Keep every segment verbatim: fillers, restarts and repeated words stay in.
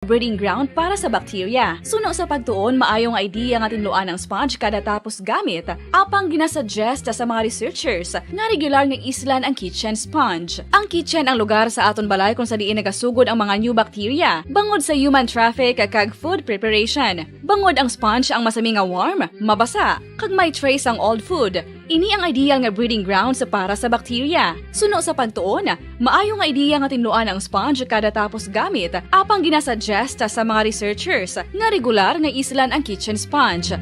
breeding ground para sa bakterya. Suno sa pagtuon, maayo nga idea nga tinluan ang sponge kada tapos gamit. Apang ginasuggest sa mga researchers nga regular nga islan ang kitchen sponge. Ang kitchen ang lugar sa aton balay kung sa diin nagasugod ang mga new bacteria bangod sa human traffic kag food preparation. Bangod ang sponge ang masami nga warm, mabasa, kag may trace ang old food. Ini ang ideal nga breeding grounds para sa bakterya. Suno sa pagtuon, maayo nga ideya nga tinluan ang sponge kada tapos gamit, apang ginasuggest sa mga researchers nga regular nga islan ang kitchen sponge.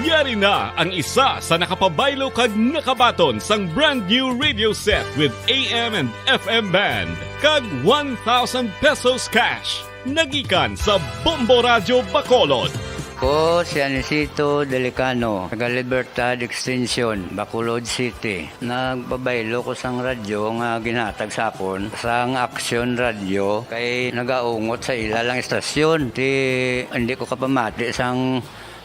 Yari na ang isa sa nakapabaylo kag nakabaton sang brand new radio set with A M and F M band kag one thousand pesos cash. Nagikan sa Bombo Radyo Bacolod. Ko si Anisito Delicano, taga Libertad Extension, Bacolod City. Nagpabaylo ko sang radyo nga ginhatag sa akon sang Action Radio kay nagaungot sa ila lang istasyon. Ti hindi ko kapamati sang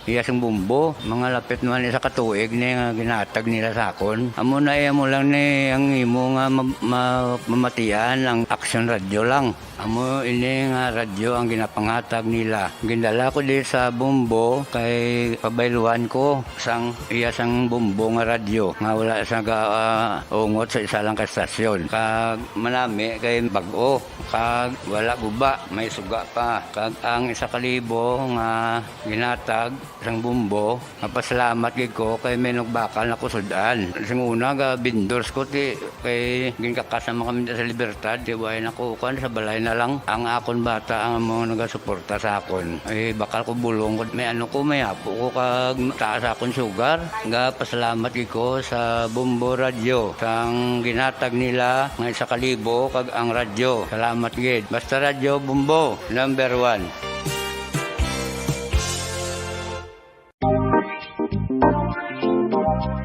iya sang bumbo. Mga lapit naman isa ka tuig ni nga ginhatag nila sa akon. Amo na iya mo lang ni ang imo nga ma- ma- mamatian ang Action Radio lang. Amo ini nga radyo ang ginapanghatag nila. Gindala ko di sa Bombo kay pabayluan ko sang iya sang Bombo nga radyo nga wala sa ga, ah, ungot sa isa lang ka estasyon. Kag manami kay bag-o kag wala guba, may suga pa. Kag ang isa ka libo nga ginatag sang Bombo, mapasalamat gid ko kay may nagbakal na ko sud-an. Sing una ga vendors ko ti kay ginkakasama kami sa Libertad, ti way na ko kuan sa balay na lang. Ang akon bata ang mga nagasuporta sa akon. Eh, bakal ko bulong ko. May ano ko, may apo ko kag taas akon sugar. Ga pasalamat gid ko sa Bombo Radio sang ginatag nila nga isa ka libo kag ang radyo. Salamat gid. Basta Radyo Bombo, number one.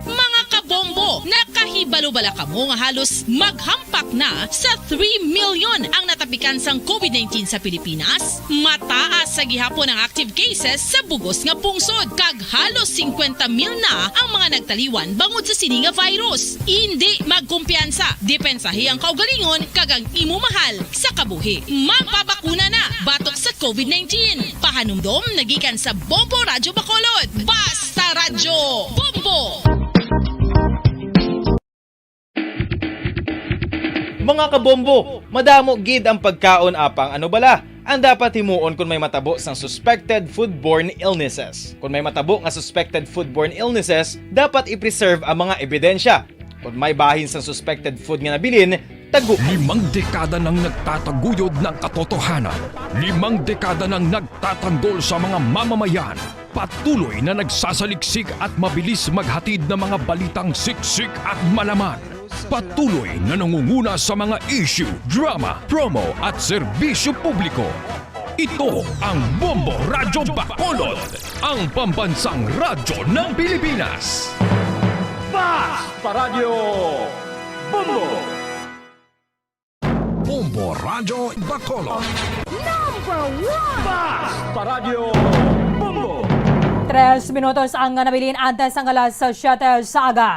Mga kabombo, nakahibalo bala kamo nga halos maghampak na sa three million ang natapikan sang COVID nineteen sa Pilipinas? Mataas sa gihapon ang active cases sa bugos nga pungsod, kag halos singkwenta mil na ang mga nagtaliwan bangod sa sini nga virus. Indi magkumpiyansa, depensahi ang kaugalingon kag ang imo mahal sa kabuhi. Magpabakuna na batok sa COVID nineteen. Pahanumdom nagikan sa Bombo Radyo Bacolod. Basta Radyo Bombo! Mga kabombo, madamo gid ang pagkaon apang ano bala ang dapat himuon kon may matabo sang suspected foodborne illnesses. Kon may matabo nga suspected foodborne illnesses, dapat i-preserve ang mga ebidensya. Kon may bahin sang suspected food nga nabilin, tago. Limang dekada nang nagtataguyod ng katotohanan. Limang dekada nang nagtatanggol sa mga mamamayan. Patuloy na nagsasaliksik at mabilis maghatid ng mga balitang siksik at malaman. Patuloy na nangunguna sa mga issue, drama, promo at serbisyo publiko. Ito ang Bombo Radyo Bacolod, ang pambansang radyo ng Pilipinas. Basta Radyo Bombo! Bombo Radyo Bacolod. Basta Radyo Bombo! Tres minutos ang nabilin antes ang alas siyete sa aga.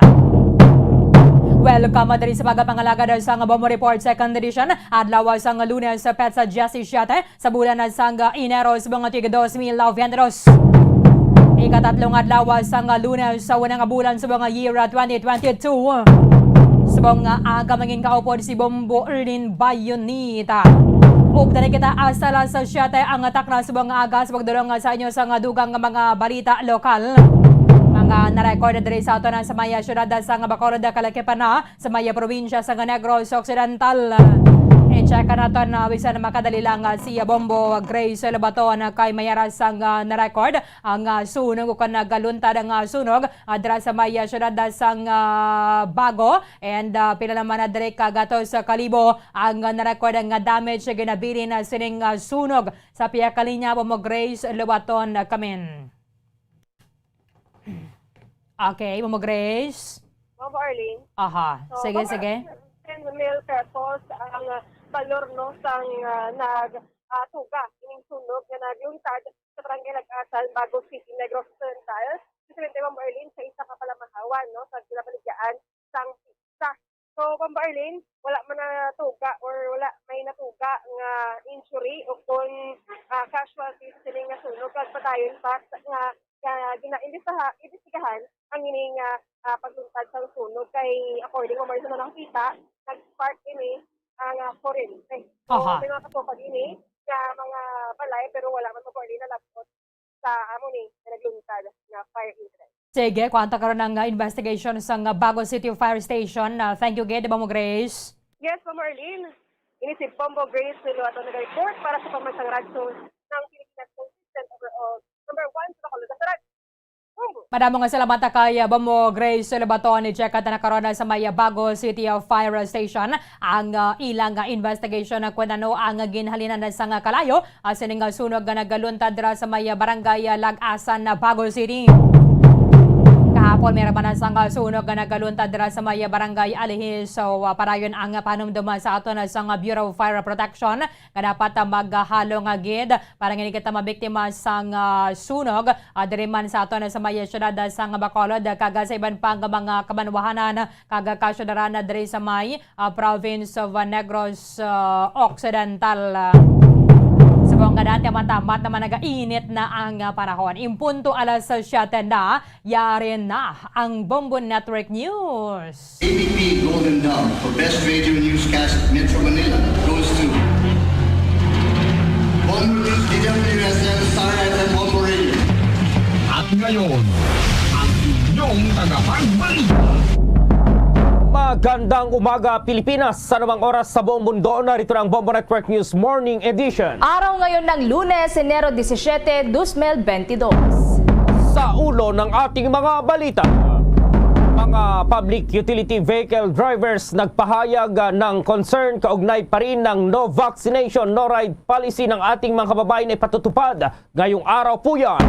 Welcome diri sa pagpangalagad sa Bombo Report Second Edition, adlaw sang Lunes, petsa diyasisiete sa bulan sang Enero, subong nga tig dos mil veintidos. Ikatatlong adlaw sang Lunes sa unang bulan subong nga year twenty twenty-two. Subong nga aga mangin kaupod si Bombo Erlin Bayonita. Ug dali kita hasta alas siyete ang takna subong nga aga sa pagdulong sa inyo sa nga dugang nga mga balita lokal. Mga na-record diri sa aton sa maya syudad sa nga Bacolod, Calaquipan na sa maya probinsya sa Negros Occidental. I-check naton na bisan makadali lang, ah, si Bombo Grace Lobaton, ah, kay may aras ang, ah, na-record ang, ah, sunog o kan nagaluntad ang, ah, sunog, ah, dira sa maya syudad, ah, sang, ah, Bago, and, ah, pila naman na diri ka gatos ka libo ang, ah, na-record nga damage nga ginabilin, ah, sining, ah, sunog. Sa pihak ka linya, Bombo Grace Lobaton, ah, kamin. Okay, Bombo Grace. Bombo Arlene. Aha. So, Sige, Bombo sige. Arlene, ten mil pesos ang, ah, balor, no, sang, ah, nag, ah, tuga ining sunog nga nagluntad sa Barangay Nag-asal, Bago City, Negros Occidental. Presidente Bombo Arlene sa isa ka palamahawan, no, sa ginabaligyaan sang pista. So, Ma'am Arlene, wala man natuga or wala may natuga nga injury o kon, ah, casualties sining nga sunog. Kag padayon pa sa, nga, nga gina-, imbestigaha-, imbestigahan ang ini nga, ah, pagluntad sang sunog. Kay according mo, Marlene, sa nakita, nag-spark ini ang, ah, kurente. So, Aha. may mga kasukad ini nga mga balay, pero wala man, Ma'am Arlene, nalabot sa amo ni nga nagluntad nga fire incident. Sige, kuwanta karon ang, ah, investigation sang, ah, Bago City Fire Station. Ah, thank you gid, Bombo Grace. Yes, Ma'am Arlene. Ini si Bombo Grace Loato nag-report para sa Pambansang Radyo ng Pilipinas, consistent overall number one sa Bacolod, sa Radyo. Bombo. Madamo nga salamat kay, ah, Bombo Grace Lobato. Ni check ta na karon sa may, ah, Bago City, ah, Fire Station ang, ah, ilang, ah, investigation, ah, kung ano ang ginhalinan sang, ah, kalayo ah, sining, ah, sunog nga nagaluntad dira sa may, ah, barangay, ah, Lag-asan, ah, Bago City. Kahapon, may raman sang, ah, sunog nga nagaluntad dira sa may, ah, barangay Alihis. So, ah, padayon ang, ah, panumdum sa aton, ah, sang, ah, Bureau of Fire Protection nga dapat, ah, maghalo nga gid para nga hindi kita mabiktima sang, ah, sunog, ah, diri man sa aton, ah, sa may, ah, siyudad, ah, sang Bacolod, ah, kag, ah, sa iban pang mga kabanwahanan kag kasyudaran na diri sa may, ah, province of, ah, Negros, ah, Occidental. Subong nga dati, matamat naman nagainit na ang, ah, panahon. In punto alas siyete na, yari na ang Bombo Network News. A B P Golden Dove for Best Radio Newscast Metro Manila goes to Bombo News, D W S L, Star F M, Bombo Radio. At ngayon, ang inyong tagapagbalita. Magandang umaga, Pilipinas. Sa anumang oras sa buong mundo, narito na ang Bombo Network News Morning Edition. Araw ngayon ng Lunes, Enero disisiete, dos mil bentidós. Sa ulo ng ating mga balita, mga public utility vehicle drivers nagpahayag, ah, ng concern kaugnay pa rin ng no vaccination, no ride policy ng ating mga kababayan na ipatutupad ngayong araw po yan.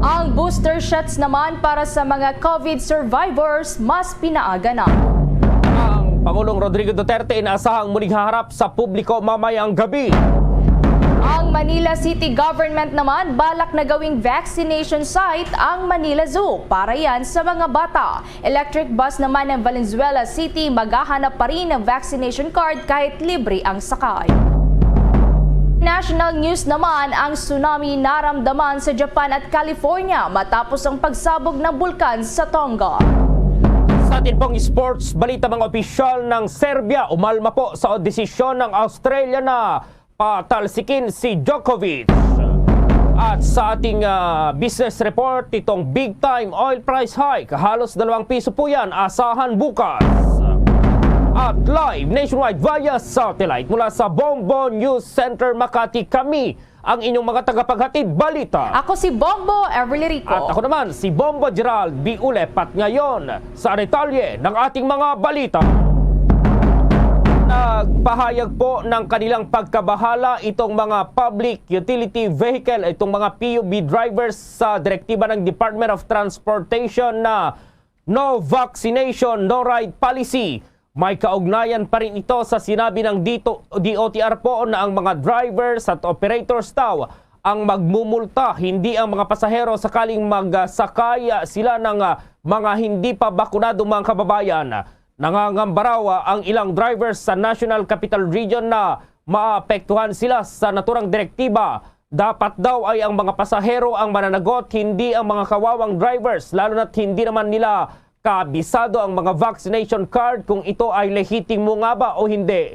Ang booster shots naman para sa mga COVID survivors mas pinaaga na. Ang Pangulong Rodrigo Duterte inaasahang muling haharap sa publiko mamayang gabi. Ang Manila City Government naman balak na gawing vaccination site ang Manila Zoo para yan sa mga bata. Electric bus naman ng Valenzuela City maghahanap pa rin ng vaccination card kahit libre ang sakay. National news naman, ang tsunami naramdaman sa Japan at California matapos ang pagsabog ng bulkan sa Tonga. Sa atin pong sports balita, mga opisyal ng Serbia umalma po sa desisyon ng Australia na patalsikin si Djokovic. At sa ating, ah, business report, itong big time oil price hike, halos dalawang piso po yan, asahan bukas. At live nationwide via satellite mula sa Bombo News Center Makati, kami ang inyong mga tagapaghatid balita. Ako si Bombo Everly Rico. At ako naman si Bombo Gerald B. Ulep. At ngayon, sa detalye ng ating mga balita. Nagpahayag po ng kanilang pagkabahala itong mga public utility vehicle, itong mga P U V drivers sa direktiba ng Department of Transportation na no vaccination, no ride policy. May kaugnayan pa rin ito sa sinabi ng dito, D O T R po na ang mga drivers at operators daw ang magmumulta, hindi ang mga pasahero, sakaling magsakay, ah, sila ng, ah, mga hindi pa bakunadong mga kababayan. Nangangamba raw, ah, ang ilang drivers sa National Capital Region na maapektuhan sila sa naturang direktiba. Dapat daw ay ang mga pasahero ang mananagot, hindi ang mga kawawang drivers, lalo na't hindi naman nila kabisado ang mga vaccination card kung ito ay lehitimo nga ba o hindi.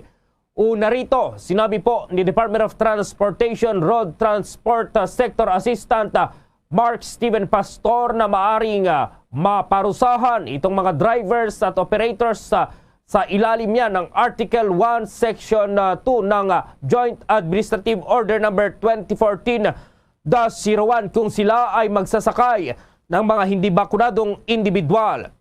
Una rito, sinabi po ni Department of Transportation Road Transport, uh, Sector Assistant, uh, Mark Steven Pastor na maaring, uh, maparusahan itong mga drivers at operators, uh, sa ilalim niya ng Article one, Section, uh, two ng, uh, Joint Administrative Order Number twenty fourteen dash zero one kung sila ay magsasakay ng mga hindi bakunadong individual.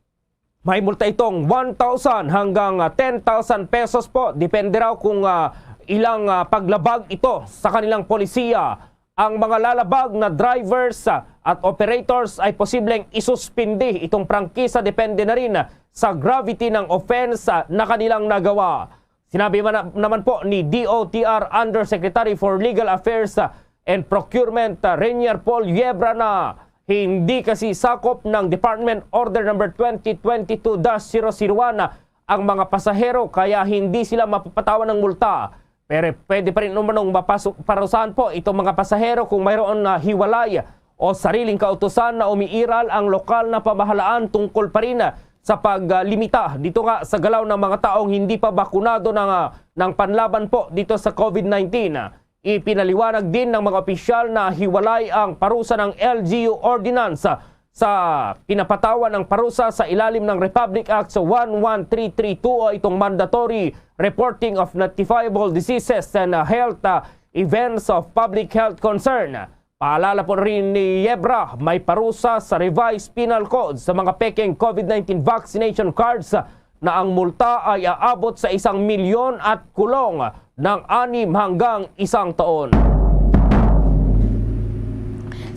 May multa itong one thousand hanggang, ah, ten thousand pesos po. Depende raw kung, ah, ilang, ah, paglabag ito sa kanilang polisiya. Ang mga lalabag na drivers, ah, at operators ay posibleng isuspindi itong prangkisa, depende na rin sa gravity ng offense, ah, na kanilang nagawa. Sinabi man, naman po ni D O T R Undersecretary for Legal Affairs, ah, and Procurement, ah, Renier Paul Yebra na hindi kasi sakop ng Department Order Number twenty twenty-two dash zero zero one, ah, ang mga pasahero kaya hindi sila mapapatawan ng multa. Pero pwede pa rin umanong mapasu-, parusahan po itong mga pasahero kung mayroon na hiwalay o sariling kautusan na umiiral ang lokal na pamahalaan tungkol pa rin sa paglimita dito nga sa galaw ng mga taong hindi pa bakunado ng, ah, ng panlaban po dito sa COVID nineteen. Ipinaliwanag din ng mga opisyal na hiwalay ang parusa ng L G U ordinance sa pinapatawan ng parusa sa ilalim ng Republic Act sa one one three three two o itong mandatory reporting of notifiable diseases and, uh, health, uh, events of public health concern. Paalala po rin ni Yebra, may parusa sa Revised Penal Code sa mga peking COVID nineteen vaccination cards na ang multa ay aabot sa isang milyon at kulong ng anim hanggang isang taon.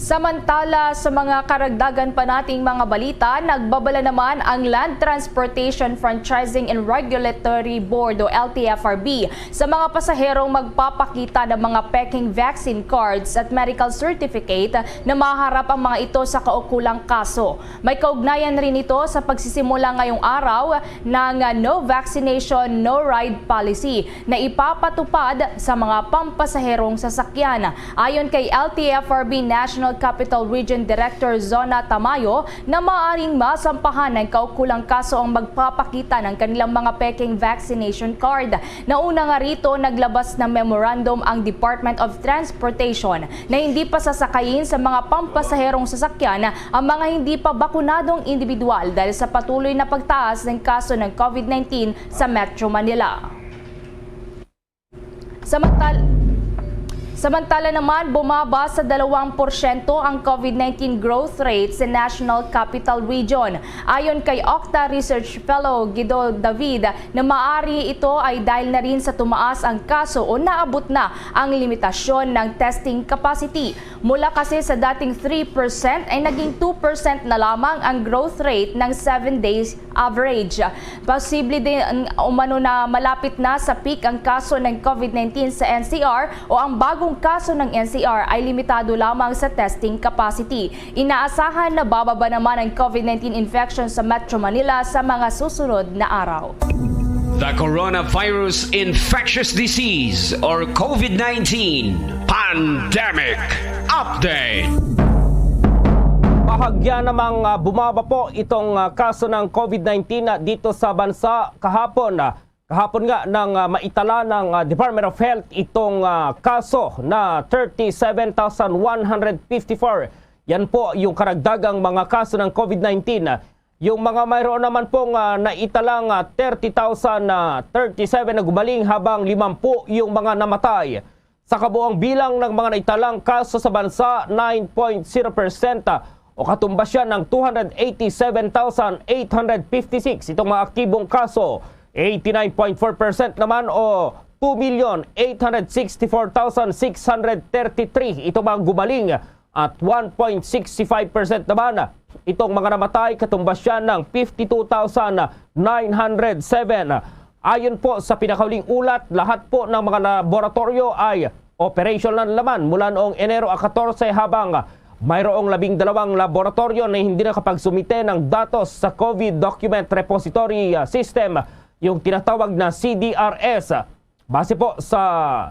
Samantala, sa mga karagdagan pa nating mga balita, nagbabala naman ang Land Transportation Franchising and Regulatory Board o L T F R B sa mga pasaherong magpapakita ng mga peking vaccine cards at medical certificate na maharap ang mga ito sa kaukulang kaso. May kaugnayan rin ito sa pagsisimula ngayong araw ng, ah, No Vaccination, No Ride Policy na ipapatupad sa mga pampasaherong sasakyan. Ayon kay L T F R B National Capital Region Director Zona Tamayo, na maaring masampahan ng kaukulang kaso ang magpapakita ng kanilang mga peking vaccination card. Nauna nga rito, naglabas ng memorandum ang Department of Transportation na hindi pasasakayin sa mga pampasaherong sasakyan ang mga hindi pa bakunadong individual dahil sa patuloy na pagtaas ng kaso ng COVID nineteen sa Metro Manila. Samantal-, samantala naman, bumaba sa dalawang porsyento ang COVID nineteen growth rate sa National Capital Region. Ayon kay Octa Research Fellow Guido David, na maari ito ay dahil na rin sa tumaas ang kaso o naabot na ang limitasyon ng testing capacity. Mula kasi sa dating three percent ay naging two percent na lamang ang growth rate ng seven days average. Posible din umano na malapit na sa peak ang kaso ng COVID nineteen sa N C R o ang bagong kaso ng N C R ay limitado lamang sa testing capacity. Inaasahan na bababa naman ang COVID nineteen infection sa Metro Manila sa mga susunod na araw. The coronavirus infectious disease or COVID nineteen pandemic update. Bahagya namang, ah, bumaba po itong, ah, kaso ng COVID nineteen, ah, dito sa bansa kahapon. Ah, kahapon nga nang, ah, maitala ng, ah, Department of Health itong, ah, kaso na thirty-seven thousand one hundred fifty-four. Yan po yung karagdagang mga kaso ng COVID nineteen. Yung mga mayroon naman pong, ah, naitalang, ah, thirty thousand thirty-seven na gumaling, habang limampu yung mga namatay. Sa kabuang bilang ng mga naitalang kaso sa bansa, nine point zero percent, ah, o katumbas siya ng two hundred eighty-seven thousand eight hundred fifty-six itong mga aktibong kaso. Eighty-nine point four percent naman o two million eight hundred sixty-four thousand six hundred thirty-three itong mga gumaling at one point six five percent naman itong mga namatay, katumbas siya ng fifty-two thousand nine hundred seven. Ayon po sa pinakahuling ulat, lahat po ng mga laboratorio ay operational naman mula noong Enero katorse, habang mayroong labing dalawang laboratorio na hindi nakapagsumite ng datos sa COVID Document Repository, ah, System, yung tinatawag na C D R S. Base po sa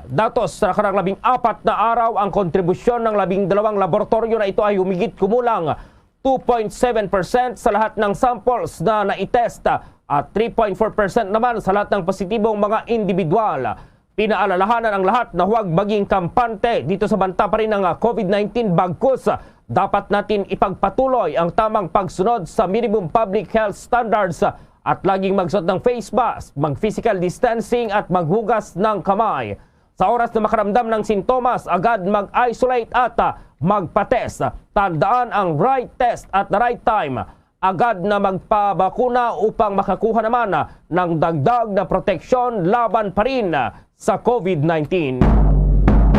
datos sa nakarang labing apat na araw, ang kontribusyon ng labing dalawang laboratorio na ito ay humigit kumulang two point seven percent sa lahat ng samples na naitest at three point four percent naman sa lahat ng positibong mga individual. Pinaalalahanan ang lahat na huwag maging kampante dito sa banta pa rin ng, ah, COVID nineteen, bagkus, ah, dapat natin ipagpatuloy ang tamang pagsunod sa minimum public health standards, ah, at laging magsuot ng face mask, mag-physical distancing at maghugas ng kamay. Sa oras na makaramdam ng sintomas, agad mag-isolate at, ah, magpa-test. Tandaan ang right test at the right time. Agad na magpabakuna upang makakuha naman, ah, ng dagdag na proteksyon laban pa rin, ah, sa COVID nineteen.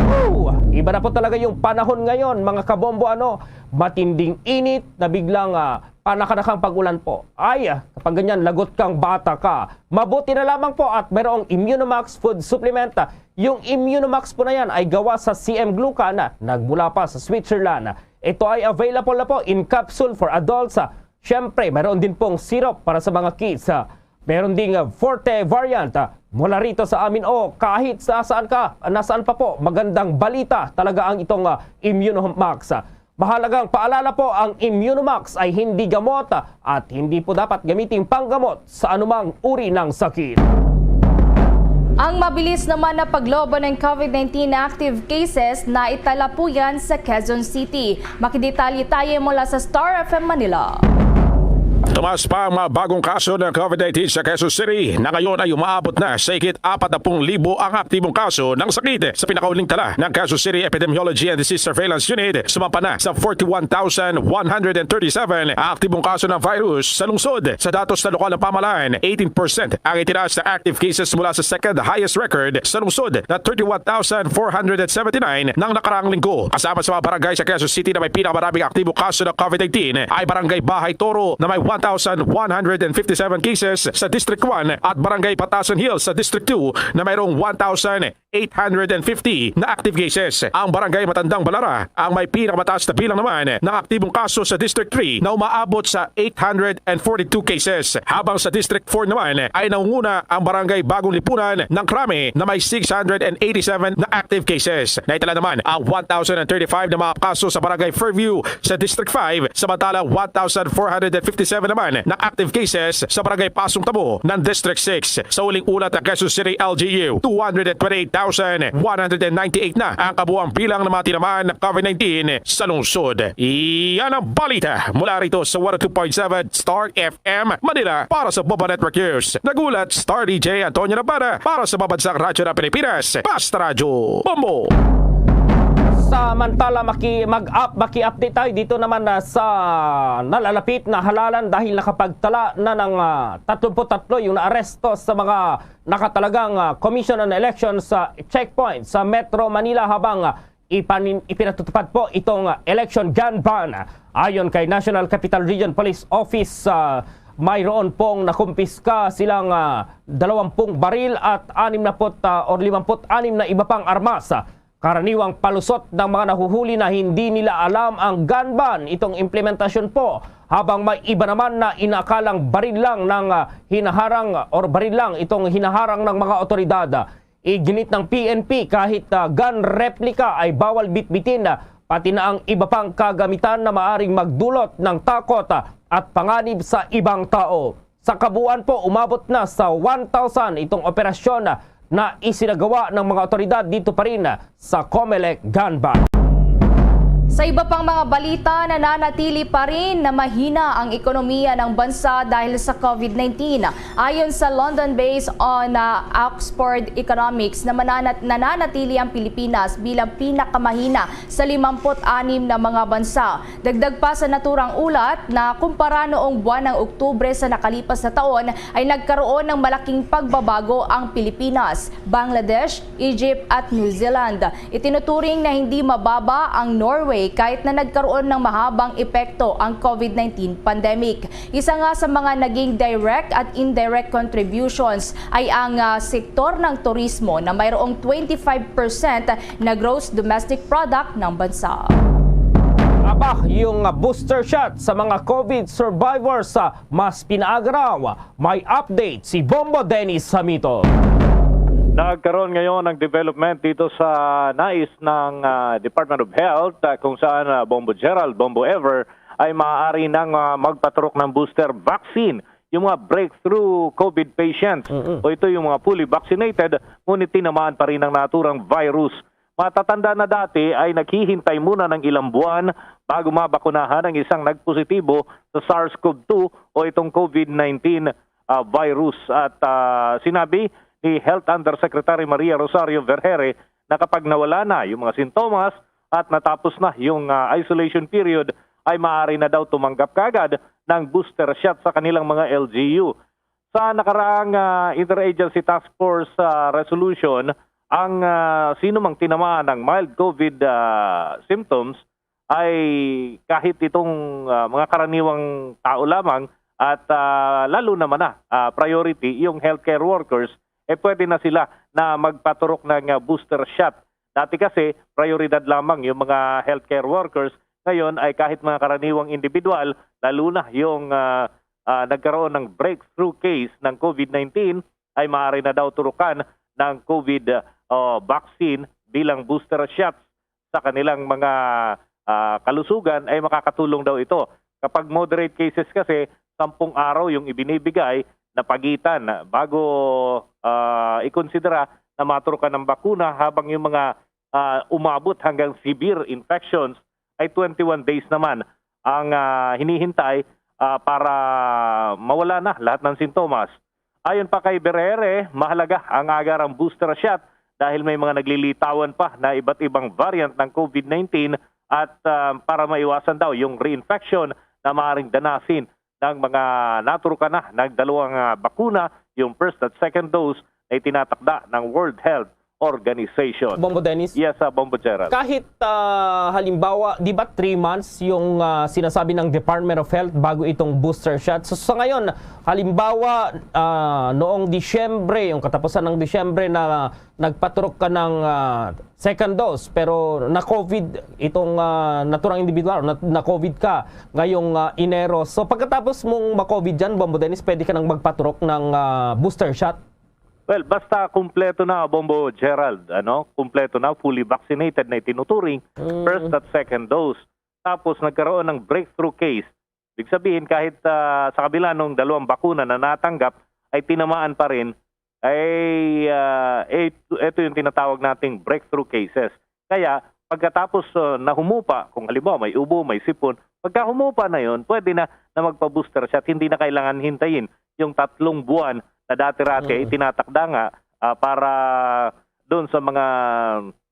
Woo! Iba na po talaga yung panahon ngayon, mga kabombo, ano? Matinding init na biglang, ah, panakanakang pag-ulan po. Ay, ah, kapag ganyan, lagot kang bata ka. Mabuti na lamang po at mayroong Immunomax food supplement. Ah, yung Immunomax po na yan ay gawa sa C M glucan, ah, nagmula pa sa Switzerland. Ito ay available na po in capsule for adults, ah, Siyempre, mayroon din pong syrup para sa mga kids, ah, Meron ding, ah, forte variant, ah, mula rito sa amin o kahit sa saan ka, nasaan pa po, magandang balita talaga ang itong, ah, Immunomax. Mahalagang paalala po, ang Immunomax ay hindi gamot, ah, at hindi po dapat gamiting panggamot sa anumang uri ng sakit. Ang mabilis naman na paglaban ng COVID nineteen active cases na itala po yan sa Quezon City. Makidetalye tayo mula sa Star F M Manila. Tumaas pa ang mga bagong kaso ng COVID nineteen sa Quezon City, na ngayon ay umaabot na sa higit apat na pung libo ang aktibong kaso ng sakit. Sa pinakauling tala ng Quezon City Epidemiology and Disease Surveillance Unit, sumampa na sa forty-one thousand one hundred and thirty-seven ang aktibong kaso ng virus sa lungsod. Sa datos ng lokal na pamahalaan, eighteen percent ang itinaas na active cases mula sa second highest record sa lungsod na thirty-one thousand four hundred seventy-nine ng nakaraang linggo. Kasama sa mga barangay sa Quezon City na may pinakamaraming aktibo kaso ng COVID nineteen ay Barangay Bahay Toro na may one thousand one hundred fifty-seven cases sa District one at Barangay Batasan Hills sa District two na mayroong one thousand eight hundred fifty na active cases. Ang Barangay Matandang Balara ang may pinakamataas na bilang naman ng aktibong kaso sa District three na umaabot sa eight hundred forty-two cases, habang sa District four naman ay nangunguna ang Barangay Bagong Lipunan ng Krami na may six hundred eighty-seven na active cases. Naitala naman ang one thousand thirty-five na mga kaso sa Barangay Fairview sa District five, samantala one thousand four hundred fifty-seven naman na active cases sa Barangay Pasong Tabo ng District six. Sa huling ulat ng Quezon City L G U, two hundred twenty-eight thousand one hundred ninety-eight na ang kabuang bilang ng mga tinamaan ng COVID nineteen sa lungsod. Iyan ang balita mula rito sa one oh two point seven Star F M Manila para sa Bombo Network News. Nagulat, Star D J Antonio Navarra para sa Mabansang Radyo ng Pilipinas, Basta Radyo Bombo. Samantala, maki-, mag-up, maki-update tayo dito naman na sa nalalapit na halalan dahil nakapagtala na ng, ah, tatlumput tatlo yung naaresto sa mga nakatalagang, ah, Commission on Elections sa checkpoint sa Metro Manila habang, ah, ipanin-, ipinatutupad po itong, ah, election gun ban. Ayon kay National Capital Region Police Office, ah, mayroon pong nakumpiska silang, ah, dalawampung baril at anim na put, ah, or limamput anim na iba pang armas. Karaniwang palusot ng mga nahuhuli na hindi nila alam ang gun ban itong implementasyon po, habang may iba naman na inakalang baril lang ng, ah, hinaharang or baril lang itong hinaharang ng mga otoridad. Iginit ng P N P, kahit, ah, gun replica ay bawal bitbitin, ah, pati na ang iba pang kagamitan na maaring magdulot ng takot, ah, at panganib sa ibang tao. Sa kabuuan po, umabot na sa one thousand itong operasyon, ah, na isinagawa ng mga otoridad dito pa rin, ah, sa Comelec gun ban. Sa iba pang mga balita, nananatili pa rin na mahina ang ekonomiya ng bansa dahil sa COVID nineteen. Ayon sa London-based on, uh, Oxford Economics, na mananat-, nananatili ang Pilipinas bilang pinakamahina sa limamput anim na mga bansa. Dagdag pa sa naturang ulat na kumpara noong buwan ng Oktubre sa nakalipas na taon, ay nagkaroon ng malaking pagbabago ang Pilipinas, Bangladesh, Egypt at New Zealand. Itinuturing na hindi mababa ang Norway kahit na nagkaroon ng mahabang epekto ang COVID nineteen pandemic. Isa nga sa mga naging direct at indirect contributions ay ang, ah, sektor ng turismo na mayroong twenty-five percent na gross domestic product ng bansa. Aba, yung, ah, booster shot sa mga COVID survivors, ah, mas pinaaga raw. May update si Bombo Dennis Hamito. Nagkaroon ngayon ng development dito sa nais ng, ah, Department of Health, ah, kung saan, ah, Bombo Gerald, Bombo Ever, ay maaari nang, ah, magpaturok ng booster vaccine yung mga breakthrough COVID patients Mm-mm. o ito yung mga fully vaccinated ngunit tinamaan pa rin ng naturang virus. Matatanda na dati ay naghihintay muna ng ilang buwan bago mabakunahan ang isang nagpositibo sa SARS-CoV two o itong COVID nineteen, ah, virus. At, ah, sinabi ni Health Undersecretary Maria Rosario Vergeire na kapag nawala na yung mga sintomas at natapos na yung, ah, isolation period, ay maaari na daw tumanggap kaagad ng booster shot sa kanilang mga L G U. Sa nakaraang, ah, Interagency Task Force, ah, resolution, ang, ah, sino mang tinamaan ng mild COVID, ah, symptoms ay kahit itong, ah, mga karaniwang tao lamang at, ah, lalo naman na, ah, priority yung healthcare workers, eh, pwede na sila na magpaturok ng, ah, booster shot. Dati kasi, prioridad lamang yung mga healthcare workers. Ngayon ay kahit mga karaniwang individual, lalo na yung, ah, ah, nagkaroon ng breakthrough case ng COVID nineteen ay maaari na daw turukan ng COVID, ah, vaccine bilang booster shots sa kanilang mga, ah, kalusugan, ay makakatulong daw ito. Kapag moderate cases kasi, sampung araw yung ibinibigay na pagitan bago, ah, ikonsidera na maturukan ng bakuna, habang yung mga, ah, umabot hanggang severe infections ay twenty-one days naman ang, ah, hinihintay, ah, para mawala na lahat ng sintomas. Ayon pa kay Berere, mahalaga ang agarang booster shot dahil may mga naglilitawan pa na iba't ibang variant ng COVID nineteen at, ah, para maiwasan daw yung reinfection na maaaring danasin ng mga naturukan na ng dalawang, ah, bakuna, yung first at second dose na itinatakda ng World Health Organization. Bombo Dennis? Yes, ah, Bombo Gerald. Kahit, ah, halimbawa, di ba three months yung, ah, sinasabi ng Department of Health bago itong booster shot? So, sa ngayon, halimbawa, ah, noong Disyembre, yung katapusan ng Disyembre na nagpaturok ka ng, ah, second dose, pero na-COVID itong, ah, naturang individual, na, na-COVID ka ngayong, ah, Enero. So, pagkatapos mong ma-COVID dyan, Bombo Dennis, pwede ka nang magpaturok ng, ah, booster shot? Well, basta kumpleto na, Bombo Gerald, ano? Kumpleto na, fully vaccinated na itinuturing, Mm. first at second dose. Tapos nagkaroon ng breakthrough case. Ibig sabihin, kahit, ah, sa kabila nung dalawang bakuna na natanggap, ay tinamaan pa rin, ay, ah, et-, ito yung tinatawag nating breakthrough cases. Kaya, pagkatapos, ah, na humupa, kung halimbawa may ubo, may sipon, pagka humupa na yun, pwede na, na magpa-booster shot. Hindi na kailangan hintayin yung tatlong buwan na dati-rati Mm. itinatakda nga, ah, para doon sa mga,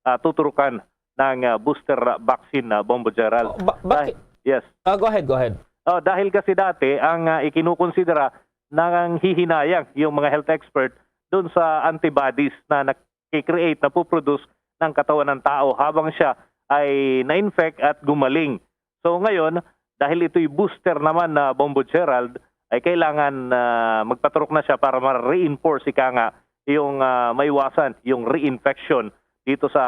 ah, tuturukan ng, ah, booster vaccine na, Bombo Gerald. Oh, ba-, bakit? Dahil, yes. Ah, go ahead, go ahead. Oh, dahil kasi dati, ang, ah, ikinukonsidera, nanghihinayang yung mga health expert doon sa antibodies na nagki-create, napuproduce ng katawan ng tao habang siya ay na-infect at gumaling. So ngayon, dahil ito'y booster naman na, Bombo Gerald, ay kailangan, ah, magpaturok na siya para ma-reinforce, ika nga, yung, ah, maiwasan yung reinfection dito sa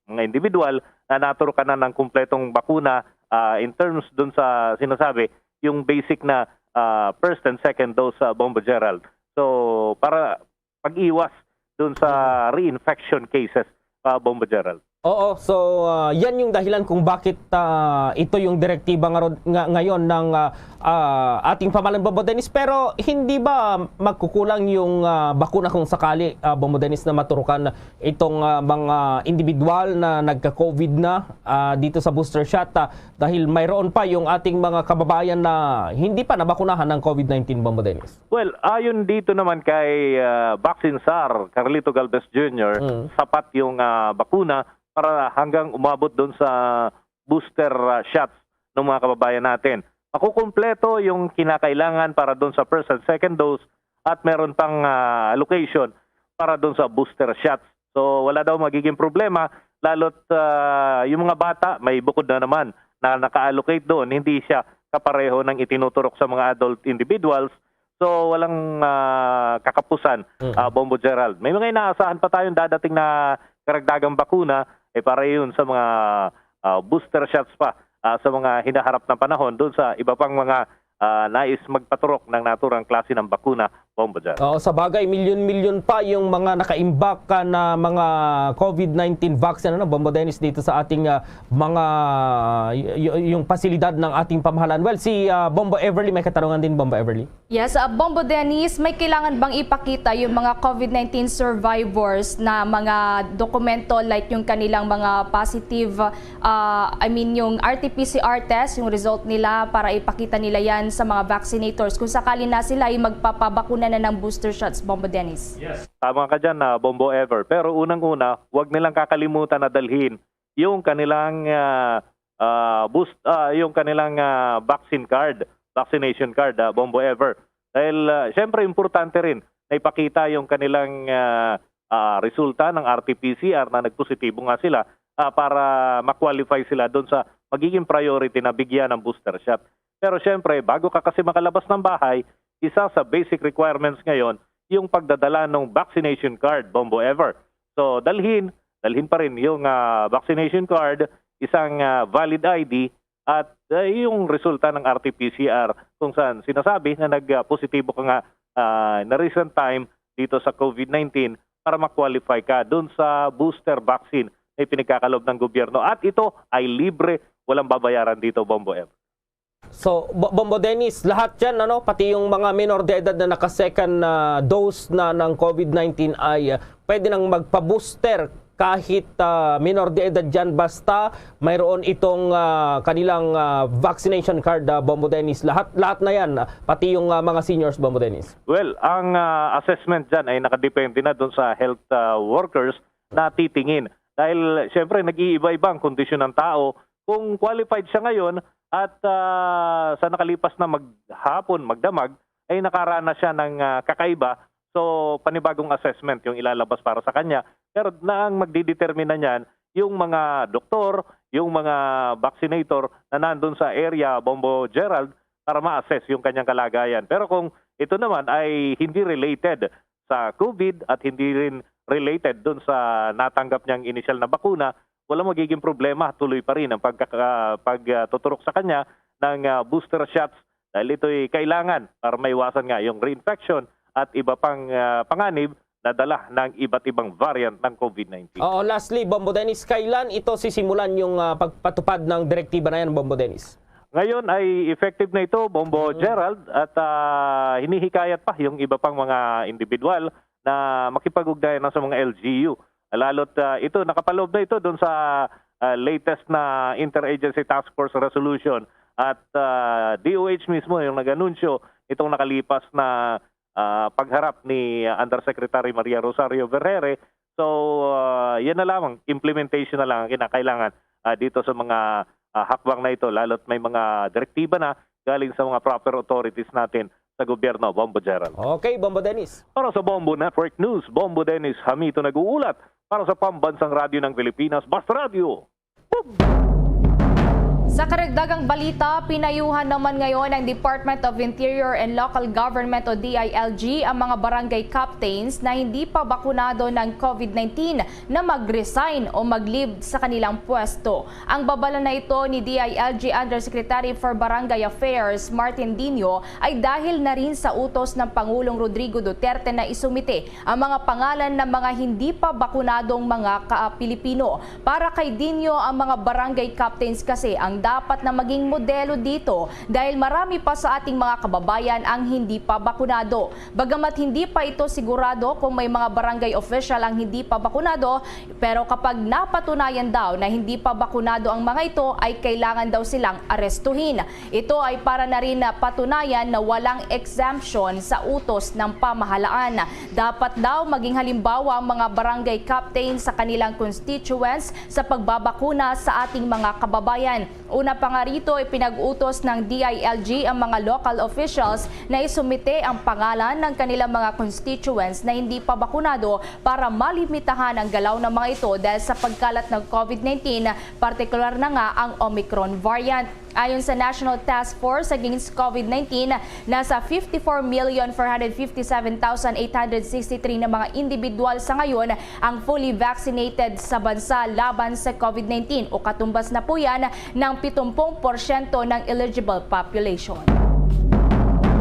mga individual na naturukan na ng kumpletong bakuna, ah, in terms dun sa sinasabi, yung basic na, ah, first and second dose sa, Bombo Gerald. So, para pag-iwas dun sa reinfection cases, ah, Bombo Gerald. Oo, so, ah, yan yung dahilan kung bakit, ah, ito yung direktiba nga ron-, nga, ngayon ng, ah, ah, ating pamahalaan, Bombo Dennis. Pero hindi ba magkukulang yung, ah, bakuna kung sakali, ah, Bombo Dennis, na maturukan itong, ah, mga individual na nagka-COVID na, ah, dito sa booster shot, ah, dahil mayroon pa yung ating mga kababayan na hindi pa nabakunahan ng COVID nineteen, Bombo Dennis? Well, ayon dito naman kay, ah, Vaccine Czar Carlito Galvez Junior, Mm. sapat yung, ah, bakuna para hanggang umabot doon sa booster, ah, shots ng mga kababayan natin. Makukumpleto yung kinakailangan para doon sa first and second dose at meron pang, ah, allocation para doon sa booster shots. So, wala daw magiging problema, lalo't, ah, yung mga bata, may bukod na naman na naka-allocate doon, hindi siya kapareho ng itinuturok sa mga adult individuals. So, walang, ah, kakapusan, Mm. ah, Bombo Gerald. May mga inaasahan pa tayong dadating na karagdagang bakuna, eh, para yun sa mga, ah, booster shots pa, ah, sa mga hinaharap na panahon doon sa iba pang mga, ah, nais magpaturok ng naturang klase ng bakuna, Bombo Gerald. Oo, sa bagay, milyon-milyon pa yung mga nakaimbak, ah, na mga COVID nineteen vaccine, ano, Bombo Dennis, dito sa ating, ah, mga, y-, y-, yung pasilidad ng ating pamahalaan. Well, si, ah, Bombo Everly may katanungan din, Bombo Everly. Yes, ah, Bombo Dennis, may kailangan bang ipakita yung mga COVID nineteen survivors na mga dokumento, like yung kanilang mga positive, ah, I mean, yung R T P C R test, yung result nila, para ipakita nila yan sa mga vaccinators kung sakali na sila ay magpapabakuna na ng booster shots, Bombo Dennis? Yes. Tama ka dyan, ah, Bombo Ever. Pero unang-una, huwag nilang kakalimutan na dalhin yung kanilang, ah, ah, boost, ah, yung kanilang, ah, vaccine card, vaccination card, ah, Bombo Ever. Dahil, ah, siyempre, importante rin na ipakita yung kanilang, ah, ah, resulta ng R T P C R na nagpositibo nga sila, ah, para ma-qualify sila doon sa magiging priority na bigyan ng booster shot. Pero siyempre, bago ka kasi makalabas ng bahay, isa sa basic requirements ngayon yung pagdadala ng vaccination card, Bombo Ever. So, dalhin, dalhin pa rin yung, ah, vaccination card, isang, ah, valid I D, at, ah, yung resulta ng R T P C R kung saan sinasabi na nag, ah, positibo ka nga, ah, in a recent time dito sa COVID nineteen para ma-qualify ka dun sa booster vaccine na ipinagkakalob ng gobyerno. At ito ay libre, walang babayaran dito, Bombo Ev. So, Bo-, Bombo Dennis, lahat yan, ano, pati yung mga minor de edad na naka-second na dose na ng COVID nineteen ay, ah, pwede nang magpa-booster kahit, ah, minor de edad yan, basta mayroon itong, ah, kanilang, ah, vaccination card, ah, Bombo Dennis. Lahat, lahat na yan, ah, pati yung, ah, mga seniors, Bombo Dennis. Well, ang, ah, assessment dyan ay nakadepende na dun sa health, ah, workers na titingin. Dahil, syempre, nag-iiba-iba ang kondisyon ng tao. Kung qualified siya ngayon at, ah, sa nakalipas na maghapon, magdamag, ay nakaranas siya ng, ah, kakaiba. So, panibagong assessment yung ilalabas para sa kanya. Pero na ang magdidetermina niyan, yung mga doktor, yung mga vaccinator na nandun sa area, Bombo Gerald, para ma-assess yung kanyang kalagayan. Pero kung ito naman ay hindi related sa COVID at hindi rin related dun sa natanggap niyang inisyal na bakuna, walang magiging problema. Tuloy pa rin ang pagkaka-, pagtuturok sa kanya ng, ah, booster shots dahil ito'y kailangan para maiwasan nga yung reinfection at iba pang, ah, panganib na dala ng iba't ibang variant ng COVID nineteen. Oo, lastly, Bombo Dennis, kailan ito sisimulan yung, ah, pagpatupad ng direktiba na yan, Bombo Dennis? Ngayon ay effective na ito, Bombo Mm. Gerald, at, ah, hinihikayat pa yung iba pang mga individual na makipag-ugnayan na sa mga L G U. Lalo't, ah, ito, nakapaloob na ito dun sa, ah, latest na Interagency Task Force Resolution at, ah, D O H mismo yung nag-anunsyo itong nakalipas na, ah, pagharap ni Undersecretary Maria Rosario Vergeire. So, ah, yan na lamang, implementation na lang ang kinakailangan, ah, dito sa mga, ah, hakbang na ito, lalo't may mga direktiba na galing sa mga proper authorities natin sa gobyerno, Bombo Gerald. Okay, Bombo Dennis. Para sa Bombo Network News, Bombo Dennis Hamito nag-uulat. Para sa Pambansang Radyo ng Pilipinas, Basta Radyo. Sa karagdagang balita, pinayuhan naman ngayon ng Department of Interior and Local Government o D I L G ang mga barangay captains na hindi pa bakunado ng COVID nineteen na mag-resign o mag-leave sa kanilang pwesto. Ang babala na ito ni D I L G Undersecretary for Barangay Affairs, Martin Dino, ay dahil na rin sa utos ng Pangulong Rodrigo Duterte na isumite ang mga pangalan ng mga hindi pa bakunadong mga ka-, Pilipino. Para kay Dino, ang mga barangay captains kasi ang dapat na maging modelo dito dahil marami pa sa ating mga kababayan ang hindi pa bakunado. Bagamat hindi pa ito sigurado kung may mga barangay official ang hindi pa bakunado, pero kapag napatunayan daw na hindi pa bakunado ang mga ito, ay kailangan daw silang arestuhin. Ito ay para na rin na patunayan na walang exemption sa utos ng pamahalaan. Dapat daw maging halimbawa ang mga barangay captain sa kanilang constituents sa pagbabakuna sa ating mga kababayan. Una pa nga rito, ipinag-utos ng D I L G ang mga local officials na isumite ang pangalan ng kanilang mga constituents na hindi pa bakunado para malimitahan ang galaw ng mga ito dahil sa pagkalat ng COVID nineteen, partikular na nga ang Omicron variant. Ayon sa National Task Force Against COVID nineteen, nasa fifty-four million four hundred fifty-seven thousand eight hundred sixty-three na mga individual sa ngayon ang fully vaccinated sa bansa laban sa COVID nineteen, o katumbas na po yan ng pitumpung porsyento ng eligible population.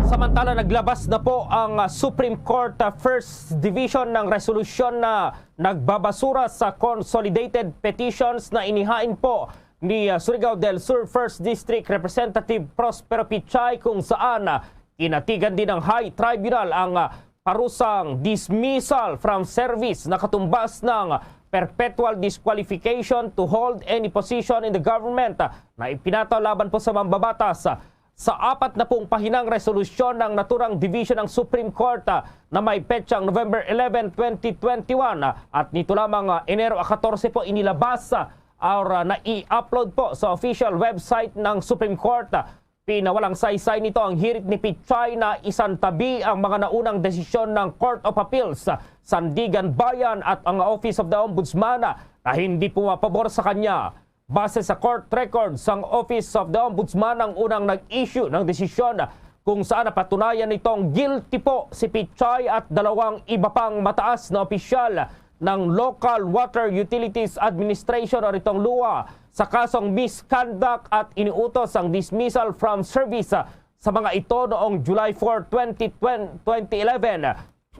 Samantala, naglabas na po ang, ah, Supreme Court, ah, First Division ng resolusyon na nagbabasura sa consolidated petitions na inihain po ni, ah, Surigao del Sur First District Representative Prospero Pichay, kung saan, ah, kinatigan din ng High Tribunal ang, ah, parusang dismissal from service na katumbas ng perpetual disqualification to hold any position in the government, ah, na ipinataw laban po sa mambabatas. Sa apat na pung pahinang resolusyon ng naturang division ng Supreme Court, ah, na may petsang November eleven, twenty twenty-one, ah, at nito lamang, ah, Enero katorse po inilabas, ah, or, ah, nai-upload po sa official website ng Supreme Court, ah, pinawalang saysay nito ang hirit ni Pichay na isantabi ang mga naunang desisyon ng Court of Appeals, ah, Sandiganbayan at ang Office of the Ombudsman, ah, na hindi pumapabor sa kanya. Base sa court records, ang Office of the Ombudsman ang unang nag-issue ng desisyon kung saan napatunayan nitong guilty po si Pichay at dalawang iba pang mataas na opisyal ng Local Water Utilities Administration o ritong lua sa kasong misconduct at iniutos ang dismissal from service, ah, sa mga ito noong July four, twenty, twenty eleven.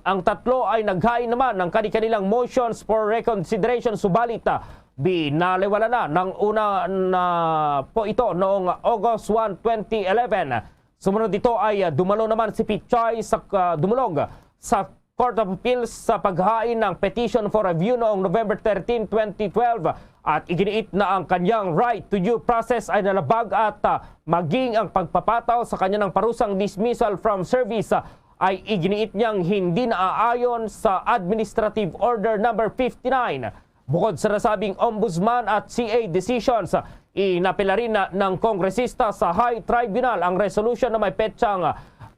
Ang tatlo ay naghain naman ng kani-kanilang motions for reconsideration, subalit, ah, binaliwala na ng una na po ito noong August one, twenty eleven. Sumunod dito ay, ah, dumalo naman si Pichay sa, ah, dumulog sa Court of Appeals sa paghain ng petition for review noong November thirteen, twenty twelve, at iginiit na ang kanyang right to due process ay nalabag at, ah, maging ang pagpapataw sa kanya ng parusang dismissal from service, ah, ay iginiit niyang hindi naaayon sa Administrative Order Number fifty-nine. Bukod sa nasabing ombudsman at C A decisions, inapela rin na ng kongresista sa High Tribunal ang resolution na may petsang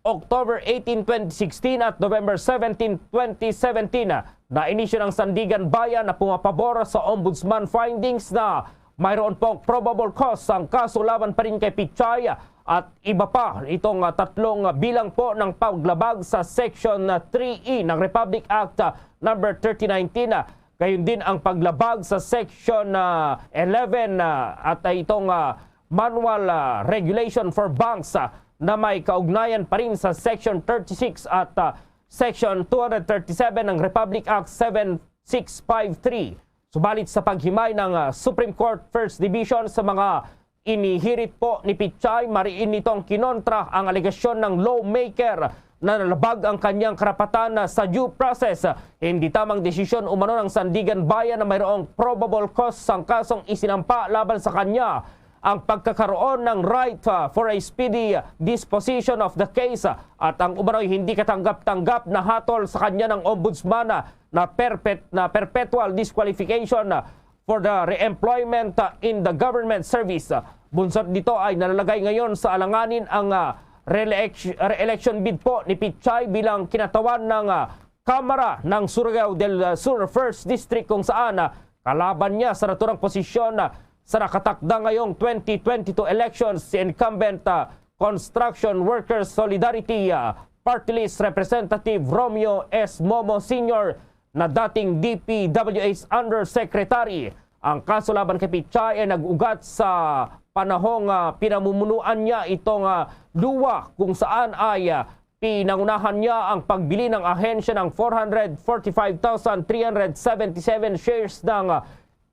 October eighteen, twenty sixteen at November seventeen, twenty seventeen, na inisyu ng Sandigan Bayan na pumapabor sa ombudsman findings na mayroon pong probable cause ang kaso laban pa rin kay Pichay at iba pa itong, ah, tatlong, ah, bilang po ng paglabag sa Section, ah, three E ng Republic Act, ah, number thirty nineteen, ah, gayon din ang paglabag sa Section, ah, eleven, ah, at, ah, itong, ah, Manual, ah, Regulation for Banks, ah, na may kaugnayan pa rin sa Section thirty-six at, ah, Section two hundred thirty-seven ng Republic Act seven six five three. Subalit sa paghimay ng, ah, Supreme Court First Division sa mga inihirit po ni Pichay, mariin nitong kinontra ang alegasyon ng lawmaker na nalabag ang kanyang karapatan na sa due process. Hindi tamang desisyon umano ng Sandigan Bayan na mayroong probable cause sang kasong isinampa laban sa kanya, ang pagkakaroon ng right, ah, for a speedy disposition of the case, ah, at ang umano'y hindi katanggap-tanggap na hatol sa kanya ng ombudsman, ah, na perpet-, na perpetual disqualification, ah, for the re-employment, ah, in the government service. Ah, bunsod nito ay nalalagay ngayon sa alanganin ang, ah, re-election, re-election bid po ni Pichay bilang kinatawan ng, ah, Kamara ng Surigao del Sur First District, kung saan, ah, kalaban niya sa naturang posisyon, ah, sa nakatakda ngayong twenty twenty-two elections si incumbent, ah, Construction Workers Solidarity, ah, Party List Representative Romeo S. Momo Senior na dating D P W H Undersecretary. Ang kaso laban kay Pichay ay nag-ugat sa panahong, ah, pinamumunuan niya itong, ah, luwa, kung saan ay, ah, pinangunahan niya ang pagbili ng ahensya ng four hundred forty-five thousand three hundred seventy-seven shares ng, ah,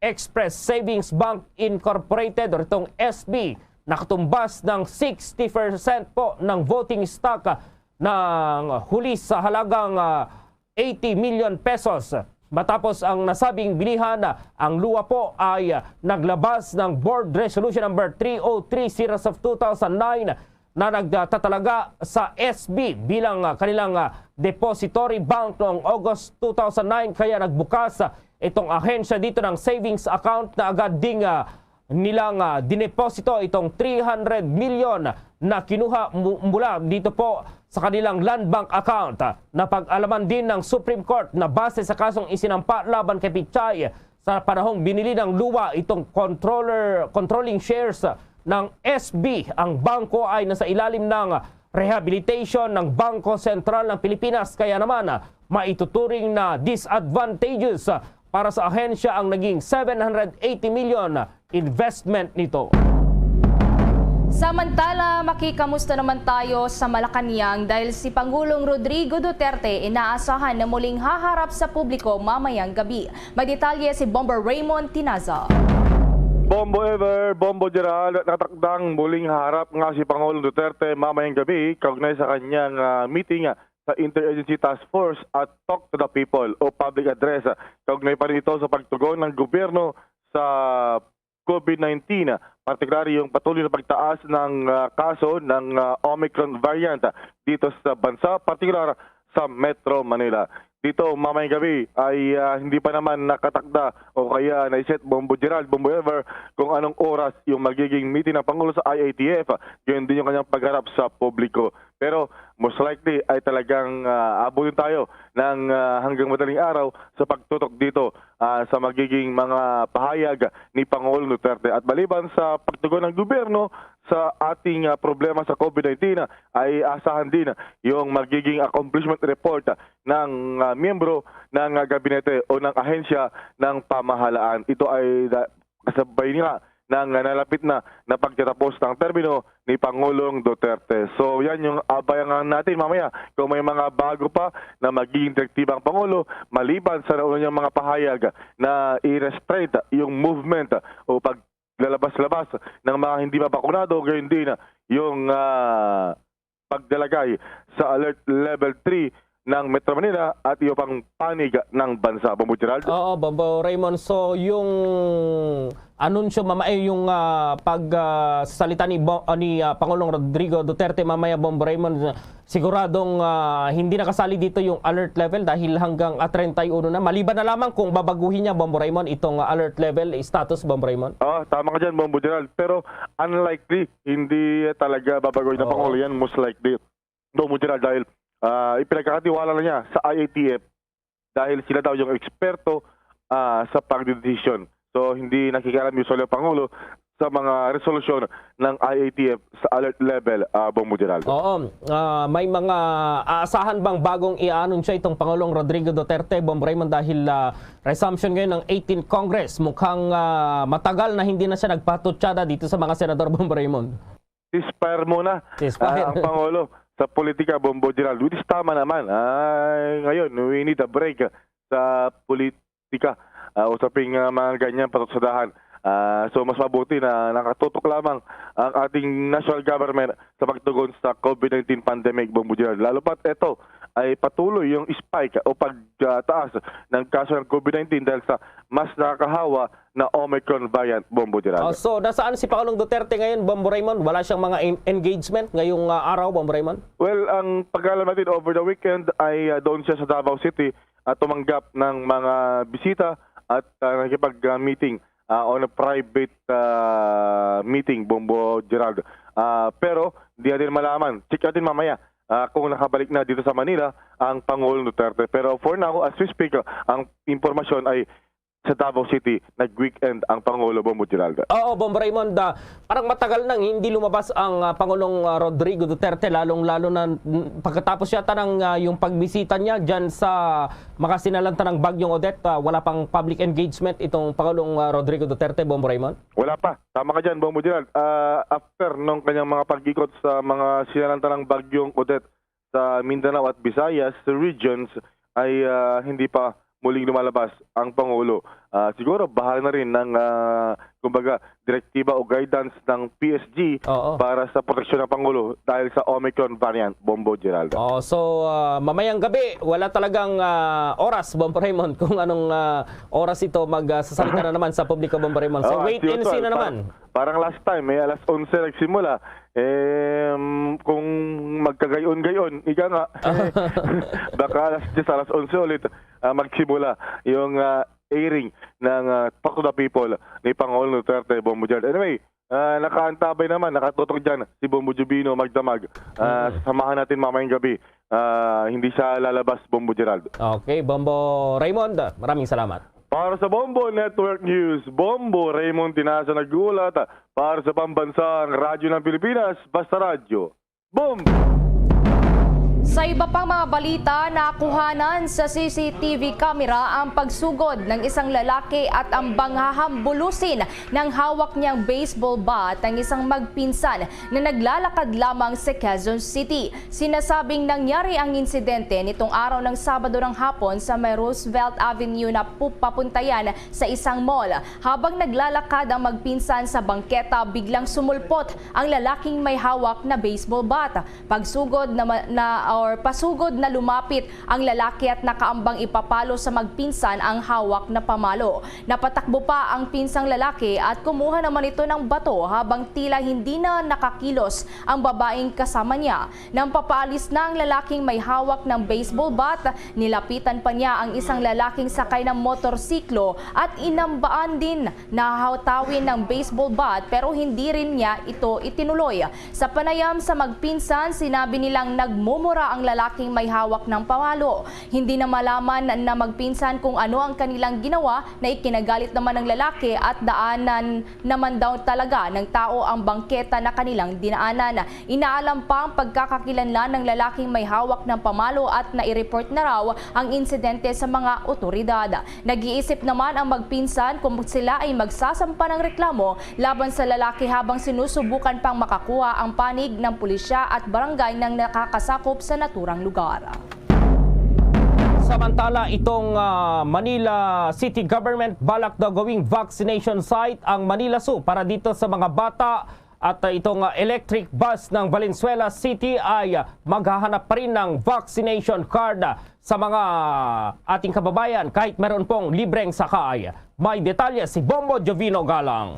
Express Savings Bank Incorporated o itong S B, nakatumbas ng sixty percent po ng voting stock, ah, ng huli sa halagang, ah, eighty million pesos. Matapos ang nasabing bilihan, ang luwa po ay naglabas ng Board Resolution Number three oh three series of two thousand nine na nagtatalaga sa S B bilang, ah, kanilang, ah, depository bank noong August two thousand nine, kaya nagbukas, ah, itong ahensya dito ng savings account na agad ding, ah, nilang, ah, dineposito itong three hundred million na kinuha mu-, mula dito po sa kanilang Land Bank account. Napag-alaman din ng Supreme Court na base sa kasong isinampa laban kay Pichay, sa panahong binili ng luwa itong controller, controlling shares ng S B, ang bangko ay nasa ilalim ng rehabilitation ng Bangko Sentral ng Pilipinas, kaya naman maituturing na disadvantageous para sa ahensya ang naging seven hundred eighty million investment nito. Samantala, makikamusta naman tayo sa Malacañang dahil si Pangulong Rodrigo Duterte inaasahan na muling haharap sa publiko mamayang gabi. May detalye si Bomber Raymond Tinaza. Bombo Ever, Bombo Gerald, natakdang muling haharap nga si Pangulong Duterte mamayang gabi kaugnay sa kanyang, ah, meeting, ah, sa Interagency Task Force at Talk to the People o public address, ah, kaugnay pa rin ito sa pagtugon ng gobyerno sa COVID nineteen, ah, partikular yung patuloy na pagtaas ng, ah, kaso ng, ah, Omicron variant, ah, dito sa bansa, partikular sa Metro Manila. Dito, mamayang gabi ay, ah, hindi pa naman nakatakda o kaya naiset, Bombo Gerald, Bombo Ever, kung anong oras yung magiging meeting ng Pangulo sa I A T F, ah, yun din yung kanyang pagharap sa publiko. Pero most likely ay talagang, ah, abutin tayo ng, ah, hanggang madaling araw sa pagtutok dito, ah, sa magiging mga pahayag ni Pangulong Duterte. At maliban sa pagtugon ng gobyerno sa ating, ah, problema sa COVID nineteen, ah, ay asahan din yung magiging accomplishment report, ah, ng, ah, miyembro ng, ah, gabinete o ng ahensya ng pamahalaan. Ito ay da-, kasabay nga ng, ah, nalapit na na pagtatapos ng termino ni Pangulong Duterte. So, yan yung abangan natin mamaya kung may mga bago pa na magiging direktiba ang Pangulo maliban sa nauna niyang mga pahayag na i-restraint yung movement o paglalabas-labas ng mga hindi mabakunado, gayon din yung, ah, paglalagay sa Alert Level three ng Metro Manila at iba pang panig ng bansa. Bombo Gerald? Oo, Bombo Raymond. So, yung anunsyo, mama, eh, yung, ah, pag, ah, salita ni Bo-, ah, ni, ah, Pangulong Rodrigo Duterte mamaya, Bombo Raymond, siguradong, ah, hindi nakasali dito yung alert level dahil hanggang, ah, treinta y uno na. Maliban na lamang kung babaguhin niya, Bombo Raymond, itong, ah, alert level status, Bombo Raymond. Ah, tama ka dyan, Bombo Gerald. Pero unlikely, hindi talaga babaguhin ng Oo. Pangulo yan, most likely. Bombo Gerald, dahil, ah, ipinagkakatiwala na niya sa I A T F dahil sila daw yung eksperto, ah, sa pagdedesisyon. So, hindi nakikialam yung solo Pangulo sa mga resolusyon ng I A T F sa alert level, ah, Bombo Gerald. Oo. Ah, may mga aasahan bang bagong i-anunsyo itong Pangulong Rodrigo Duterte, Bombo Raymond, dahil, ah, resumption ngayon ng eighteenth Congress? Mukhang, ah, matagal na hindi na siya nagpatutsada dito sa mga senador, Bombo Raymond. Ceasefire muna, Ceasefire. ah, ang Pangulo sa politika, Bombo Gerald. Which is tama naman. Ay, ngayon, we need a break sa politika. Ah, usaping, ah, mga ganyan, patutsadahan. Ah, so, mas mabuti na nakatutok lamang ang ating national government sa pagtugon sa COVID nineteen pandemic, Bombo Gerald. Lalo pat ito ay patuloy yung spike o pagtaas ng kaso ng COVID nineteen dahil sa mas nakakahawa na Omicron variant, Bombo Gerald. Oh, so, nasaan si Pangulong Duterte ngayon, Bombo Raymond? Wala siyang mga en-, engagement ngayong, ah, araw, Bombo Raymond? Well, ang pag-alam natin, over the weekend ay, ah, doon siya sa Davao City at tumanggap ng mga bisita at, ah, nakikipag-, ah, meeting, ah, on a private, ah, meeting, Bombo Gerald. Ah, pero di natin malaman. Check natin mamaya, ah, kung nakabalik na dito sa Manila ang Pangulong Duterte. Pero for now, as we speak, ah, ang impormasyon ay sa Davao City, nag-weekend ang Pangulo, Bombo Gerald. Oo, Bombo Raymond, ah, parang matagal nang hindi lumabas ang, ah, Pangulong, ah, Rodrigo Duterte, lalong-lalo na, mm, pagkatapos yata ng, ah, yung pagbisita niya dyan sa mga sinalantan ng Bagyong Odette, ah, wala pang public engagement itong Pangulong, ah, Rodrigo Duterte, Bombo Raymond? Wala pa. Tama ka dyan, Bombo Gerald. Ah, after nung kanyang mga pag-ikot sa mga sinalantan ng Bagyong Odette sa Mindanao at Visayas regions, ay, ah, hindi pa muling lumalabas ang Pangulo. Ah, siguro bahagi na rin ng, ah, kumbaga, direktiba o guidance ng P S G Oo. para sa proteksyon ng Pangulo dahil sa Omicron variant, Bombo Gerald. Oh, so, ah, mamayang gabi, wala talagang, ah, oras, Bombo Raymond, kung anong, ah, oras ito mag, ah, sasalita na naman sa publiko, Bombo Raymond. So, Oh, as wait and see usual, na naman. par-, parang last time, eh, alas onse nagsimula. Eh, mm, kung magkagayon-gayon, ika nga, eh, baka alas diyes, alas onse ulit, ah, magsimula yung, ah, airing ng, ah, Talk to the People ni Pangulong Duterte, Bombo Gerald. Anyway, ah, nakaantabay naman, nakatutok dyan si Bombo Jubino magdamag. Ah, Mm. samahan natin mamayang gabi. Ah, hindi siya lalabas, Bombo Gerald. Okay, Bombo Raymond, maraming salamat. Para sa Bombo Network News, Bombo Raymond Tinaza nag-uulat. Para sa Pambansang Radyo ng Pilipinas, Basta Radyo. Bombo! Sa iba pang mga balita, nakuhanan sa C C T V camera ang pagsugod ng isang lalaki at ang banghahambulusing ng hawak niyang baseball bat ang isang magpinsan na naglalakad lamang sa Quezon City. Sinasabing nangyari ang insidente nitong araw ng Sabado ng hapon sa may Roosevelt Avenue na pu-, papuntayan sa isang mall. Habang naglalakad ang magpinsan sa bangketa, biglang sumulpot ang lalaking may hawak na baseball bat. Pagsugod na ma-, na, or pasugod na lumapit ang lalaki at nakaambang ipapalo sa magpinsan ang hawak na pamalo. Napatakbo pa ang pinsang lalaki at kumuha naman ito ng bato habang tila hindi na nakakilos ang babaeng kasama niya. Nang papaalis na ang lalaking may hawak ng baseball bat, nilapitan pa niya ang isang lalaking sakay ng motorsiklo at inambaan din na hawtawin ng baseball bat, pero hindi rin niya ito itinuloy. Sa panayam sa magpinsan, sinabi nilang nagmumura ang lalaking may hawak ng pamalo. Hindi na malaman na magpinsan kung ano ang kanilang ginawa, na ikinagalit naman ng lalaki at daanan naman daw talaga ng tao ang bangketa na kanilang dinaanan. Inaalam pa ang pagkakakilanlan ng lalaking may hawak ng pamalo at nai-report na raw ang insidente sa mga otoridad. Nag-iisip naman ang magpinsan kung sila ay magsasampa ng reklamo laban sa lalaki habang sinusubukan pang makakuha ang panig ng pulisya at barangay ng nakakasakop sa naturang lugar. Samantala, itong ah, Manila City Government balak daw gawing vaccination site ang Manila Zoo para dito sa mga bata at ah, itong ah, electric bus ng Valenzuela City ay ah, maghahanap pa rin ng vaccination card ah, sa mga ating kababayan kahit meron pong libreng sakay. May detalye si Bombo Jovino Galang.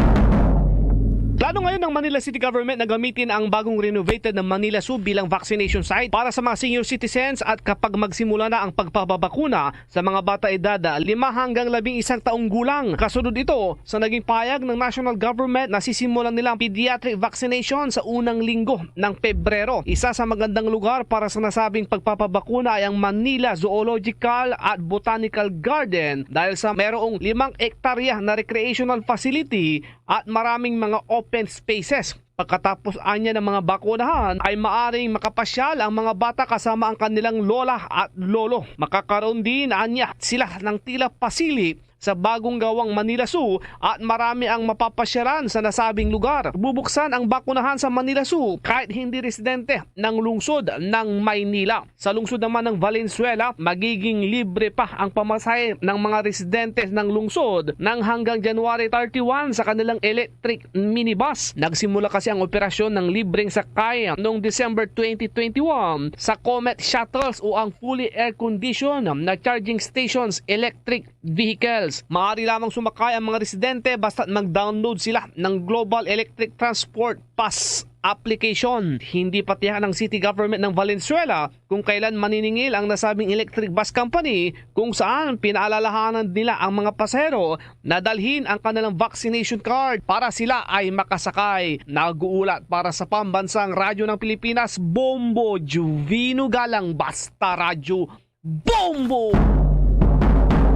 Plano ngayon ng Manila City Government na gamitin ang bagong renovated na Manila Zoo bilang vaccination site para sa mga senior citizens at kapag magsimula na ang pagpapabakuna sa mga bata edad lima hanggang labing isang taong gulang. Kasunod ito sa naging payag ng national government na sisimulan nilang pediatric vaccination sa unang linggo ng Pebrero. Isa sa magandang lugar para sa nasabing pagpapabakuna ay ang Manila Zoological at Botanical Garden dahil sa merong limang ektarya na recreational facility at maraming mga open spaces. Pagkatapos anya ng mga bakunahan ay maaring makapasyal ang mga bata kasama ang kanilang lola at lolo. Makakaroon din anya sila ng tila pasili sa bagong gawang Manila Zoo at marami ang mapapasyalan sa nasabing lugar. Bubuksan ang bakunahan sa Manila Zoo kahit hindi residente ng lungsod ng Maynila. Sa lungsod naman ng Valenzuela, magiging libre pa ang pamasahe ng mga residente ng lungsod nang hanggang January thirty-one sa kanilang electric minibus. Nagsimula kasi ang operasyon ng libreng sakay noong December twenty twenty-one sa Comet Shuttles o ang fully air-conditioned na charging stations electric vehicles. Maaari lamang sumakay ang mga residente basta mag-download sila ng Global Electric Transport Pass application. Hindi patiyakan ng City Government ng Valenzuela kung kailan maniningil ang nasabing electric bus company kung saan pinaalalahanan nila ang mga pasahero na dalhin ang kanilang vaccination card para sila ay makasakay. Nag-uulat para sa Pambansang Radyo ng Pilipinas, Bombo Juvino Galang, Basta Radyo Bombo!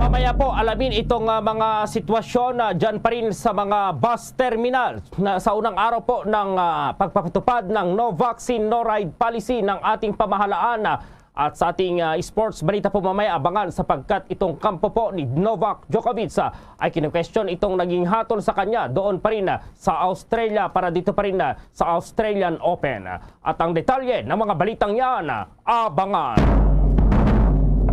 Mamaya po, alamin itong ah, mga sitwasyon na dyan pa rin sa mga bus terminal na sa unang araw po ng ah, pagpapatupad ng no vaccine, no ride policy ng ating pamahalaan. Ah, at sa ating ah, sports balita po mamaya, abangan sapagkat itong kampo po ni Novak Djokovic ah, ay kinu-question itong naging hatol sa kanya doon pa rin ah, sa Australia para dito pa rin ah, sa Australian Open. At ang detalye ng mga balitang yan, ah, abangan.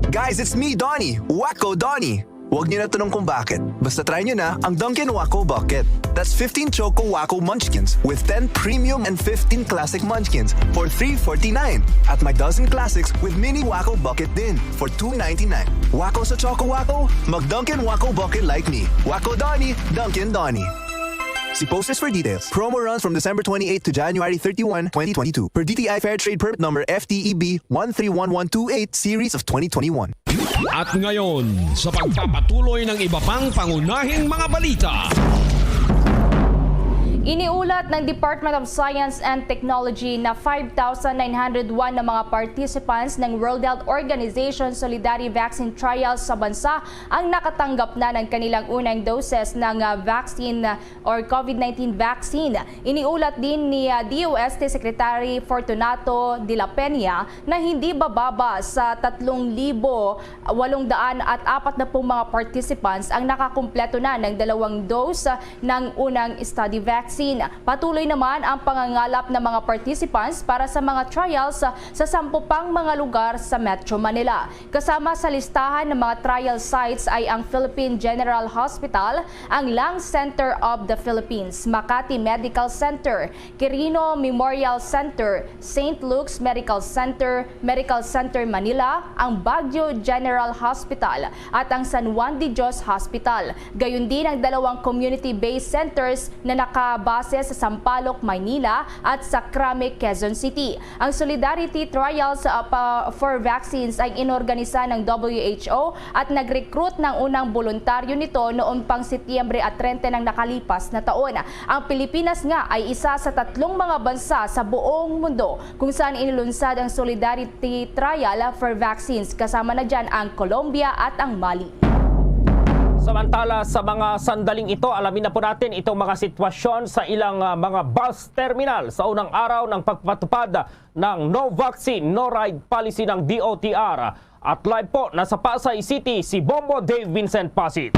Guys, it's me, Donnie. Wacko Donnie. Huwag niyo na tanong kung bakit. Basta try niyo na ang Dunkin' Wacko Bucket. That's fifteen Choco Wacko Munchkins with ten Premium and fifteen Classic Munchkins for three forty-nine. At may dozen Classics with Mini Wacko Bucket din for two ninety-nine. Wacko sa Choco Wacko? Mag Dunkin' Wacko Bucket like me. Wacko Donnie, Dunkin' Donnie. See posters for details. Promo runs from December twenty-eighth to January thirty-one, twenty twenty-two. Per D T I Fair Trade Permit Number F T E B one three one one two eight Series of twenty twenty-one. At ngayon, sa pagpapatuloy ng iba pang pangunahing mga balita. Iniulat ng Department of Science and Technology na five thousand nine hundred one na mga participants ng World Health Organization Solidarity Vaccine Trials sa bansa ang nakatanggap na ng kanilang unang doses ng ah, vaccine or COVID nineteen vaccine. Iniulat din ni ah, D O S T Secretary Fortunato de la Peña na hindi bababa sa tatlong libo walong daan at apat na pung mga participants ang nakakumpleto na ng dalawang dose ng unang study vaccine. Patuloy naman ang pangangalap ng mga participants para sa mga trials sa sampu pang mga lugar sa Metro Manila. Kasama sa listahan ng mga trial sites ay ang Philippine General Hospital, ang Lung Center of the Philippines, Makati Medical Center, Quirino Memorial Center, Saint Luke's Medical Center, Medical Center Manila, ang Baguio General Hospital, at ang San Juan de Dios Hospital. Gayon din ang dalawang community-based centers na naka bases sa Sampaloc, Maynila, at sa Krame, Quezon City. Ang Solidarity Trials, uh, pa, for Vaccines ay inorganisa ng W H O at nag-recruit ng unang boluntaryo nito noong pang Setyembre at treinta ng nakalipas na taon. Ang Pilipinas nga ay isa sa tatlong mga bansa sa buong mundo kung saan inilunsad ang Solidarity Trial for Vaccines, kasama na dyan ang Colombia at ang Mali. Samantala, sa mga sandaling ito, alamin na po natin itong mga sitwasyon sa ilang, ah, mga bus terminal sa unang araw ng pagpatupad ng No Vaccine, No Ride Policy ng D O T R. At live po, nasa Pasay City si Bombo Dave Vincent Pasit.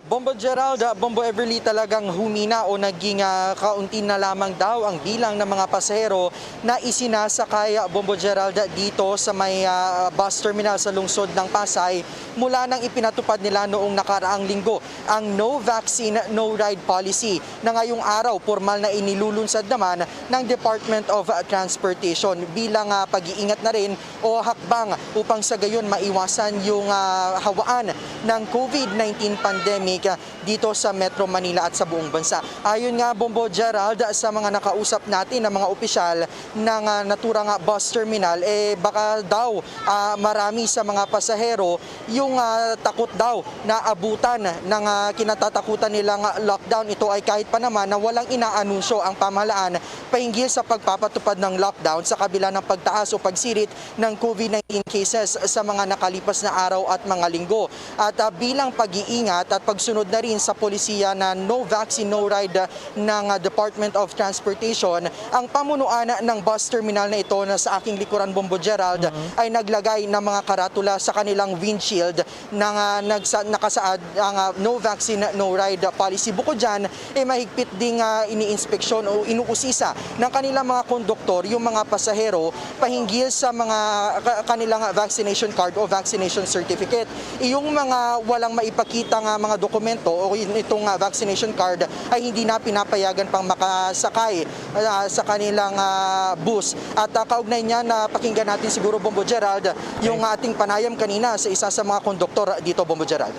Bombo Gerald, ah, Bombo Everly, talagang humina o naging, ah, kaunti na lamang daw ang bilang ng mga pasahero na isinasakay, ah, Bombo Gerald, dito sa may, ah, bus terminal sa lungsod ng Pasay mula nang ipinatupad nila noong nakaraang linggo ang No Vaccine, No Ride Policy, na ngayong araw pormal na inilulunsad naman ng Department of Transportation bilang, ah, pag-iingat na rin o hakbang upang sa gayon maiwasan yung, ah, hawaan ng COVID nineteen pandemic, ah, dito sa Metro Manila at sa buong bansa. Ayon nga, Bombo Gerald, sa mga nakausap natin ng mga opisyal ng, ah, naturang, ah, bus terminal, eh, baka daw, ah, marami sa mga pasahero yung, ah, takot daw na abutan ng, ah, kinatatakutan nilang lockdown. Ito ay kahit pa naman na walang inaanunsyo ang pamahalaan pahinggil sa pagpapatupad ng lockdown sa kabila ng pagtaas o pagsirit ng COVID nineteen cases sa mga nakalipas na araw at mga linggo. At, ah, bilang pag-iingat at pagsunod na rin sa polisiya na no vaccine, no ride, ah, ng, ah, Department of Transportation, ang pamunuan ng bus terminal na ito na sa aking likuran, Bombo Gerald, Mhm. ay naglagay ng mga karatula sa kanilang windshield na, ah, nagsa-, nakasaad ang, ah, no vaccine, no ride policy. Bukod dyan, eh, mahigpit ding, ah, iniinspeksyon o inuusisa ng kanilang mga konduktor yung mga pasahero pahinggil sa mga ka-, kanilang vaccination card o vaccination certificate. Yung mga walang maipakita nga mga dokumento o in-, itong, ah, vaccination card ay hindi na pinapayagan pang makasakay, ah, sa kanilang, ah, bus. At, ah, kaugnay niyan, ah, pakinggan natin siguro, Bombo Gerald, yung Okay. ating panayam kanina sa isa sa mga konduktor dito, Bombo Gerald.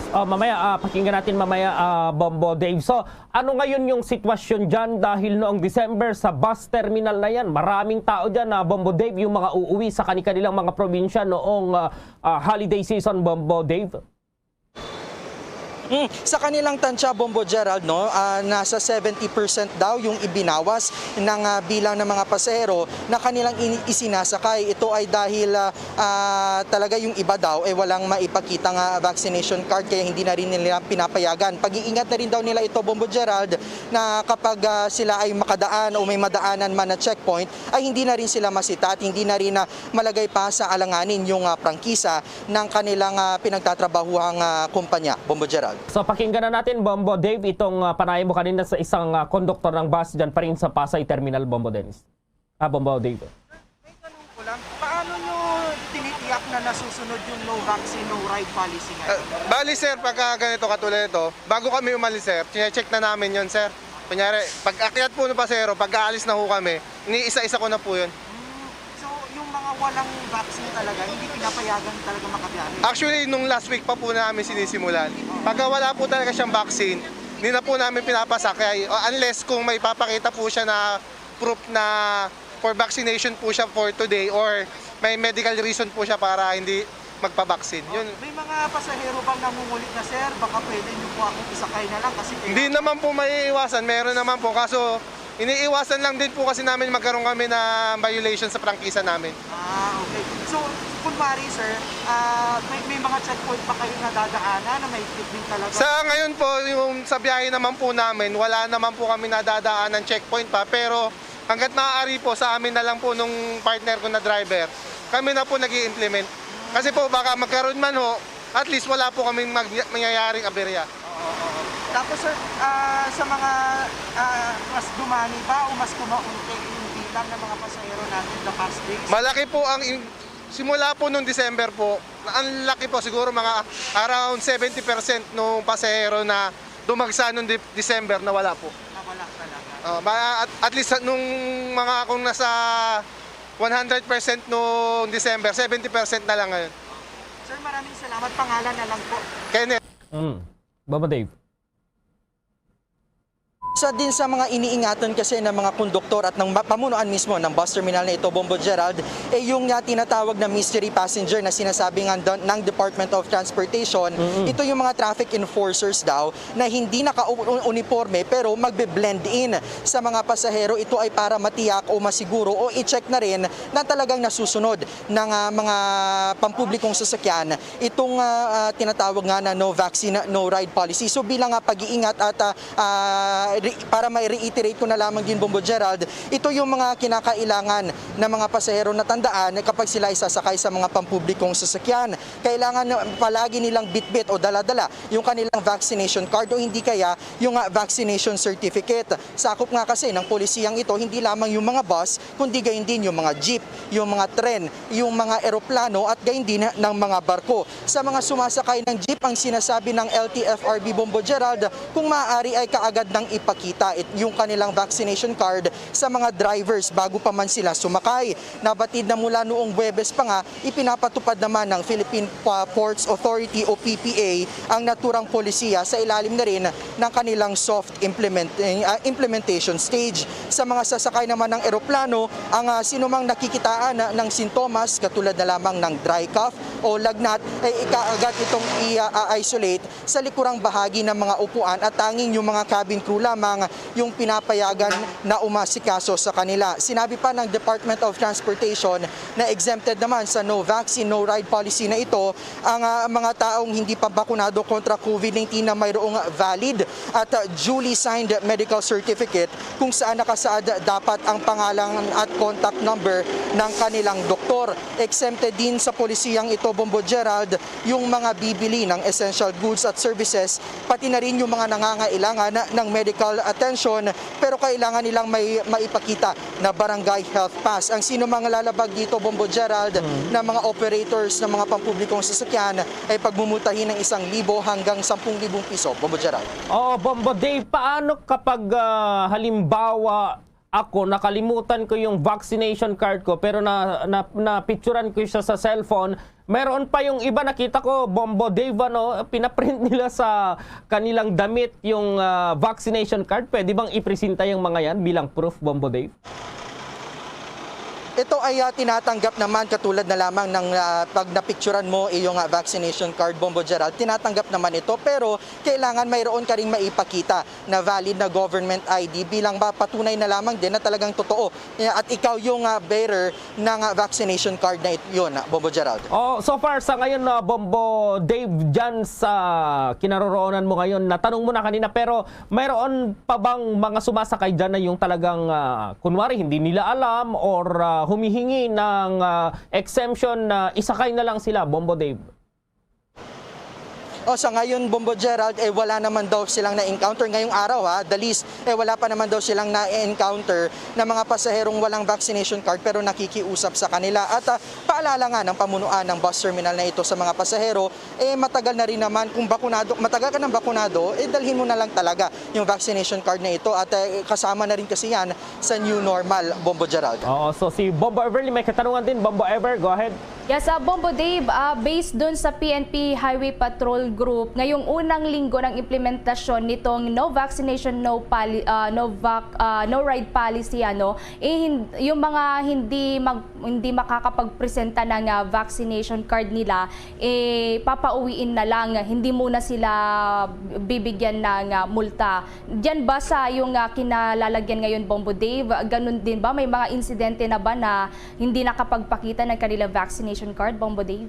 Ah, mamaya, ah, pakinggan natin mamaya, ah, Bombo Dave. So, ano ngayon yung sitwasyon dyan? Dahil noong December sa bus terminal na yan, maraming tao dyan, ah, Bombo Dave, yung mga uuwi sa kanilang mga probinsya noong, ah, ah, holiday season, Bombo Dave? Mm, sa kanilang tansya, Bombo Gerald, no, ah, nasa seventy percent daw yung ibinawas ng, ah, bilang ng mga pasahero na kanilang ini-, isinasakay. Ito ay dahil, ah, ah, talaga yung iba daw, eh, walang maipakita nga vaccination card, kaya hindi na rin nila pinapayagan. Pag-iingat na rin daw nila ito, Bombo Gerald, na kapag, ah, sila ay makadaan o may madaanan man na checkpoint, ay hindi na rin sila masita at hindi na rin na malagay pa sa alanganin yung, ah, prangkisa ng kanilang, ah, pinagtatrabahuhang, ah, kumpanya, Bombo Gerald. So, pakinggan na natin, Bombo Dave, itong, ah, panayam mo kanina sa isang, ah, konduktor ng bus dyan pa rin sa Pasay Terminal, Bombo Dennis. Ah, Bombo Dave. May tanong ko lang, paano nyo tinitiyak na nasusunod yung no vaccine, no ride policy ngayon? Ah, bali, sir, pagka ganito, katulad nito, bago kami umalis, sir, chine-check na namin yun, sir. Kunyari, pag akyat po ng pasero, pag aalis na ho kami, iniisa-isa ko na po yun. Hmm. So, yung mga walang vaccine talaga, hindi pinapayagan talaga makabiyahe? Actually, nung last week pa po namin sinisimulan, pagka wala po talaga siyang vaccine, hindi na po namin pinapasakay. O, unless kung may papakita po siya na proof na for vaccination po siya for today or may medical reason po siya para hindi magpa-vaccine. Yun. May mga pasahero bang namumulit na, "Sir, baka pwede niyo po akong isakay na lang kasi kailangan." Hindi naman po maiiwasan, meron naman po. Kaso, iniiwasan lang din po kasi namin magkaroon kami na violation sa prangkisa namin. Ah, okay. So, kunwari, sir, ah, may, may mga checkpoint ba kayo nadadaanan na mahigpit din talaga? Sa ngayon po, yung sa biyahe naman po namin, wala naman po kami nadadaan ng checkpoint pa. Pero hanggat maaari po, sa amin na lang po nung partner ko na driver, kami na po nag-i-implement. Kasi po, baka magkaroon man ho, at least wala po kaming mag-, mangyayaring aberya. Oo, oo. Tapos, sir, ah, sa mga, ah, mas dumami ba o mas kumaunti yung bilang ng mga pasahero natin the past days? Malaki po ang in-, simula po nung December po, ang laki po, siguro mga around seventy percent nung pasahero na dumagsa nung Dep-, December na wala po. Na wala talaga. Ah, ma-, at, at least nung mga kung nasa one hundred percent nung December, seventy percent na lang ngayon. Sir, maraming salamat. Pangalan na lang po. Kenneth. Mm. Bombo Dave. Isa din sa mga iniingatan kasi ng mga konduktor at ng ma-, pamunuan mismo ng bus terminal na ito, Bombo Gerald, eh yung, ah, tinatawag na mystery passenger na sinasabi nga do-, ng Department of Transportation. Mm-mm. Ito yung mga traffic enforcers daw na hindi naka-uniforme pero magbe-blend in sa mga pasahero. Ito ay para matiyak o masiguro o i-check na rin na talagang nasusunod ng, ah, mga pampublikong sasakyan itong, ah, ah, tinatawag nga na no vaccine, no ride policy. So bilang, ah, pag-iingat at, ah, ah, re-, para ma-reiterate ko na lamang din, Bombo Gerald, ito yung mga kinakailangan ng mga pasahero na tandaan kapag sila ay sasakay sa mga pampublikong sasakyan. Kailangan palagi nilang bitbit o dala-dala yung kanilang vaccination card o hindi kaya yung, ah, vaccination certificate. Sakop nga kasi ng polisiyang ito hindi lamang yung mga bus, kundi gayon din yung mga jeep, yung mga tren, yung mga eroplano at gayon din ng mga barko. Sa mga sumasakay ng jeep, ang sinasabi ng L T F R B, Bombo Gerald, kung maaari ay kaagad nang ipakita it-, yung kanilang vaccination card sa mga drivers bago pa man sila sumakay. Nabatid na mula noong Huwebes pa nga, ipinapatupad naman ng Philippine Pa-, Ports Authority o P P A ang naturang polisiya sa ilalim na rin ng kanilang soft implement-, ah, implementation stage. Sa mga sasakay naman ng eroplano, ang, ah, sinumang nakikitaan ng sintomas katulad na lamang ng dry cough o lagnat ay ikaagad itong i-isolate sa likurang bahagi ng mga upuan at tanging yung mga cabin crew lamang yung pinapayagan na umasikaso sa kanila. Sinabi pa ng Department of Transportation na exempted naman sa no vaccine, no ride policy na ito ang, ah, mga taong hindi pa bakunado kontra COVID nineteen na mayroong valid at, ah, duly signed medical certificate kung saan nakasaad dapat ang pangalan at contact number ng kanilang doktor. Exempted din sa polisiyang ito, Bombo Gerald, yung mga bibili ng essential goods at services, pati na rin yung mga nangangailangan ng medical attention, pero kailangan nilang may maipakita na barangay health pass. Ang sino mang lalabag dito, Bombo Gerald, Mm. na mga operators ng mga pampublikong sasakyan ay pagmumultahin ng isang libo hanggang sampung libong piso, Bombo Gerald. Oo, Bombo Dave, paano kapag, ah, halimbawa, ako, nakalimutan ko yung vaccination card ko, pero na, na, napicturan ko siya sa cellphone. Meron pa yung iba, nakita ko, Bombo Dave, ano, pinaprint nila sa kanilang damit yung, ah, vaccination card. Pwede bang ipresenta yung mga yan bilang proof, Bombo Dave? Ito ay, ah, tinatanggap naman katulad na lamang ng, ah, pag napicturan mo iyong, ah, vaccination card, Bombo Gerald. Tinatanggap naman ito, pero kailangan mayroon ka ring maipakita na valid na government I D bilang ba patunay na lamang din na talagang totoo, eh, at ikaw yung, ah, bearer ng, ah, vaccination card na it-, yun, ah, Bombo Gerald. Oh, so far sa ngayon, ah, Bombo Dave, dyan sa kinaroroonan mo ngayon, natanong mo na kanina, pero mayroon pa bang mga sumasakay dyan na yung talagang, ah, kunwari, hindi nila alam or, ah, humihingi ng, ah, exemption na isakay na lang sila, Bombo Dave? O, sa ngayon, Bombo Gerald, eh, wala naman daw silang na-encounter ngayong araw, ha, the least, eh, wala pa naman daw silang na-encounter na mga pasaherong walang vaccination card pero nakikiusap sa kanila. At, ah, paalala nga ng pamunuan ng bus terminal na ito sa mga pasahero, eh, matagal na rin naman, kung bakunado, matagal ka ng bakunado, eh, dalhin mo na lang talaga yung vaccination card na ito at, eh, kasama na rin kasi yan sa new normal, Bombo Gerald. Oo, so si Bombo Everly may katanungan din. Bombo Ever, go ahead. Yes, ah, Bombo Dave, ah, based dun sa P N P Highway Patrol Group, ngayong unang linggo ng implementasyon nitong no vaccination, no poli-, ah, no vac-, ah, no ride policy, ano, eh, hin-, yung mga hindi mag-, hindi makakapagpresenta ng, ah, vaccination card nila, eh, papauwiin na lang, hindi muna sila bibigyan ng, ah, multa. Diyan ba sa iyong, ah, kinalalagyan ngayon, Bombo Dave, ganun din ba? May mga insidente na ba na hindi nakapagpakita ng kanilang vaccination card, Bombo Dave?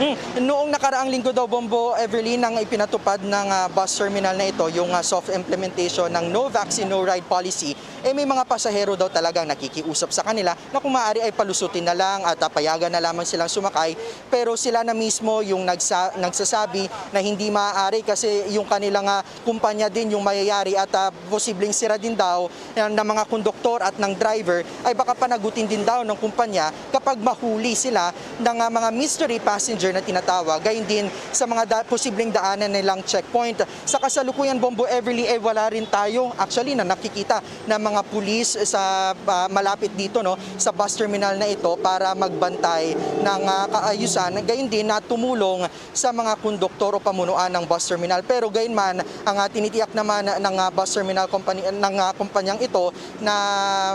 Hmm. Noong nakaraang linggo daw, Bombo Everly, nang ipinatupad ng, ah, bus terminal na ito yung, ah, soft implementation ng no vaccine, no ride policy, eh, may mga pasahero daw talagang nakikiusap sa kanila na kung maaari ay palusutin na lang at, ah, payagan na lamang silang sumakay. Pero sila na mismo yung nagsa-, nagsasabi na hindi maaari kasi yung kanilang, ah, kumpanya din yung mayayari at, ah, posibleng sira din daw ng, ng mga konduktor at ng driver ay baka panagutin din daw ng kumpanya kapag mahuli sila ng, ah, mga mystery passenger na tinatawag. Gayon din sa mga da-, posibleng daanan nilang checkpoint. Sa kasalukuyan, Bombo Everly, ay wala rin tayo actually na nakikita na mga pulis sa, ah, malapit dito, no, sa bus terminal na ito para magbantay ng, ah, kaayusan, gayon din na tumulong sa mga konduktor o pamunuan ng bus terminal. Pero gayon man, ang, ah, tinitiyak naman ng, ah, bus terminal company, ng, ah, kumpanyang ito na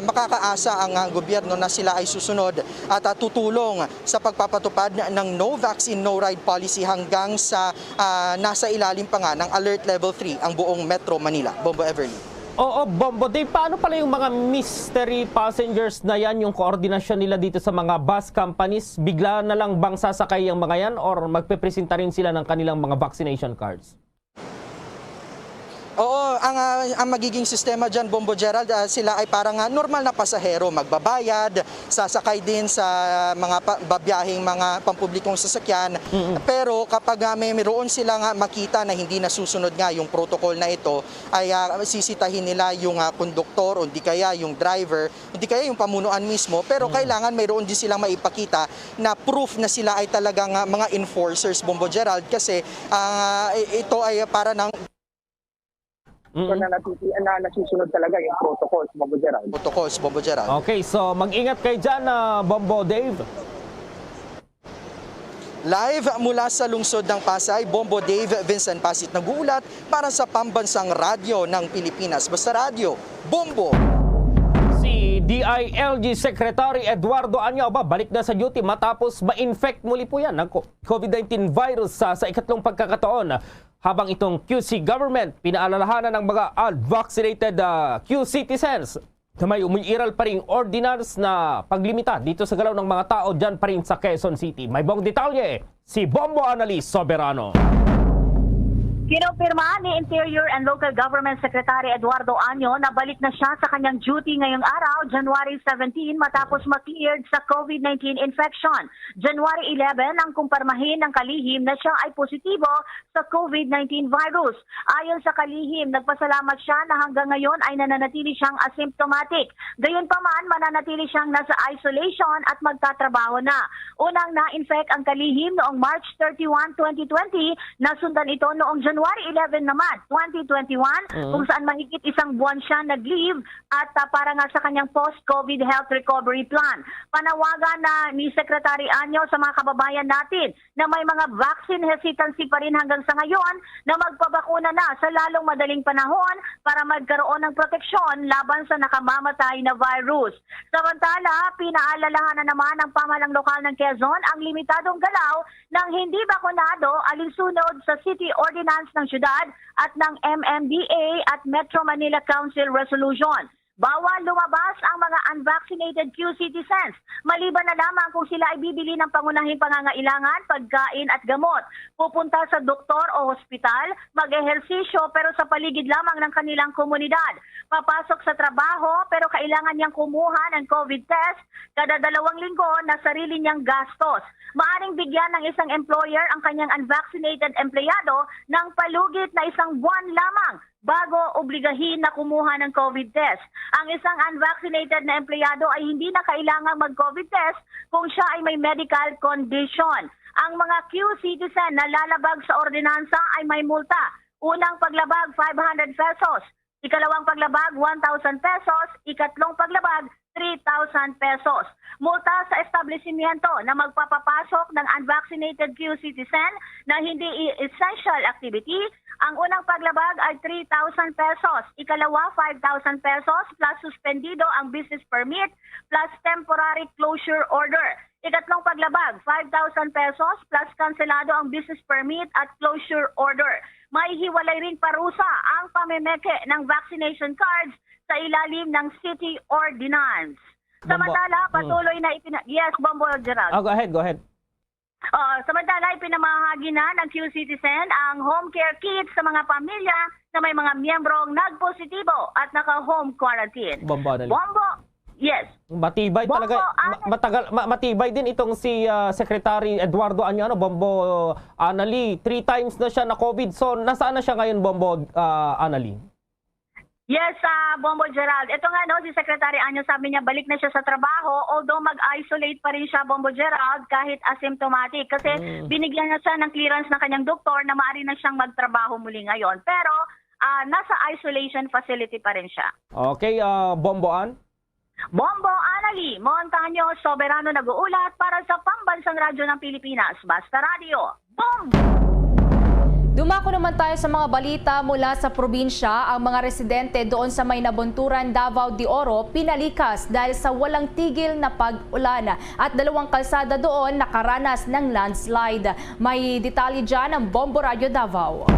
makakaasa ang, ah, gobyerno na sila ay susunod at, ah, tutulong sa pagpapatupad ng no vaccine, no ride policy hanggang sa, ah, nasa ilalim pa nga ng Alert Level three ang buong Metro Manila. Bombo Everly. Oo, Bombo Dave, paano pala yung mga mystery passengers na yan, yung koordinasyon nila dito sa mga bus companies? Bigla na lang bang sasakay ang mga yan or magpipresenta rin sila ng kanilang mga vaccination cards? Oo, ang, ah, ang magiging sistema diyan, Bombo Gerald, ah, sila ay parang, ah, normal na pasahero, magbabayad, sasakay din sa mga pa-, babiyaheng mga pampublikong sasakyan. Mm-mm. Pero kapag, ah, may, mayroon sila nga makita na hindi nasusunod nga yung protocol na ito, ay, ah, sisitahin nila yung, ah, konduktor o di kaya yung driver, o di kaya yung pamunuan mismo. Pero Mm. kailangan mayroon din silang maipakita na proof na sila ay talagang, ah, mga enforcers, Bombo Gerald, kasi, ah, i-, ito ay para ng Mm. na natiti-, na nasusunod talaga yung protocols, Bombo Gerald. Protocols, Bombo Gerald. Okay, so mag-ingat kayo dyan, ah, Bombo Dave. Live mula sa lungsod ng Pasay, Bombo Dave Vincent Pasit nag-uulat para sa Pambansang Radyo ng Pilipinas. Basta Radyo, Bombo! Si D I L G Secretary Eduardo Año, aba, balik na sa duty matapos ma-infect muli po yan ng co-, COVID nineteen virus sa, sa ikatlong pagkakataon. Habang itong Q C government, pinaalalahanan ng mga unvaccinated, ah, Q citizens na may umiiral pa ring ordinance na paglimita dito sa galaw ng mga tao dyan pa rin sa Quezon City. May buong detalye si Bombo Annalise Soberano. Kinumpirma ni Interior and Local Government Secretary Eduardo Año na balik na siya sa kanyang duty ngayong araw, January seventeen, matapos ma-cleared sa COVID nineteen infection. January eleven ang kumpirmahin ng kalihim na siya ay positibo sa COVID nineteen virus. Ayon sa kalihim, nagpasalamat siya na hanggang ngayon ay nananatili siyang asymptomatic. Gayunpaman, mananatili siyang nasa isolation at magtatrabaho na. Unang na-infect ang kalihim noong March thirty-one, twenty twenty, nasundan ito noong January eleven naman, twenty twenty-one, Mm. kung saan mahigit isang buwan siya nag-leave at, ah, para nga sa kanyang post-COVID health recovery plan. Panawagan na ni Secretary Año sa mga kababayan natin na may mga vaccine hesitancy pa rin hanggang sa ngayon na magpabakuna na sa lalong madaling panahon para magkaroon ng proteksyon laban sa nakamamatay na virus. Samantala, pinaalalahanan naman ng pamahalang lokal ng Quezon ang limitadong galaw ng hindi bakunado alinsunod sa City Ordinance ng syudad at ng M M D A at Metro Manila Council Resolution. Bawal lumabas ang mga unvaccinated Q citizens, maliban na lamang kung sila ay bibili ng pangunahing pangangailangan, pagkain at gamot, pupunta sa doktor o hospital, mag-ehersisyo pero sa paligid lamang ng kanilang komunidad, papasok sa trabaho pero kailangan niyang kumuha ng COVID test kada dalawang linggo na sarili niyang gastos. Maaring bigyan ng isang employer ang kanyang unvaccinated empleyado ng palugit na isang buwan lamang bago obligahin na kumuha ng COVID test. Ang isang unvaccinated na empleyado ay hindi na kailangang mag-COVID test kung siya ay may medical condition. Ang mga Q citizen na lalabag sa ordinansa ay may multa. Unang paglabag, five hundred pesos. Ikalawang paglabag, one thousand pesos. Ikatlong paglabag, three thousand pesos. Multa sa establishmento na magpapapasok ng unvaccinated Q citizen na hindi i-, essential activity. Ang unang paglabag ay three thousand pesos, ikalawa five thousand pesos, plus suspendido ang business permit, plus temporary closure order. Ikatlong paglabag, five thousand pesos, plus kanselado ang business permit at closure order. May hiwalay ring parusa ang pamemeke ng vaccination cards sa ilalim ng City Ordinance. Bombo. Samantala, Mm. patuloy na ipina-, yes, Bombo Gerald. Ah, go ahead, go ahead. Oo, samantala, ipinamahagi na ng Q Citizen ang home care kits sa mga pamilya na may mga miyembrong nagpositibo at naka-home quarantine. Bombo, Annalyn. Bombo, yes. Matibay Bombo, talaga, ma-, Annalyn. matagal, ma-, matibay din itong si, ah, Secretary Eduardo Año, ano, Bombo, Annalyn, three times na siya na COVID. So, nasaan na siya ngayon, Bombo, ah, Annalyn? Yes, ah, Bombo Gerald. Ito nga, no, si Secretary Año, sabi niya, balik na siya sa trabaho, although mag-isolate pa rin siya, Bombo Gerald, kahit asymptomatic. Kasi Mm. binigyan na siya ng clearance ng kanyang doktor na maaari na siyang magtrabaho muli ngayon. Pero ah, nasa isolation facility pa rin siya. Okay, ah, Bombo Ann? Bombo Anali, Montaño Soberano nag-uulat para sa Pambansang Radyo ng Pilipinas, Basta Radyo. Bombo! Dumako naman tayo sa mga balita mula sa probinsya. Ang mga residente doon sa may Nabunturan, Davao de Oro, pinalikas dahil sa walang tigil na pag-ulan at dalawang kalsada doon nakaranas ng landslide. May detalye dyan ang Bombo Radyo Davao.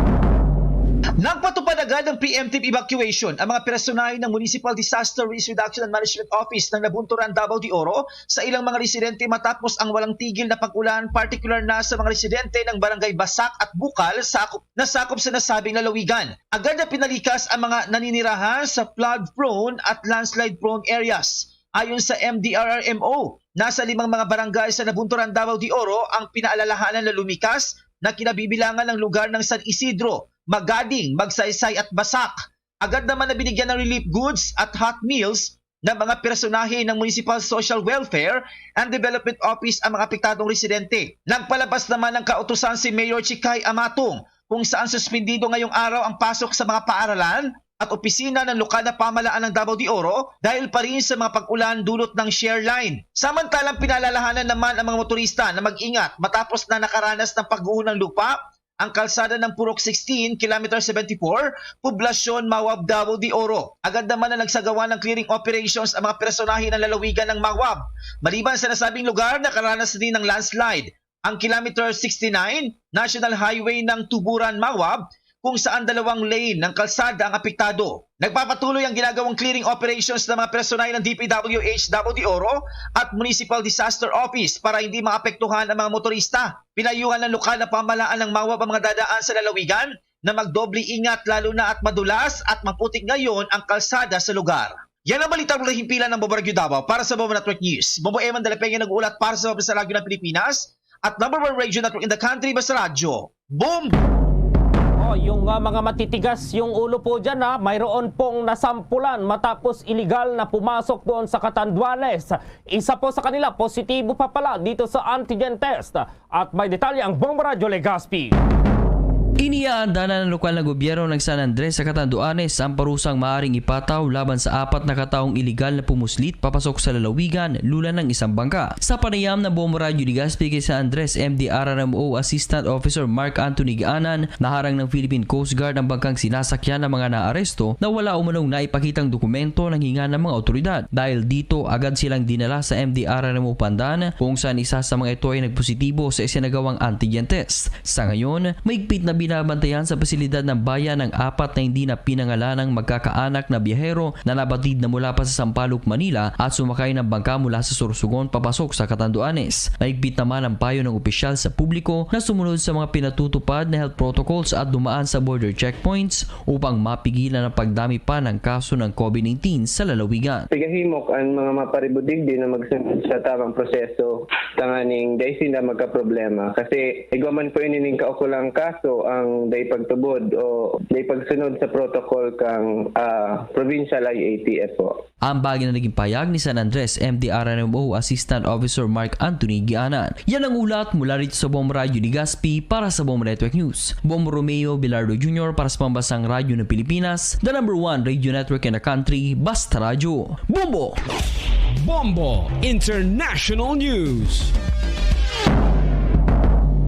Nagpatupad agad ng preemptive evacuation ang mga personahe ng Municipal Disaster Risk Reduction and Management Office ng Nabunturan, Davao de Oro, sa ilang mga residente matapos ang walang tigil na pag-ulan, partikular na sa mga residente ng Barangay Basak at Bukal sa akop-, na sakop sa nasabing lalawigan. Agad na pinalikas ang mga naninirahan sa flood-prone at landslide-prone areas. Ayon sa M D R R M O, nasa limang mga barangay sa Nabunturan, Davao de Oro ang pinaalalahanan na lumikas na kinabibilangan ng lugar ng San Isidro, Magading, Magsaysay at Basak. Agad naman na binigyan ng relief goods at hot meals ng mga personahe ng Municipal Social Welfare and Development Office ang mga apektadong residente. Nagpalabas naman ng kautusan si Mayor Chikay Amatong kung saan suspendido ngayong araw ang pasok sa mga paaralan at opisina ng lokal na pamahalaan ng Davao de Oro dahil pa rin sa mga pag-ulan dulot ng shear line. Samantalang pinalalahanan naman ang mga motorista na mag-ingat matapos na nakaranas ng pagguho ng lupa ang kalsada ng Purok sixteen, Kilometer seventy-four, Poblacion, Mawab, Davao de Oro. Agad naman na nagsagawa ng clearing operations ang mga personahe ng lalawigan ng Mawab. Maliban sa nasabing lugar, nakaranas din ng landslide ang Kilometer sixty-nine, National Highway ng Tuburan, Mawab, kung saan dalawang lane ng kalsada ang apektado. Nagpapatuloy ang ginagawang clearing operations ng mga personahe ng D P W H Davao de Oro at Municipal Disaster Office para hindi maapektuhan ang mga motorista. Pinayuhan ng lokal na pamahalaan ng Mawab ang mga dadaan sa lalawigan na magdoble ingat, lalo na at madulas at maputik ngayon ang kalsada sa lugar. Yan ang balita mula himpilan ng Bombo Radyo Davao para sa Bombo Network News. Bombo Eman de la Peña nag-uulat para sa Bombo sa Radyo ng Pilipinas at number one radio network in the country, Basta Radyo. Bombo! Oh, yung, ah, mga matitigas yung ulo po dyan, ha, mayroon pong nasampulan matapos iligal na pumasok doon sa Catanduanes. Isa po sa kanila, positibo pa pala dito sa antigen test. At may detalye ang Bombo Radyo Legazpi. Iniaandanan ng lokal na gobyerno ng San Andres sa Catanduanes ang parusang maaring ipataw laban sa apat na kataong iligal na pumuslit papasok sa lalawigan, lula ng isang bangka. Sa panayam ng Bombo Radyo Legazpi kay San Andres M D R R M O Assistant Officer Mark Anthony Gianan, naharang ng Philippine Coast Guard ang bangkang sinasakyan ng mga naaresto na wala umanong naipakitang dokumento ng hinga ng mga otoridad. Dahil dito, agad silang dinala sa M D R R M O Pandan, kung saan isa sa mga ito ay nagpositibo sa isinagawang antigen test. Sa ngayon, mahigpit na binabantayan sa pasilidad ng bayan ang apat na hindi na pinangalanang magkakaanak na biyahero na nabatid na mula pa sa Sampaloc, Manila at sumakay ng bangka mula sa Sorsogon papasok sa Catanduanes. Mahigpit naman ang payo ng opisyal sa publiko na sumunod sa mga pinatutupad na health protocols at dumaan sa border checkpoints upang mapigilan ang pagdami pa ng kaso ng COVID nineteen sa lalawigan. Pigahimok ang mga maparibudigdi na magsunod sa tamang proseso tanganing day sila magkaproblema. Kasi igwa man po ini ning kaukulang kaso ang day pagtubod o day pagsunod sa protocol kang, ah, provincial I A T F po. Ang bagi na naging payag ni San Andres M D R R M O Assistant Officer Mark Anthony Gianan. Yan ang ulat mula rito sa Bombo Radyo Legazpi para sa Bombo Network News. Bombo Romeo Bilardo Junior para sa Pambasang Radyo ng Pilipinas, the number one radio network in the country, Basta Radyo. Bombo! Bombo International News.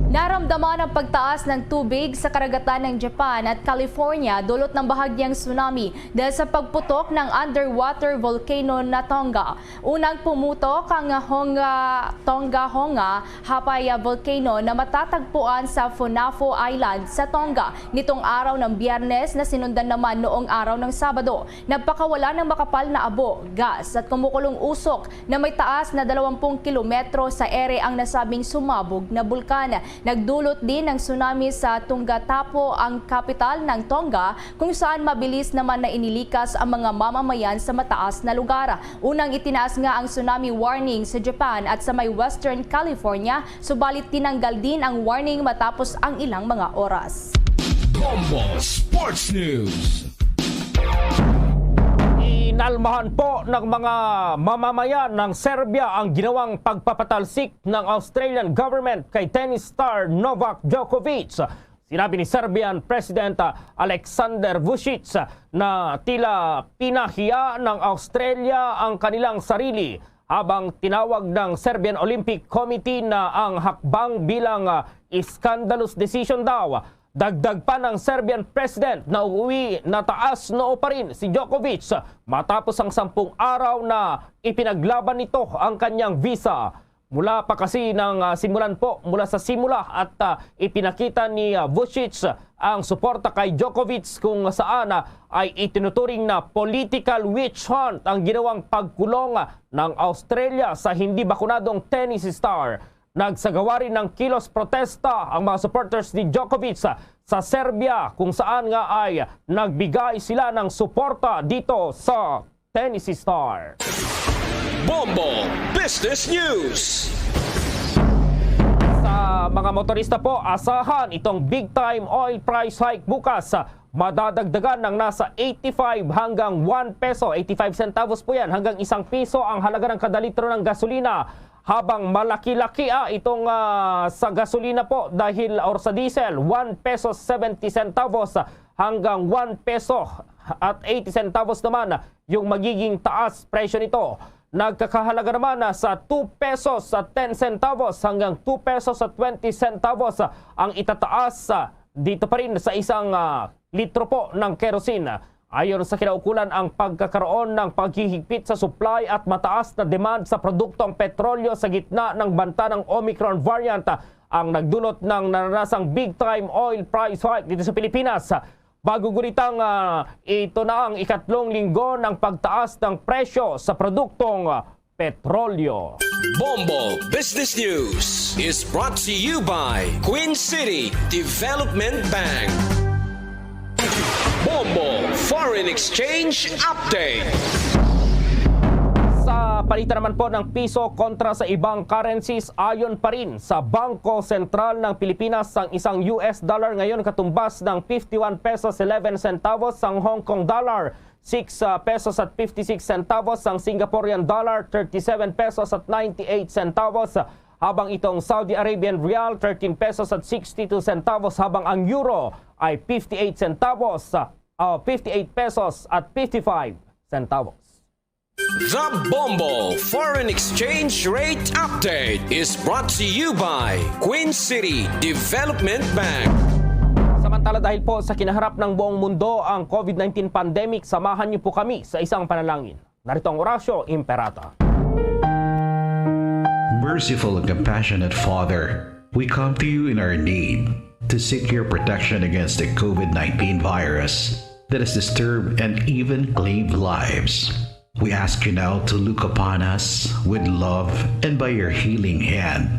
Naramdaman ang pagtaas ng tubig sa karagatan ng Japan at California dulot ng bahagyang tsunami dahil sa pagputok ng underwater volcano na Tonga. Unang pumutok ang Honga, Tonga Honga Hapaya volcano na matatagpuan sa Funafo Island sa Tonga nitong araw ng Biyernes na sinundan naman noong araw ng Sabado. Nagpakawala ng makapal na abo, gas at kumukulong usok na may taas na dalawampung kilometro sa ere ang nasabing sumabog na bulkan. Nagdulot din ng tsunami sa Tongatapu, ang kapital ng Tonga, kung saan mabilis naman na inilikas ang mga mamamayan sa mataas na lugar. Unang itinaas nga ang tsunami warning sa Japan at sa may Western California, subalit tinanggal din ang warning matapos ang ilang mga oras. Bombo Sports News. Inalmahan po ng mga mamamayan ng Serbia ang ginawang pagpapatalsik ng Australian government kay tennis star Novak Djokovic. Sinabi ni Serbian President, ah, Aleksandar Vučić, ah, na tila pinahiya ng Australia ang kanilang sarili habang tinawag ng Serbian Olympic Committee na ang hakbang bilang, ah, scandalous decision daw. Dagdag pa ng Serbian President na uuwi na taas noo pa rin si Djokovic matapos ang sampung araw na ipinaglaban nito ang kanyang visa. Mula pa kasi ng, ah, simulan po, mula sa simula at, ah, ipinakita ni, ah, Vučić ang suporta kay Djokovic kung saan, ah, ay itinuturing na political witch hunt ang ginawang pagkulong, ah, ng Australia sa hindi bakunadong tennis star. Nagsagawa rin ng kilos protesta ang mga supporters ni Djokovic sa, sa Serbia kung saan nga ay nagbigay sila ng suporta dito sa tennis star. Bombo Business News. Sa mga motorista po, asahan itong big time oil price hike bukas. Madadagdagan ng nasa eighty-five hanggang one peso, eighty-five centavos po yan, hanggang isang piso ang halaga ng kada litro ng gasolina. Habang malaki-laki, ah, itong, ah, sa gasolina po dahil or sa diesel, one peso seventy centavos hanggang one peso at eighty centavos naman yung magiging taas presyo nito. Nagkakahalaga naman, ah, sa two pesos at ten centavos hanggang two pesos at twenty centavos, ah, ang itataas, ah, dito pa rin sa isang, ah, litro po ng kerosene. Ayon sa kinaukulan, ang pagkakaroon ng paghihigpit sa supply at mataas na demand sa produktong petrolyo sa gitna ng banta ng Omicron variant, ah, ang nagdulot ng naranasang big time oil price hike dito sa Pilipinas. Bago gunitang, ah, ito na ang ikatlong linggo ng pagtaas ng presyo sa produktong, ah, petrolyo. Bombo Business News is brought to you by Queen City Development Bank. Bombo Foreign Exchange Update. Sa palitan naman po ng piso kontra sa ibang currencies, ayon pa rin sa Bangko Sentral ng Pilipinas, ang isang U S dollar ngayon katumbas ng fifty-one pesos eleven centavos, ang Hong Kong dollar six, ah, pesos at fifty-six centavos, ang Singaporean dollar thirty-seven pesos at ninety-eight centavos, habang itong Saudi Arabian rial thirteen pesos at sixty-two centavos, habang ang euro ay fifty-eight centavos, ah, fifty-eight pesos at fifty-five centavos. The Bombo Foreign Exchange Rate Update is brought to you by Queen City Development Bank. Samantala, dahil po sa kinaharap ng buong mundo ang COVID nineteen pandemic, samahan niyo po kami sa isang panalangin. Narito ang Orasyo Imperata. Merciful and compassionate Father, we come to you in our need to seek your protection against the COVID nineteen virus that has disturbed and even claimed lives. We ask you now to look upon us with love and by your healing hand,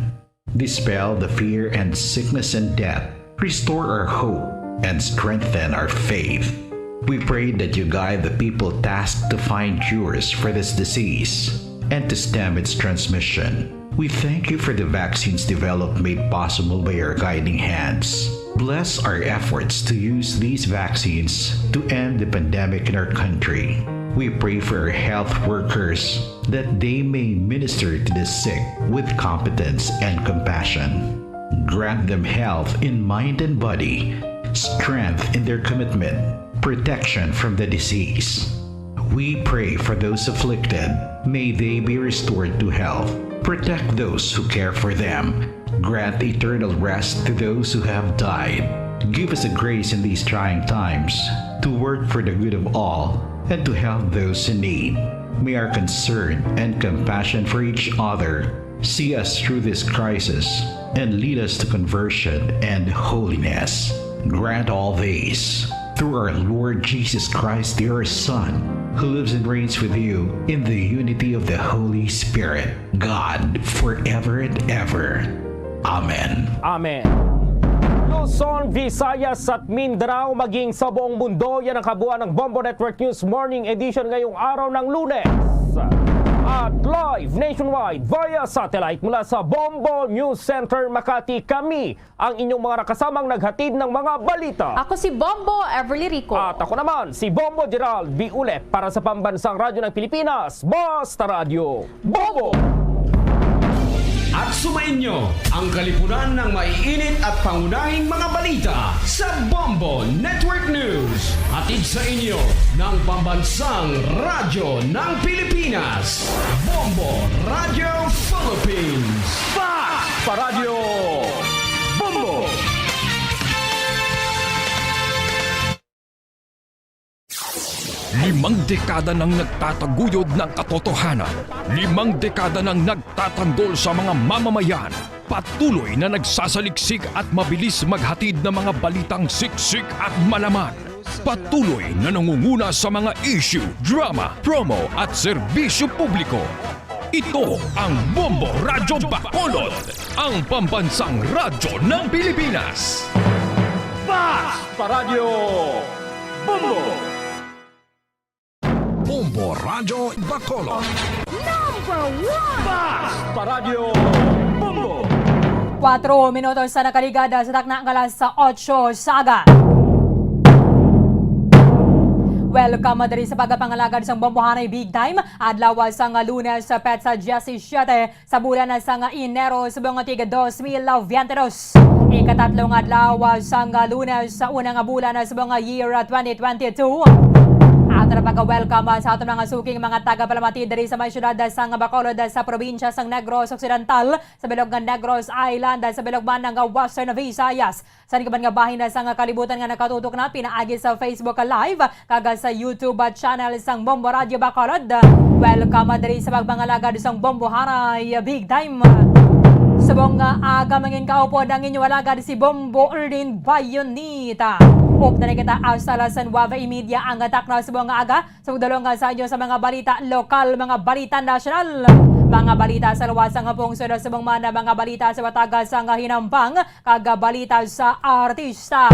dispel the fear and sickness and death, restore our hope, and strengthen our faith. We pray that you guide the people tasked to find cures for this disease and to stem its transmission. We thank you for the vaccines developed made possible by your guiding hands. Bless our efforts to use these vaccines to end the pandemic in our country. We pray for our health workers that they may minister to the sick with competence and compassion. Grant them health in mind and body, strength in their commitment, protection from the disease. We pray for those afflicted. May they be restored to health. Protect those who care for them. Grant eternal rest to those who have died. Give us the grace in these trying times to work for the good of all and to help those in need. May our concern and compassion for each other see us through this crisis and lead us to conversion and holiness. Grant all this through our Lord Jesus Christ, your Son, who lives and reigns with you in the unity of the Holy Spirit, God, forever and ever. Amen. Amen. Luzon, Visayas at Mindanao, maging sa buong mundo, yan ang kabuuan ng Bombo Network News Morning Edition ngayong araw ng Lunes. At live nationwide via satellite mula sa Bombo News Center, Makati, kami ang inyong mga nakasamang naghatid ng mga balita. Ako si Bombo Everly Rico. At ako naman, si Bombo Gerald B. Ulep para sa Pambansang Radyo ng Pilipinas, Basta Radyo Bombo! At sumainyo ang kalipunan ng maiinit at pangunahing mga balita sa Bombo Network News. Hatid sa inyo ng Pambansang Radyo ng Pilipinas, Bombo Radio Philippines. Fast Paradyo Bombo! Limang dekada nang nagtataguyod ng katotohanan. Limang dekada nang nagtatanggol sa mga mamamayan. Patuloy na nagsasaliksik at mabilis maghatid ng mga balitang siksik at malaman. Patuloy na nangunguna sa mga issue, drama, promo at serbisyo publiko. Ito ang Bombo Radyo Bacolod, ang pambansang radyo ng Pilipinas. Fast Paradyo Bombo! Bombo Radyo Bacolod. Number one! Fast Paradyo Bombo! Kuwatro minutos sa nakaligad sa takna nga alas otso sa aga. Welcome diri sa pagpangalagad sang Bombohanay Big Time, adlaw sang Lunes, petsa diyasisiete sa bulan sang Enero, subong nga tig dos mil biyente dos. Ikatatlo nga adlaw sang Lunes sa una nga bulan subong nga year twenty twenty-two. Ato na pagka-welcome sa aton mga suking mga tagapalamati diri sa may siyudad sang Bacolod, sa probinsya sang Negros Occidental, sa bilog nga Negros Island, sa bilog man nga Western Visayas, sa iban nga bahin sang kalibutan nga nakatutok na pinaagi sa Facebook Live kag sa YouTube channel sang Bombo Radyo Bacolod. Welcome diri sa pagpangalagad sang Bombohanay Big Time. Subong nga aga, mangin kaupod ang inyo alagad, si Bombo Erdin Bayonita. Upod na kita hasta alas nuebe y media ang takna subong nga aga. Sugdulong nga sa inyo sa mga balita lokal, mga balita nasyonal, mga balita sa luwas nga pungsod, subong man mga balita sa batagas nga hinampang, kag balita sa artista.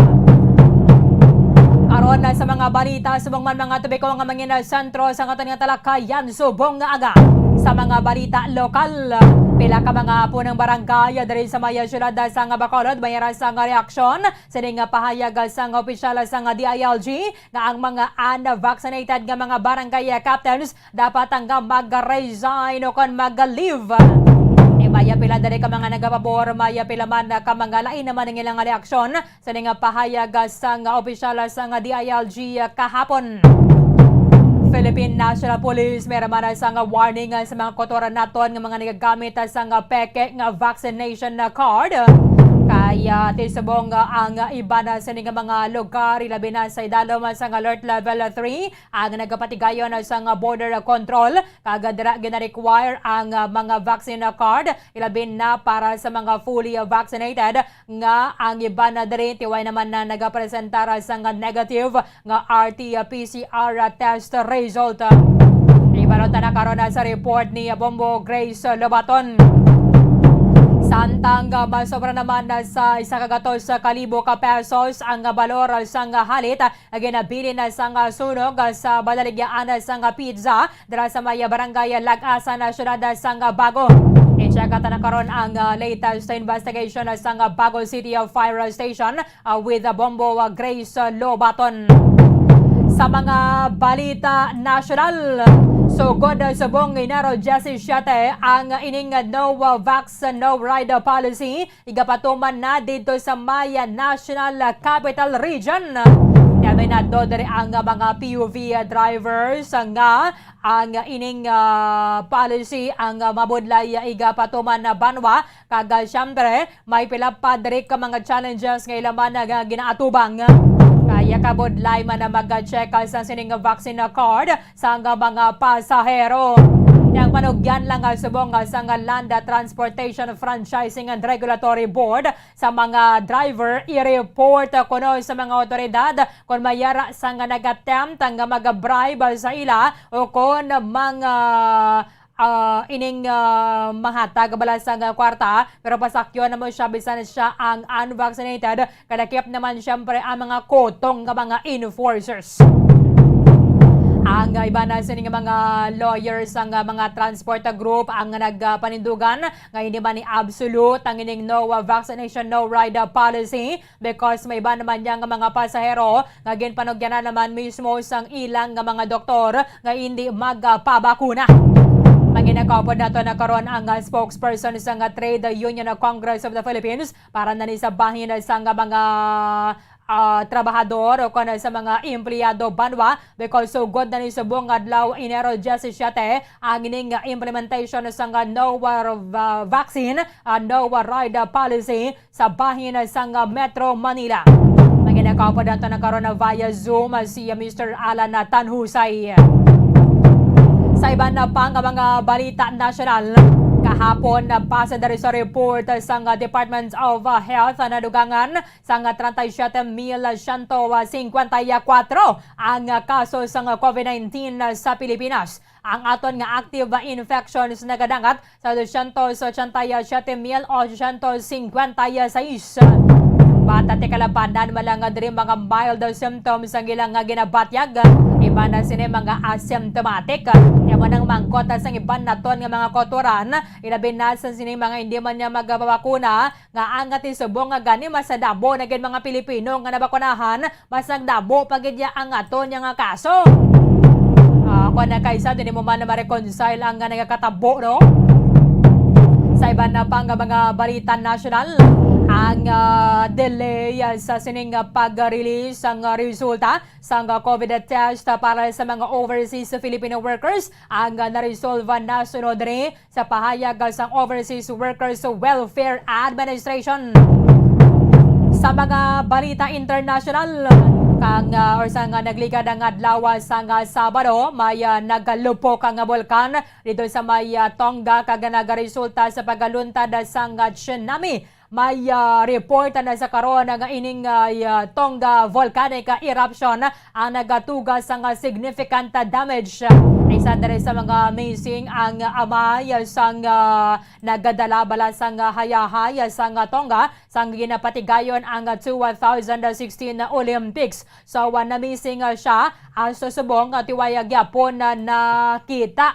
Karon na sa mga balita, subong man mga topiko nga mangin sentro sa aton nga talakayan subong nga aga. Sa mga balita lokal, pila ka mga punong barangay diri sa may siyudad sang Bacolod may ara sang reaksyon sini nga pahayag sang opisyal sang D I L G nga ang mga unvaccinated nga mga barangay captains dapat nga mag-resign o kon mag-leave. Di maya pila diri ka mga nagapabor, maya pila man ka mga lain naman ang ilang reaksyon sa ning pahayag sang opisyal sang D I L G kahapon. Philippine National Police may ra man sang warning sa mga kautoran naton nga mga nagagamit sang peke nga vaccination card. Kaya ti subong ang iban sa ning mga lugar, ilabi na sa idalom sang Alert Level three, ang nagapatigayon sang border control, kag dira gina-require ang, ah, mga vaccine card, ilabi na para sa mga fully vaccinated, nga ang iban na diri ti way naman na nagapresentar sang negative nga R T P C R test result. Ibalot na karon sa report ni Bombo Grace Lobaton. Samtang, ah, masobra naman na sa isa ka gatos ka libo ka pesos ang balor sang halit nga ginabilin sang sunog sa balaligyanan sang pizza dira sa may barangay Lag-asan, siyudad sang Bago. I-check na karon ang, ah, latest investigation sang Bago City Fire Station, ah, with Bombo, ah, Grace Lobaton. Sa mga balita nasyonal, sugod subong Enero diyasisiete ang ining no vax, no ride policy igapatuman na didto sa may National Capital Region. Kaya may nadto diri ang mga P U V drivers nga ang ining, ah, policy ang mabudlay igapatuman na banwa. Kag, ah, siyempre, may pila pa diri ka mga challenges nga ila man nga ginaatubang. Kaya kabudlay man na mag-check sa sining vaccine card sang mga pasahero. Ang panugyan lang nga subong nga sang Land Transportation Franchising and Regulatory Board sa mga driver, i-report kuno sa mga awtoridad kon may ara sang nag-attempt nga mag-bribe sa ila o kon mga, ah, ining, ah, manghatag bala sang kwarta, pero pasakyon na mo siya bisan siya ang unvaccinated. Kalakip naman, siyempre, ang mga kutong nga mga enforcers. Ang iban na sining mga lawyers, ang, ah, mga transport group ang nagpanindugan nga hindi man ni absolute ang ining no vaccination, no ride policy, because may iban naman niya nga mga pasahero nga ginpanugyanan naman mismo sang ilang nga mga doktor nga hindi magpabakuna. Manginakapod nato na karon ang, ah, spokesperson sa nga Trade Union Congress of the Philippines para na ni sa bahin sa nga mga, ah, trabahador o kon sa mga empleyado banwa, because sugod na ni subong adlaw, Enero diyasisiete, ang ining implementation sa nga no, ah, va-, vaccine, ah, no, ah, ride, ah, policy sa bahin sang Metro Manila. Manginakapod nato na karon na via Zoom si Mister Alan Tanhusay. Sa iban na pa nga mga balita nasyonal, kahapon, base diri sa report sang Department of Health, nadugangan sang treinta y siete mil ciento cincuenta y cuatro ang kaso sang COVID nineteen sa Pilipinas. Ang aton nga active infections nagadangat sa dosyentos ochenta y siete mil ochocientos cincuenta y seis. Bata ti kalabanan, mala nga diri mga mild symptoms ang ilang nga ginabatyag. Iban na sini mga asymptomatic. Amo nang mangkot sang iban naton nga mga kautoran, ilabi na sa sini mga hindi man niya magababakuna, nga ang ati subong nga gani mas nadamo na gid mga Pilipino nga nabakunahan, mas nagdamo pa gid ya ang aton nga kaso. Ah, kung na kaysa, di mo man na ma-reconcile ang nga nagakatabo, no? Sa iban na pa nga mga balita nasyonal, ang, ah, delay, ah, sa sining, ah, pag-release ang, ah, resulta sang, ah, COVID test, ah, para sa mga overseas Filipino workers ang, ah, na-resolve na sunod diri sa pahayag sang Overseas Workers Welfare Administration. Sa mga balita international, kang, ah, or sa nga nagligad ang adlaw sang, ah, Sabado, may, ah, nagalupok ang bulkan dito sa may, ah, Tonga, kag nagaresulta sa pagaluntad sang, ah, tsunami. May, ah, report na sa karon nga ining, ah, ah, Tonga volcanic, ah, eruption ang nagatuga sang, ah, significant, ah, damage. Isa diri sa mga missing ang, ah, amay, ah, sang, ah, nagadala bala sang, ah, hayahay, ah, sang, ah, Tonga sang ginapatigayon ang, ah, two thousand sixteen Olympics. So, ah, na-missing, ah, siya, ah, sa subong, ah, ti wala gyapon na nakita.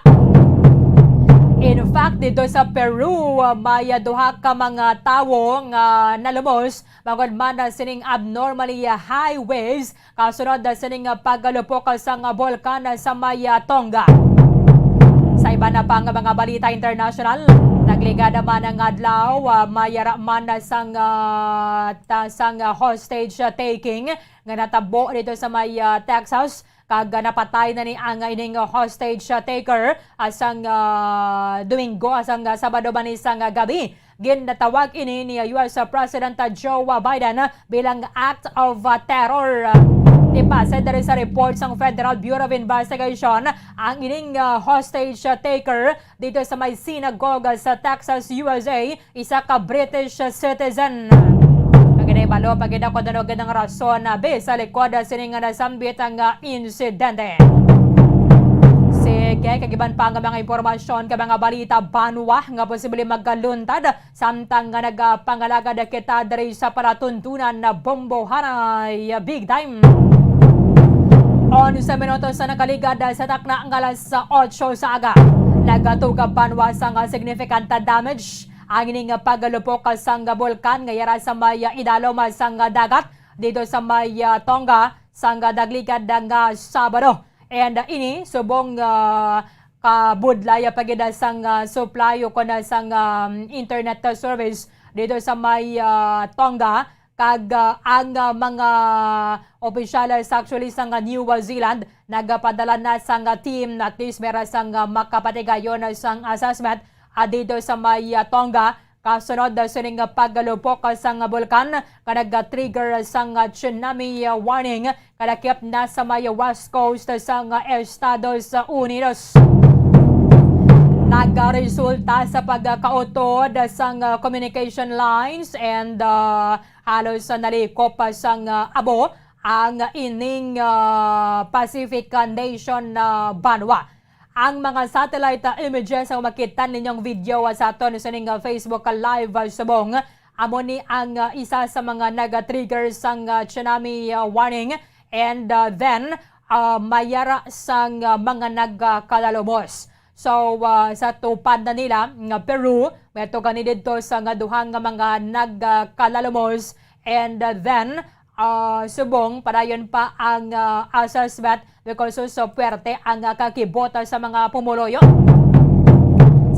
In fact, dito sa Peru, ah, may, ah, duha ka mga tawo nga nalumos bangod man, ah, sining abnormally, ah, high waves kasunod, ah, sining, ah, paggalupok, ah, sang, ah, bulkan, ah, sa may, ah, Tonga. Sa iban na pa nga mga balita international, nagligad naman ang adlaw, ah, may ara man, ah, sang, ah, ta-, sang, ah, hostage, ah, taking nga natabo dito sa may, ah, Texas, kag, ah, napatay na ni ang ining hostage, ah, taker, ah, sang, ah, Domingo, ah, sang, ah, Sabado man ni sang, ah, gabi. Ginatawag ini ni, ah, U S President, ah, Joe, ah, Biden, ah, bilang act of, ah, terror. Tipasa diri sa report sang Federal Bureau of Investigation, ang ining, ah, hostage, ah, taker dito sa may synagogue, ah, sa Texas, U S A, isa ka British citizen. Ang ginahibalo pa gid ako daw gid ang rason, ah, be, sa likod, ah, sini nga nasambit ang, ah, insidente. Sige, kag iban pa nga mga impormasyon, kag mga balita banwa nga posible magkaluntad samtang nga nagapangalagad kita diri sa palatuntunan na Bombohanay Big Time. Onse minutos sa nakaligad sa takna nga alas otso sa aga, nagatuga banwa sang significant damage ang ining paggalupok sang bulkan nga yara sa may idalom sang dagat dito sa may, ah, Tonga sang nagligad nga Sabado. And, ah, ini subong, ah, kabudlay pa gid sang, ah, supply o kon sang, um, internet service dito sa may, ah, Tonga. Kag, ah, ang, ah, mga opisyales actually sang, ah, New Zealand nagapadala na sang, ah, team, at least meron sang, ah, makapatigayon sang assessment, ah, dito sa may, ah, Tonga, kasunod, ah, sining, ah, paggalupok, ah, sang, ah, bulkan nga nag-trigger sang, ah, tsunami, ah, warning, kalakip na sa may west coast sang, ah, Estados Unidos. Nagaresulta sa pagkautod sang, ah, communication lines and, ah, halos, ah, nalikop, ah, sang, ah, abo ang ining, ah, Pacific, ah, nation, ah, banwa. Ang mga satellite, ah, images nga makita ninyong video, ah, sa aton sining, ah, Facebook, ah, Live, ah, subong, amo ni ang, ah, isa sa mga nag-trigger sang, ah, tsunami, ah, warning. And, ah, then, ah, may ara sang, ah, mga nagkalalumos. So, ah, sa tupad na nila nga Peru, may ato gani didto sa nga duha nga mga nagkalalumos. And, ah, then, ah, subong, padayon pa ang, ah, assessment because so, so puwerte ang, ah, kakibot, ah, sa mga pumuluyo.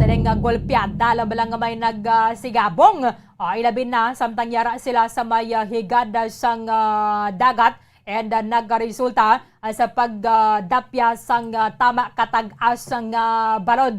Siling, ah, golpeada lang bala nga may nagsigabong. Ah, ilabi na samtang yara sila sa may, ah, higad, ah, sang, ah, dagat, and, ah, nagresulta, ah, sa pagdapya sang, ah, tama katag-as nga balod.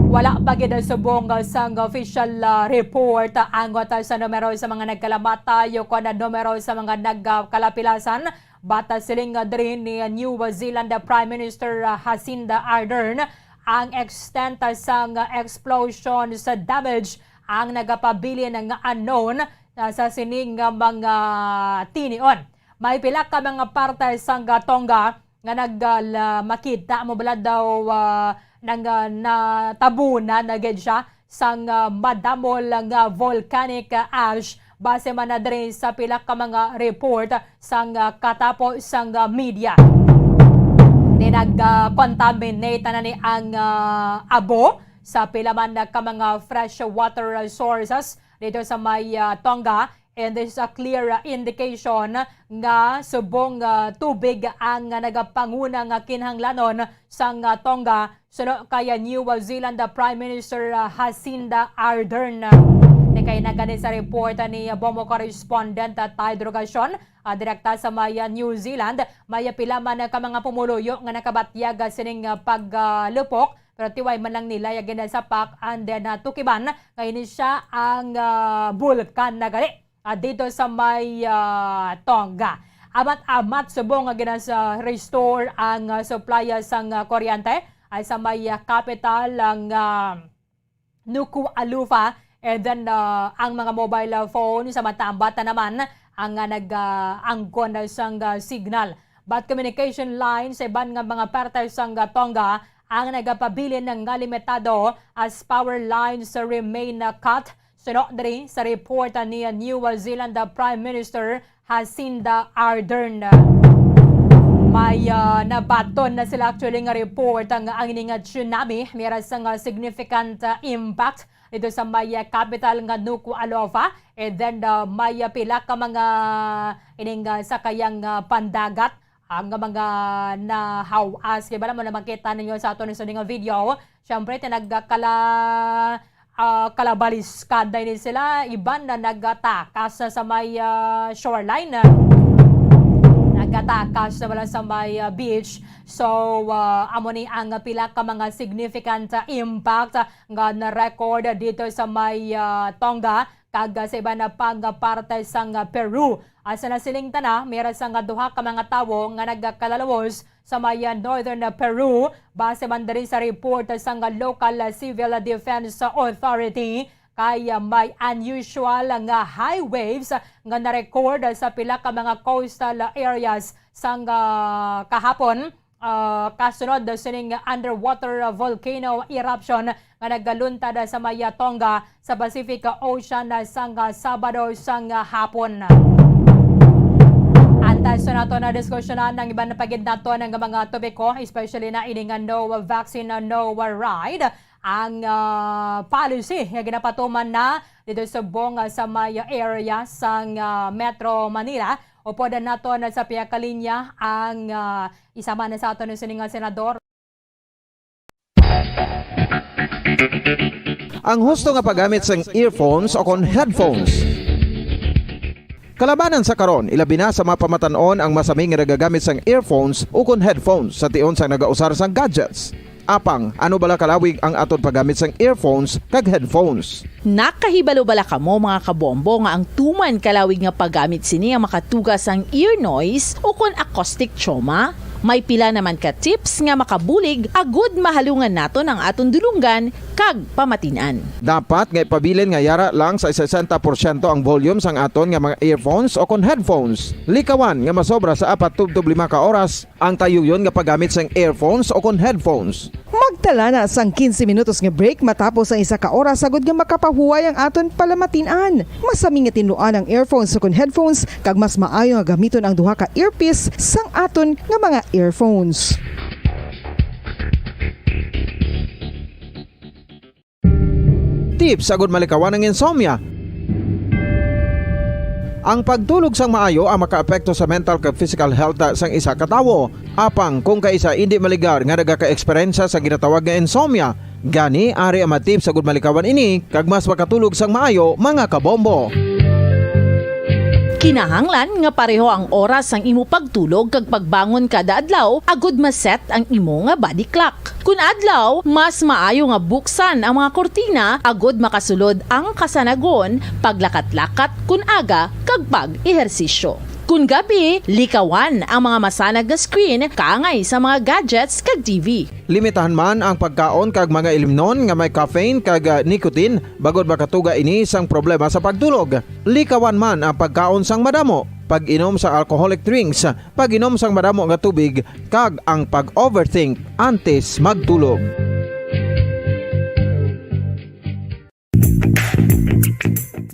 Wala pa gid subong, ah, sang official, ah, report, ah, angot, ah, sa numero sa mga nagkalamatay o kon numero sa mga nagkalapilasan. But, ah, siling, ah, diri ni New Zealand, ah, Prime Minister, ah, Jacinda Ardern, ang extent, ah, sang, ah, explosion sa damage ang nagapabilin nga unknown, ah, sa sining nga mga tinion. May pila ka mga parte sang, ah, Tonga nga nag, ah, la-, makita mo bala daw, ah, nang, ah, natabunan na gid siya sang, ah, madamol nga volcanic, ah, ash, base man na diri sa pila ka mga report sang, ah, katapo sang, ah, media. Di nag, ah, contaminate na ni ang, ah, abo sa pila man ka mga fresh water sources dito sa may, ah, Tonga. And this is a clear, ah, indication nga subong, ah, tubig ang, ah, nagapanguna nga kinahanglanon sang, ah, Tonga, suno kay, ah, New Zealand, ah, Prime Minister, ah, Jacinda Ardern. Di kay nagani sa report, ah, ni, ah, Bombo correspondent, ah, Ty Drogacion, ah, direkta sa may, ah, New Zealand, may, ah, pila man, ah, ka mga pumuluyo nga nakabatyag, ah, sining, ah, paglupok, pero tiway man lang nila ya ginasapak, and then, ah, tukiban nga ini siya ang, ah, bulkan na gali, ah, dito sa may, ah, Tonga. Amat-amat subong nga ginas-, ah, restore ang, ah, supply, ah, sang, ah, kuryente, ah, sa may, ah, capital ang, ah, Nuku'alofa, and then, ah, ang mga mobile, ah, phone sa Matambat na naman ang, ah, nag, ah, angkon sang, ah, signal. But communication line sa iban nga mga parte sang, ah, Tonga ang nagapabilin nga limitado as power lines remain, ah, cut. Suno diri sa report, ah, ni, ah, New Zealand, ah, Prime Minister Jacinda Ardern. May, ah, nabaton na sila actually nga report ang, ang ini nga tsunami, may ra sang, ah, significant, ah, impact dito sa may, ah, capital nga Nuku'alofa. And then, ah, may, ah, pila ka mga ining, ah, sakayang, ah, pandagat ang mga nahawas. Kay bala mo na makita ninyo sa aton sa nga video. Siyempre, tinagkala, ah, kalabaliskad na ini sila. Iban na nagatakas na sa may, ah, shoreline. Nagatakas na wala sa may, ah, beach. So, ah, amo ni ang pila ka mga significant, ah, impact nga na-record dito sa may, ah, Tonga kag, ah, sa iban na pang, ah, parte sang, ah, Peru. Asa na siling tana, may ra sang, ah, duha ka mga tawo nga nagkalalos sa may, ah, northern, ah, Peru, base man diri sa report sang, ah, local, ah, civil, ah, defense, ah, authority. Kay, ah, may unusual nga high waves, ah, nga na-record, ah, sa pila ka mga coastal, ah, areas sang, ah, kahapon, ah, kasunod sining underwater volcano eruption nga nagaluntad sa may Tonga sa Pacific Ocean sang Sabado sang hapon. Antes nato na diskusyonan ang iban pa gid nato nga mga topiko, especially na ini nga no vaccine, no ride. Ang, ah, policy nga ginapatuman na dito subong, ah, sa may area sang, ah, Metro Manila. Upod naton sa pihak kalinya ang, ah, isa man sa aton sining nga senador. Ang husto nga paggamit sang earphones o kon headphones. Kalabanan sa karon, ilabi na sa mga pamatan-on ang masami nga nagagamit sang earphones o kon headphones sa tion sang nagausar sang gadgets. Apang, ano bala kalawig ang aton paggamit sang earphones kag headphones? Nakahibalo bala kamo, mga kabombo, nga ang tuman kalawig nga paggamit sini ang makatuga sang ear noise o kon acoustic trauma? May pila naman ka tips nga makabulig agud mahalungan naton ang aton dulonggan kag pamatin-an. Dapat nga ipabilin nga yara lang sa sesenta porsyento ang volume sang aton nga mga earphones o kon headphones. Likawan nga masobra sa apat tubtob lima ka oras ang tayuyon nga paggamit sang earphones o kon headphones. Magtala na sang quince minutos nga break matapos ang isa ka oras, agud nga makapahuway ang aton palamatin-an. Masami nga tinluan ang earphones o kon headphones, kag mas maayo nga gamiton ang duha ka earpiece sang aton nga mga earphones. Tips agud malikawan ang insomnia. Ang pagtulog sang maayo ang makaapekto sa mental kag physical health sang isa ka tawo. Apang kung kaisa indi maligar nga nagaka-eksperyensya sa ginatawag nga insomnia, Gani, ari ang mga tips agud malikawan ini kag mas makatulog sang maayo, mga kabombo. Kinahanglan nga pareho ang oras sang imo pagtulog kag pagbangon kada adlaw agud ma-set ang imo nga body clock. Kun adlaw, mas maayo nga buksan ang mga kurtina agud makasulod ang kasanagon, paglakat-lakat kun aga, kag pag-ehersisyo. Kun gabi, likawan ang mga masanag nga screen kaangay sa mga gadgets kag T V. Limitahan man ang pagkaon kag mga ilimnon nga may caffeine kag, ah, nicotine, bangod makatuga ini sang problema sa pagtulog. Likawan man ang pagkaon sang madamo, pag-inom sang alcoholic drinks, pag-inom sang madamo nga tubig, kag ang pag-overthink antes magtulog.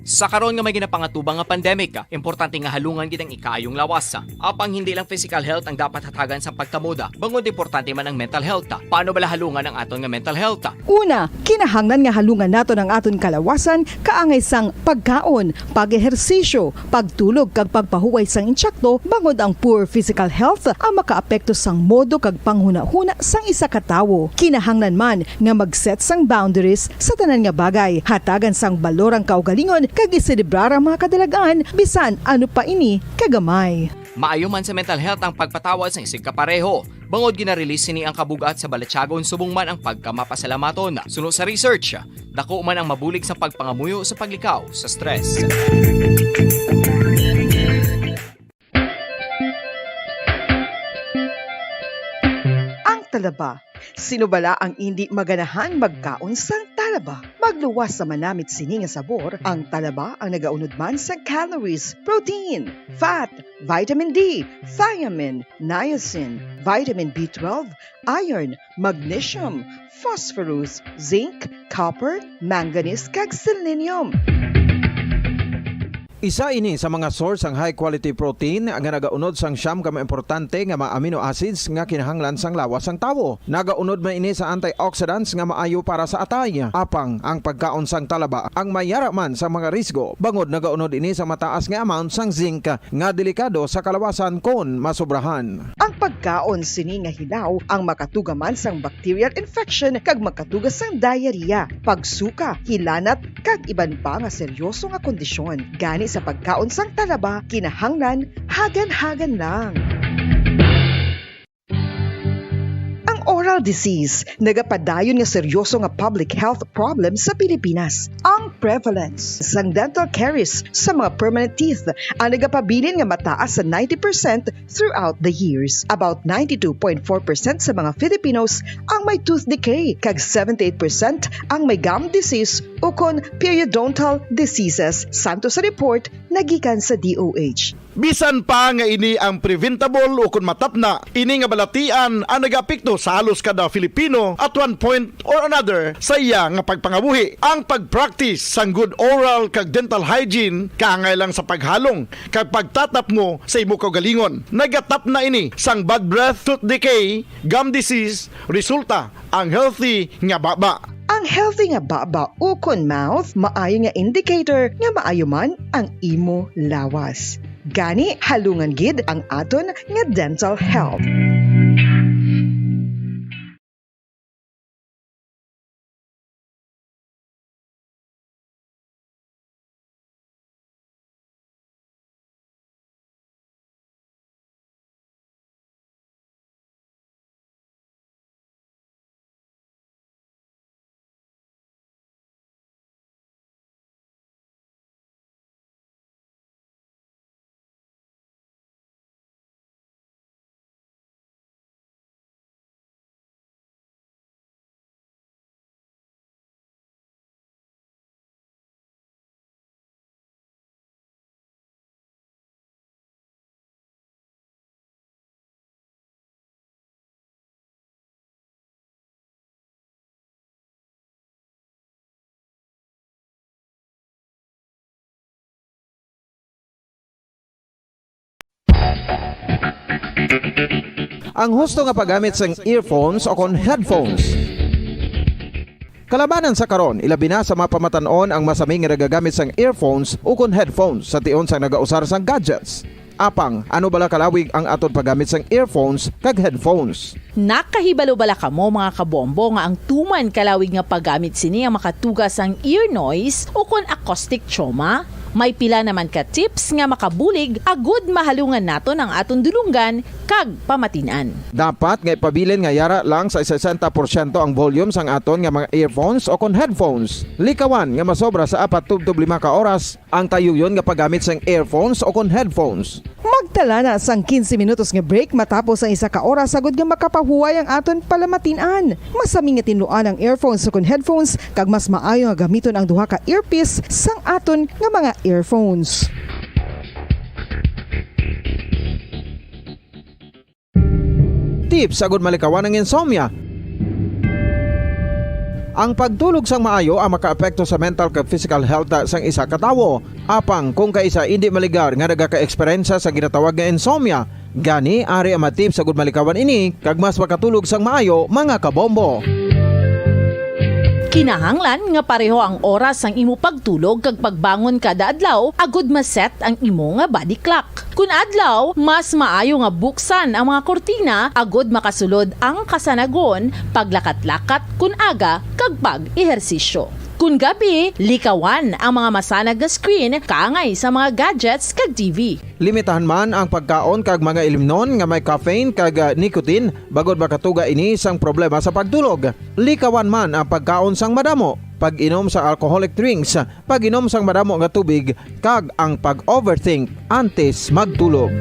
Sa karon nga may ginapangatubang nga pandemic, importante nga halungan gid ang ikaayong lawas. Apang hindi lang physical health ang dapat hatagan sa pagkamoda, bangod importante man ang mental health. Paano bala halungan ang aton nga mental health? Una, kinahanglan nga halungan naton ang aton kalawasan kaangay sang pagkaon, pag-ehersisyo, pagtulog kag pagpahuway sang insakto, bangod ang poor physical health ang makaapekto sang modo kag panghunahuna sang isa ka tawo. Kinahanglan man nga mag-set sang boundaries sa tanan nga bagay, hatagan sang balor ang kaugalingon kag iselebrar ang mga kadalagan, bisan ano pa ini kagamay. Maayo man sa mental health ang pagpatawad sang isigkapareho, bangod gina-release sini ang kabug-at sa balatyagon subong man ang pagkamapasalamaton. Suno sa research, dako man ang mabulig sa pagpangamuyo sa paglikaw sa stress. Ang talaba. Sino bala ang indi maganahan magkaon sang talaba? Magluwas sa manamit sini nga sabor, ang talaba ang nagaunod man sa calories, protein, fat, vitamin D, thiamine, niacin, vitamin B twelve, iron, magnesium, phosphorus, zinc, copper, manganese, kag selenium. Isa ini sa mga source sang high quality protein nga nagaunod sang siyam ka mga importante nga mga amino acids nga kinahanglan sang lawas sang tawo. Nagaunod man ini sa antioxidants nga maayo para sa atay. Apang ang pagkaon sang talaba ang may yara man sa mga risgo, bangod nagaunod ini sa mataas nga amount sang zinc nga delikado sa kalawasan kon masobrahan. Ang pagkaon sini nga hilaw ang makatuga man sang bacterial infection kag makatuga sang diarrhea, pagsuka, hilanat, kag iban pa nga seryoso nga kondisyon. Gani sa pagkaon sang talaba, kinahanglan hagan-hagan lang. Ang oral disease nagapadayon nga seryoso nga public health problem sa Pilipinas. Ang prevalence sang dental caries sa mga permanent teeth ang nagapabilin nga mataas sa ninety percent throughout the years. About ninety-two point four percent sa mga Filipinos ang may tooth decay, kag seventy-eight percent ang may gum disease ukon periodontal diseases, santo sa report nga gikan sa D O H. Bisan pa nga ini ang preventable ukon matapna, ini nga balatian ang nagaapekto sa halos kada Filipino at one point or another sa iya nga pagpangabuhi. Ang pag-practice sang good oral kag dental hygiene kaangay lang sa paghalong kag pagtatapngo sa imo kaugalingon. Nagatapna ini sang bad breath, tooth decay, gum disease, resulta ang healthy nga baba. Ang healthy nga baba ukon mouth maayo nga indicator nga maayo man ang imo lawas. Gani, halungan gid ang aton nga dental health. Ang husto nga paggamit sang earphones o kon headphones. Kalabanan sa karon, ilabi na sa mga pamatan-on ang masami nga nagagamit sang earphones ukon headphones sa tion sang nagausar sang gadgets. Apang, ano bala kalawig ang aton paggamit sang earphones kag headphones? Nakahibalo bala kamo, mga kabombo, nga ang tuman kalawig nga paggamit sini ang makatuga sang ear noise ukon acoustic trauma? May pila naman ka tips nga makabulig agud mahalungan naton ang aton dulonggan kag pamatin-an. Dapat nga ipabilin nga yara lang sa sesenta porsyento ang volume sang aton nga mga earphones o kon headphones. Likawan nga masobra sa apat tubtob lima ka oras ang tayuyon nga paggamit sang earphones o kon headphones. Magtala na sang quince minutos nga break matapos ang isa ka oras agud nga makapahuway ang aton palamatin-an. Masami nga tinluan ang earphones o kon headphones, kag mas maayo nga gamiton ang duha ka earpiece sang aton nga mga earphones. Tips agud malikawan ang insomnia. Ang pagtulog sang maayo ang makaapekto sa mental kag physical health sang isa ka tawo. Apang kung kaisa indi maligar nga nagakaeksperyensya sa ginatawag nga insomnia, gani ari ang mga tips agud malikawan ini kag mas makatulog sang maayo, mga kabombo. Kinahanglan nga pareho ang oras sang imo pagtulog kag pagbangon kada adlaw agud ma-set ang imo nga body clock. Kun adlaw, mas maayo nga buksan ang mga kurtina agud makasulod ang kasanagon, paglakat-lakat kun aga, kag pag-ehersisyo. Kun gabi, likawan ang mga masanag nga screen kaangay sa mga gadgets kag T V. Limitahan man ang pagkaon kag mga ilimnon nga may caffeine kag, ah, nicotine, bangod makatuga ini sang problema sa pagtulog. Likawan man ang pagkaon sang madamo, pag-inom sa alcoholic drinks, pag-inom sang madamo nga tubig, kag ang pag-overthink antes magtulog.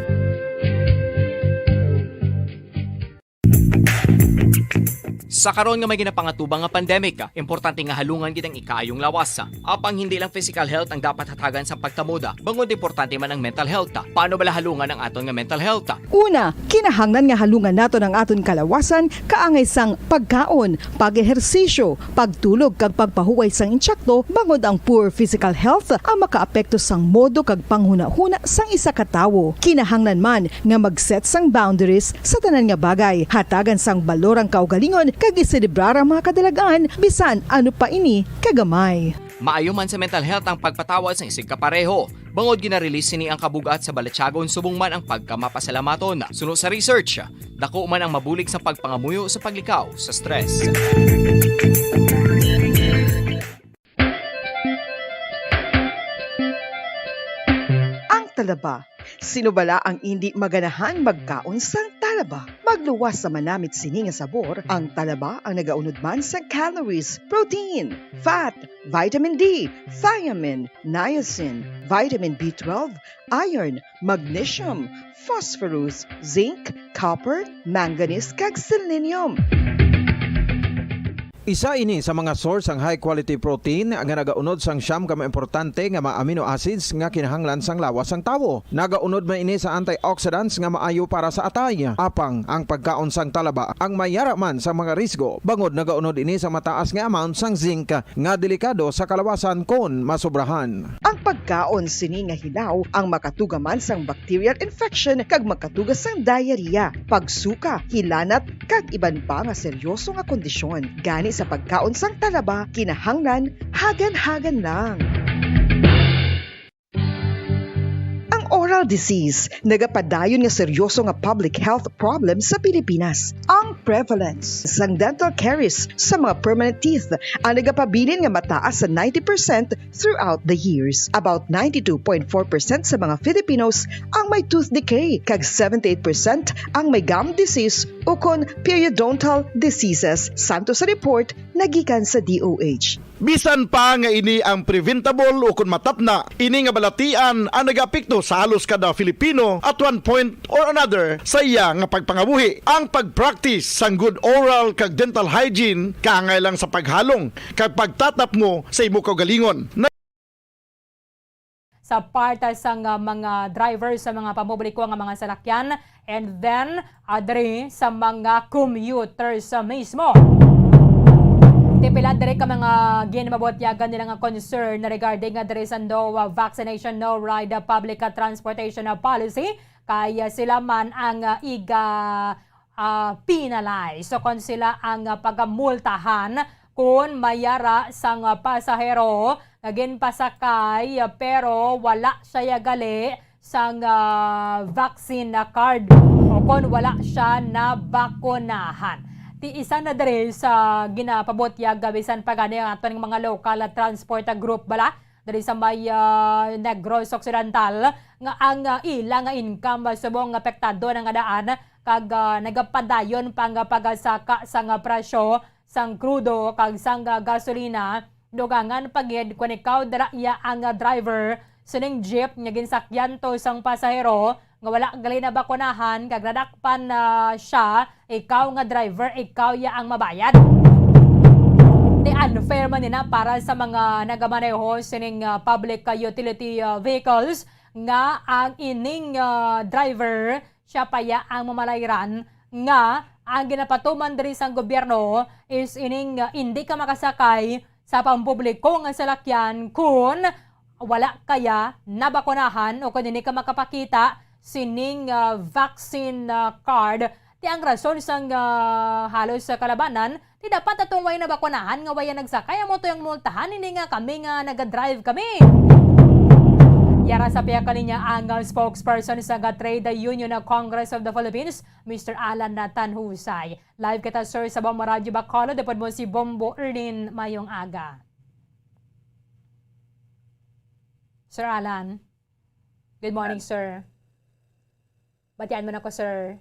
Sa karon nga may ginapangatubang nga pandemic, importante nga halungan gid ang ikaayong lawas. Apang hindi lang physical health ang dapat hatagan sa pagkamoda, bangod importante man ang mental health. Paano bala halungan ang aton nga mental health? Una, kinahanglan nga halungan naton ang aton kalawasan kaangay sang pagkaon, pag-ehersisyo, pagtulog kag pagpahuway sang insakto, bangod ang poor physical health ang makaapekto sang modo kag panghunahuna sang isa ka tawo. Kinahanglan man nga mag-set sang boundaries sa tanan nga bagay. Hatagan sang balor ang kaugalingon kag iselebrar ang mga kadalag-an, bisan ano pa ini kagamay. Maayo man sa mental health ang pagpatawad sang isigkapareho, bangod gina-release sini ang kabug-at sa balatyagon subong man ang pagkamapasalamaton. Suno sa research, dako man ang mabulig sa pagpangamuyo sa paglikaw sa stress. Ang talaba. Sino bala ang indi maganahang magkaon sang talaba? Magluwas sa manamit sini nga sabor, ang talaba ang nagaunod man sang calories, protein, fat, vitamin D, thiamine, niacin, vitamin B twelve, iron, magnesium, phosphorus, zinc, copper, manganese, kag selenium. Isa ini sa mga source sang high quality protein nga nagaunod sang siyam ka mga importante nga mga amino acids nga kinahanglan sang lawas sang tawo. Nagaunod man ini sa antioxidants nga maayo para sa atay. Apang ang pagkaon sang talaba ang mayara man sa mga risgo, bangod nagaunod ini sa mataas nga amount sang zinc nga delikado sa kalawasan kon masobrahan. Ang pagkaon sini nga hilaw ang makatuga man sang bacterial infection kag makatuga sang diarrhea, pagsuka, hilanat, kag iban pa nga seryoso nga kondisyon. Gani sa pagkaon sang talaba, kinahanglan hagan-hagan lang. Ang oral disease nagapadayon nga seryoso nga public health problem sa Pilipinas. Ang prevalence sang dental caries sa mga permanent teeth ang nagapabilin nga mataas sa ninety percent throughout the years. About ninety-two point four percent sa mga Filipinos ang may tooth decay, kag seventy-eight percent ang may gum disease ukon periodontal diseases, santo sa report nagikan sa D O H. Bisan pa nga ini ang preventable ukon matapna, ini nga balatian ang nagaapekto sa halos kada Filipino at one point or another sa iya nga pagpangabuhi. Ang pag-practice sang good oral kag dental hygiene kaangay lang sa paghalong kag pagtatapngo sa imo kaugalingon. Sa part, ah, sang, ah, mga drivers sa mga pampubliko nga mga salakyan, and then, ah, diri sa mga commuters, ah, mismo. Ti pila diri ka mga ginmabutyagan nila nga concern regarding nga diri sa no, ah, vaccination, no ride, ah, public, ah, transportation, ah, policy, kay, ah, sila man ang, ah, iga ah, penalize. So, kon sila ang, ah, pagamultahan kon may yara sang, ah, pasahero nga ginpasakay, ah, pero wala siya gali sang, ah, vaccine na card o kon wala siya nabakunahan. Ti isa na diri sa ginapabutyag, ah, bisan pa gani ang aton mga local, ah, transport, ah, group bala diri sa may, ah, Negros Occidental nga ang, ah, ila nga income, ah, subong apektado na nga daan kag, ah, nagapadayon pa nga pagasaka sang, ah, presyo sang krudo kag sang, ah, gasolina. Dugangan pa gid kon ikaw dira iya ang, ah, driver sining jeep nga ginsakyan to sang pasahero nga wala gali nabakunahan kag nadakpan na siya, ikaw nga driver, ikaw ya ang mabayad. Di unfair man nina para sa mga nagamaneho sining, ah, public, ah, utility, ah, vehicles nga ang ining, ah, driver siya pa ya ang mamalayran nga ang ginapatuman diri sang gobyerno is ining, uh, indi ka makasakay sa pampubliko nga salakyan kun wala kaya nabakunahan o kun hindi ka makapakita sining, uh, vaccine, uh, card. Ti ang rason sang, uh, halos sa kalabanan, ti dapat atong way nabakunahan nga way nagsakay, amo to ang multahan, hindi nga kami nga naga-drive kami. Yara sa pihak kaniya ang, uh, spokesperson sa Trade Union Congress of the Philippines, Mister Alan Tanhusay. Live kita, sir, sa Bombo Radyo Bacolod. Upod mo si Bombo Erlin. Mayong aga. Sir Alan. Good morning, sir. Batian mo na ko, sir.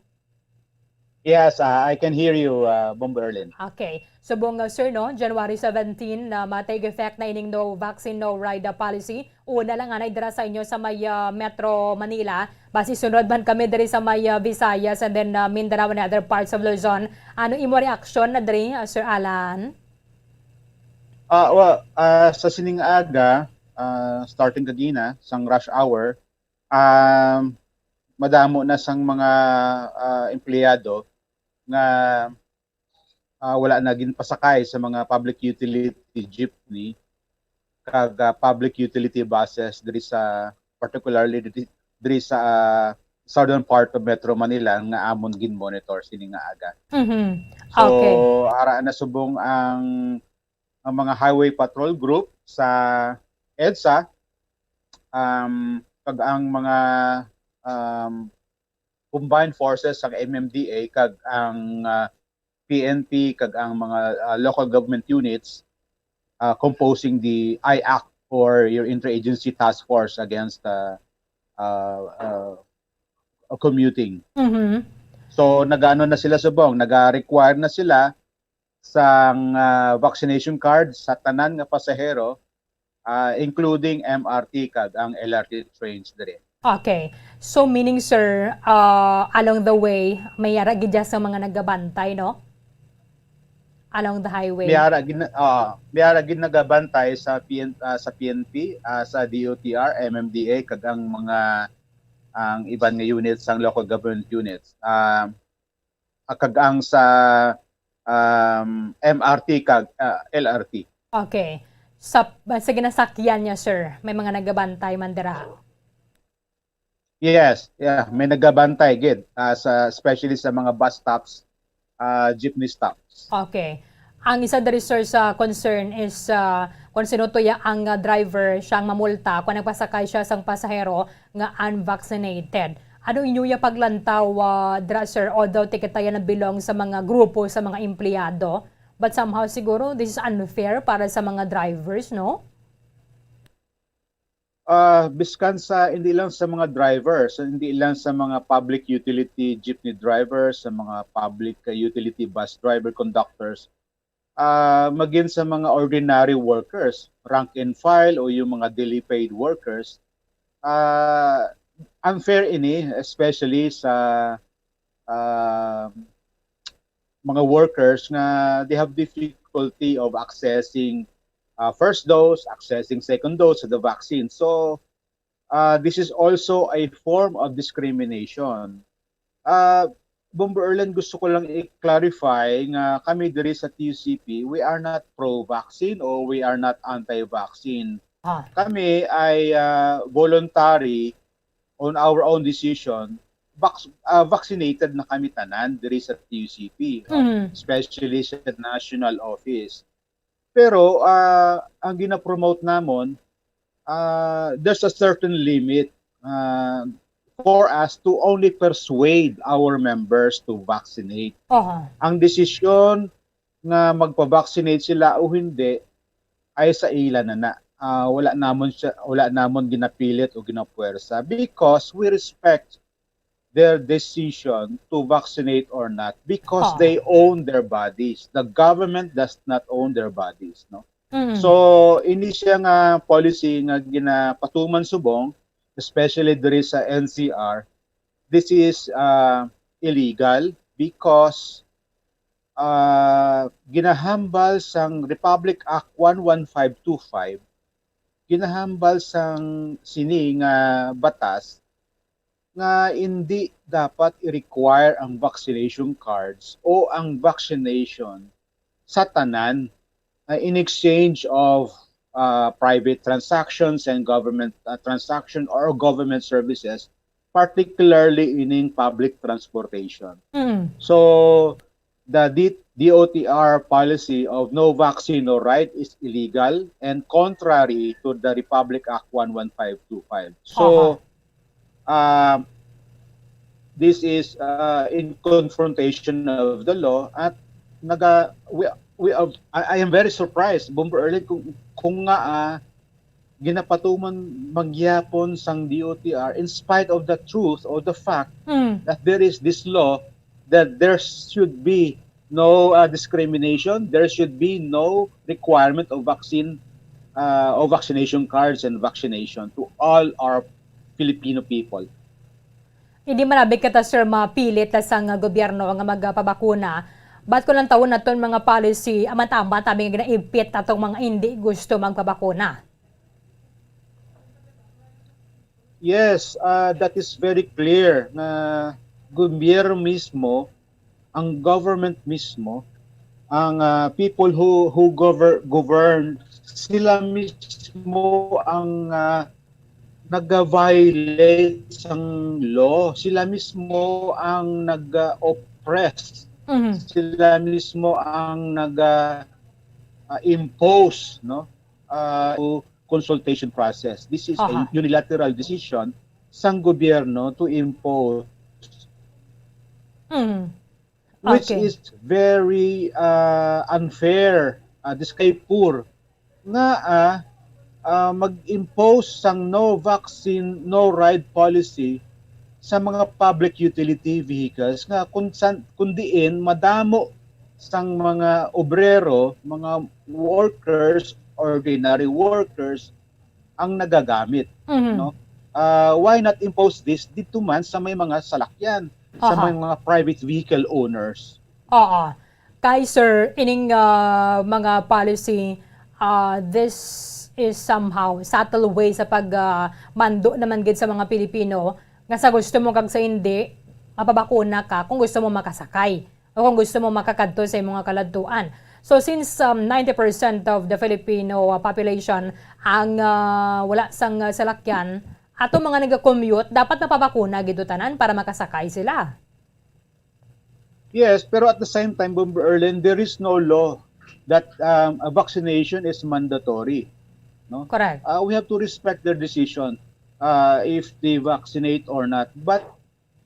Yes, uh, I can hear you, uh, Bombo Erlin. Okay. Subong, uh, sir, no, January seventeen na ma-take effect na ining no vaccine, no ride, uh, policy. Una lang anay dira sa inyo sa may, ah, Metro Manila. Basi sunod man kami diri sa may, ah, Visayas and then, ah, Mindanao and other parts of Luzon. Ano imo reaksyon na diri, ah, Sir Alan? Ah, wa-, ah, sa sining aga, ah, starting kagina, sang rush hour, um, madamo na sang mga, ah, empleyado nga, ah, wala na ginpasakay sa mga public utility jeepney kag, ah, public utility buses diri sa, particularly diri, diri sa, ah, southern part of Metro Manila nga amon gin-monitor sini nga aga. Mhm. So, okay, ara na subong ang, ang mga highway patrol group sa EDSA, um, kag ang mga, um, combined forces sang M M D A kag ang, ah, P N P kag ang mga, ah, local government units, ah, composing the I act or your interagency task force against, ah, ah, ah, commuting. Mhm. So, nag-ano na sila subong, naga-require na sila sang, ah, vaccination card sa tanan nga pasahero, ah, including M R T kag ang L R T trains diri. Okay. So, meaning, sir, ah, along the way, may ara gid sa mga nagabantay, no? Along the highway. May ara gid na-, ah, may ara gid nagabantay sa P N, ah, sa P N P, ah, sa D O T R, M M D A, kag ang mga, ang iban nga units, ang local government units. Ah, ah, kag ang sa, um, M R T kag, ah, L R T. Okay. Sa, sa ginasakyan niya, sir, may mga nagabantay man dira? Yes, yeah, may nagabantay gid, ah, sa, especially sa mga bus stops, ah, jeepney stops. Okay. Ang isa diri, sir, sa concern is, ah, kung sino to ya ang, ah, driver, siya ang mamulta kung nagpasakay siya sang pasahero nga unvaccinated. Ano inyo ya paglantaw, ah, dira, sir? Although ti kita ya nag-belong sa mga grupo sa mga empleyado, but somehow siguro this is unfair para sa mga drivers, no? Ah, biskan sa, hindi lang sa mga drivers, hindi lang sa mga public utility jeepney drivers, sa mga public, uh, utility bus driver, conductors, ah, magin sa mga ordinary workers, rank and file o yung mga daily paid workers, ah, unfair ini, especially sa, ah, mga workers nga they have difficulty of accessing, uh, first dose, accessing second dose of the vaccine. So, uh, this is also a form of discrimination. Uh, Bombo Erlin, gusto ko lang i-clarify nga kami diri sa T U C P, we are not pro-vaccine or we are not anti-vaccine. Ah. Kami ay, uh, voluntary on our own decision, vac-, ah, vaccinated na kami tanan diri sa T U C P, ah, Mm. especially sa national office. Pero, ah, ang gina-promote namon, ah, there's a certain limit uh, for us to only persuade our members to vaccinate. Aha. Ang desisyon nga magpa-vaccinate sila o hindi ay sa ila na na. Ah, wala namon siya, wala namon ginapilit o ginapuwersa because we respect their decision to vaccinate or not because Ah. they own their bodies. The government does not own their bodies, no? Mm. So, ini siya nga policy nga ginapatuman subong, especially diri sa N C R, this is uh, illegal because uh, ginahambal sang Republic Act one one five two five, ginahambal sang sini nga batas nga hindi dapat i-require ang vaccination cards o ang vaccination sa tanan, uh, in exchange of uh, private transactions and government uh, transaction or government services, particularly ining public transportation. Mm. So, the D- D O T R policy of no vaccine, no right is illegal and contrary to the Republic Act one one five two five. So, uh, this is uh, in confrontation of the law at naga we, we are, I, I am very surprised, Bomber Erlin, kung, kung nga ah, ginapatuman magyapon sang D O T R in spite of the truth or the fact Mm. that there is this law that there should be no uh, discrimination, there should be no requirement of vaccine uh, of vaccination cards and vaccination to all our Filipino people. Hindi man abi kita, sir, mapilit ta sang gobyerno nga magpabakuna. But kung lantawon naton mga policy, amat-amat abi nga ginaipit atong mga hindi gusto magpabakuna. Yes, uh, that is very clear na gobyerno mismo, ang government mismo, ang uh, people who who govern govern, sila mismo ang uh, nag-violate sang law, sila mismo ang nag-oppress, Mhm. sila mismo ang nag uh, uh, impose, no, uh, consultation process. This is Aha. a unilateral decision sang gobyerno to impose, Mm. which Okay. is very uh, unfair, uh, discriminatory nga uh, uh, mag-impose sang no vaccine, no ride policy sa mga public utility vehicles nga kung san, kung diin madamo sang mga obrero, mga workers, ordinary workers ang nagagamit, Mhm. no? Uh, why not impose this dito man sa may mga salakyan, sa Aha. may mga private vehicle owners? Oo. Kay, sir, ining ah, mga policy, ah, this is somehow subtle way sa pag ah, mando naman gid sa mga Pilipino nga sa gusto mo kag sa hindi, mapabakuna ka kung gusto mo makasakay o kung gusto mo makakadto sa imong kaladtuan. So since um, ninety percent of the Filipino uh, population ang uh, wala sang uh, salakyan, ato mga nagakommute dapat napabakuna gid tanan para makasakay sila. Yes, pero at the same time, Bomber Erlin, there is no law that um, a vaccination is mandatory. No? Correct. Uh, we have to respect their decision uh, if they vaccinate or not. But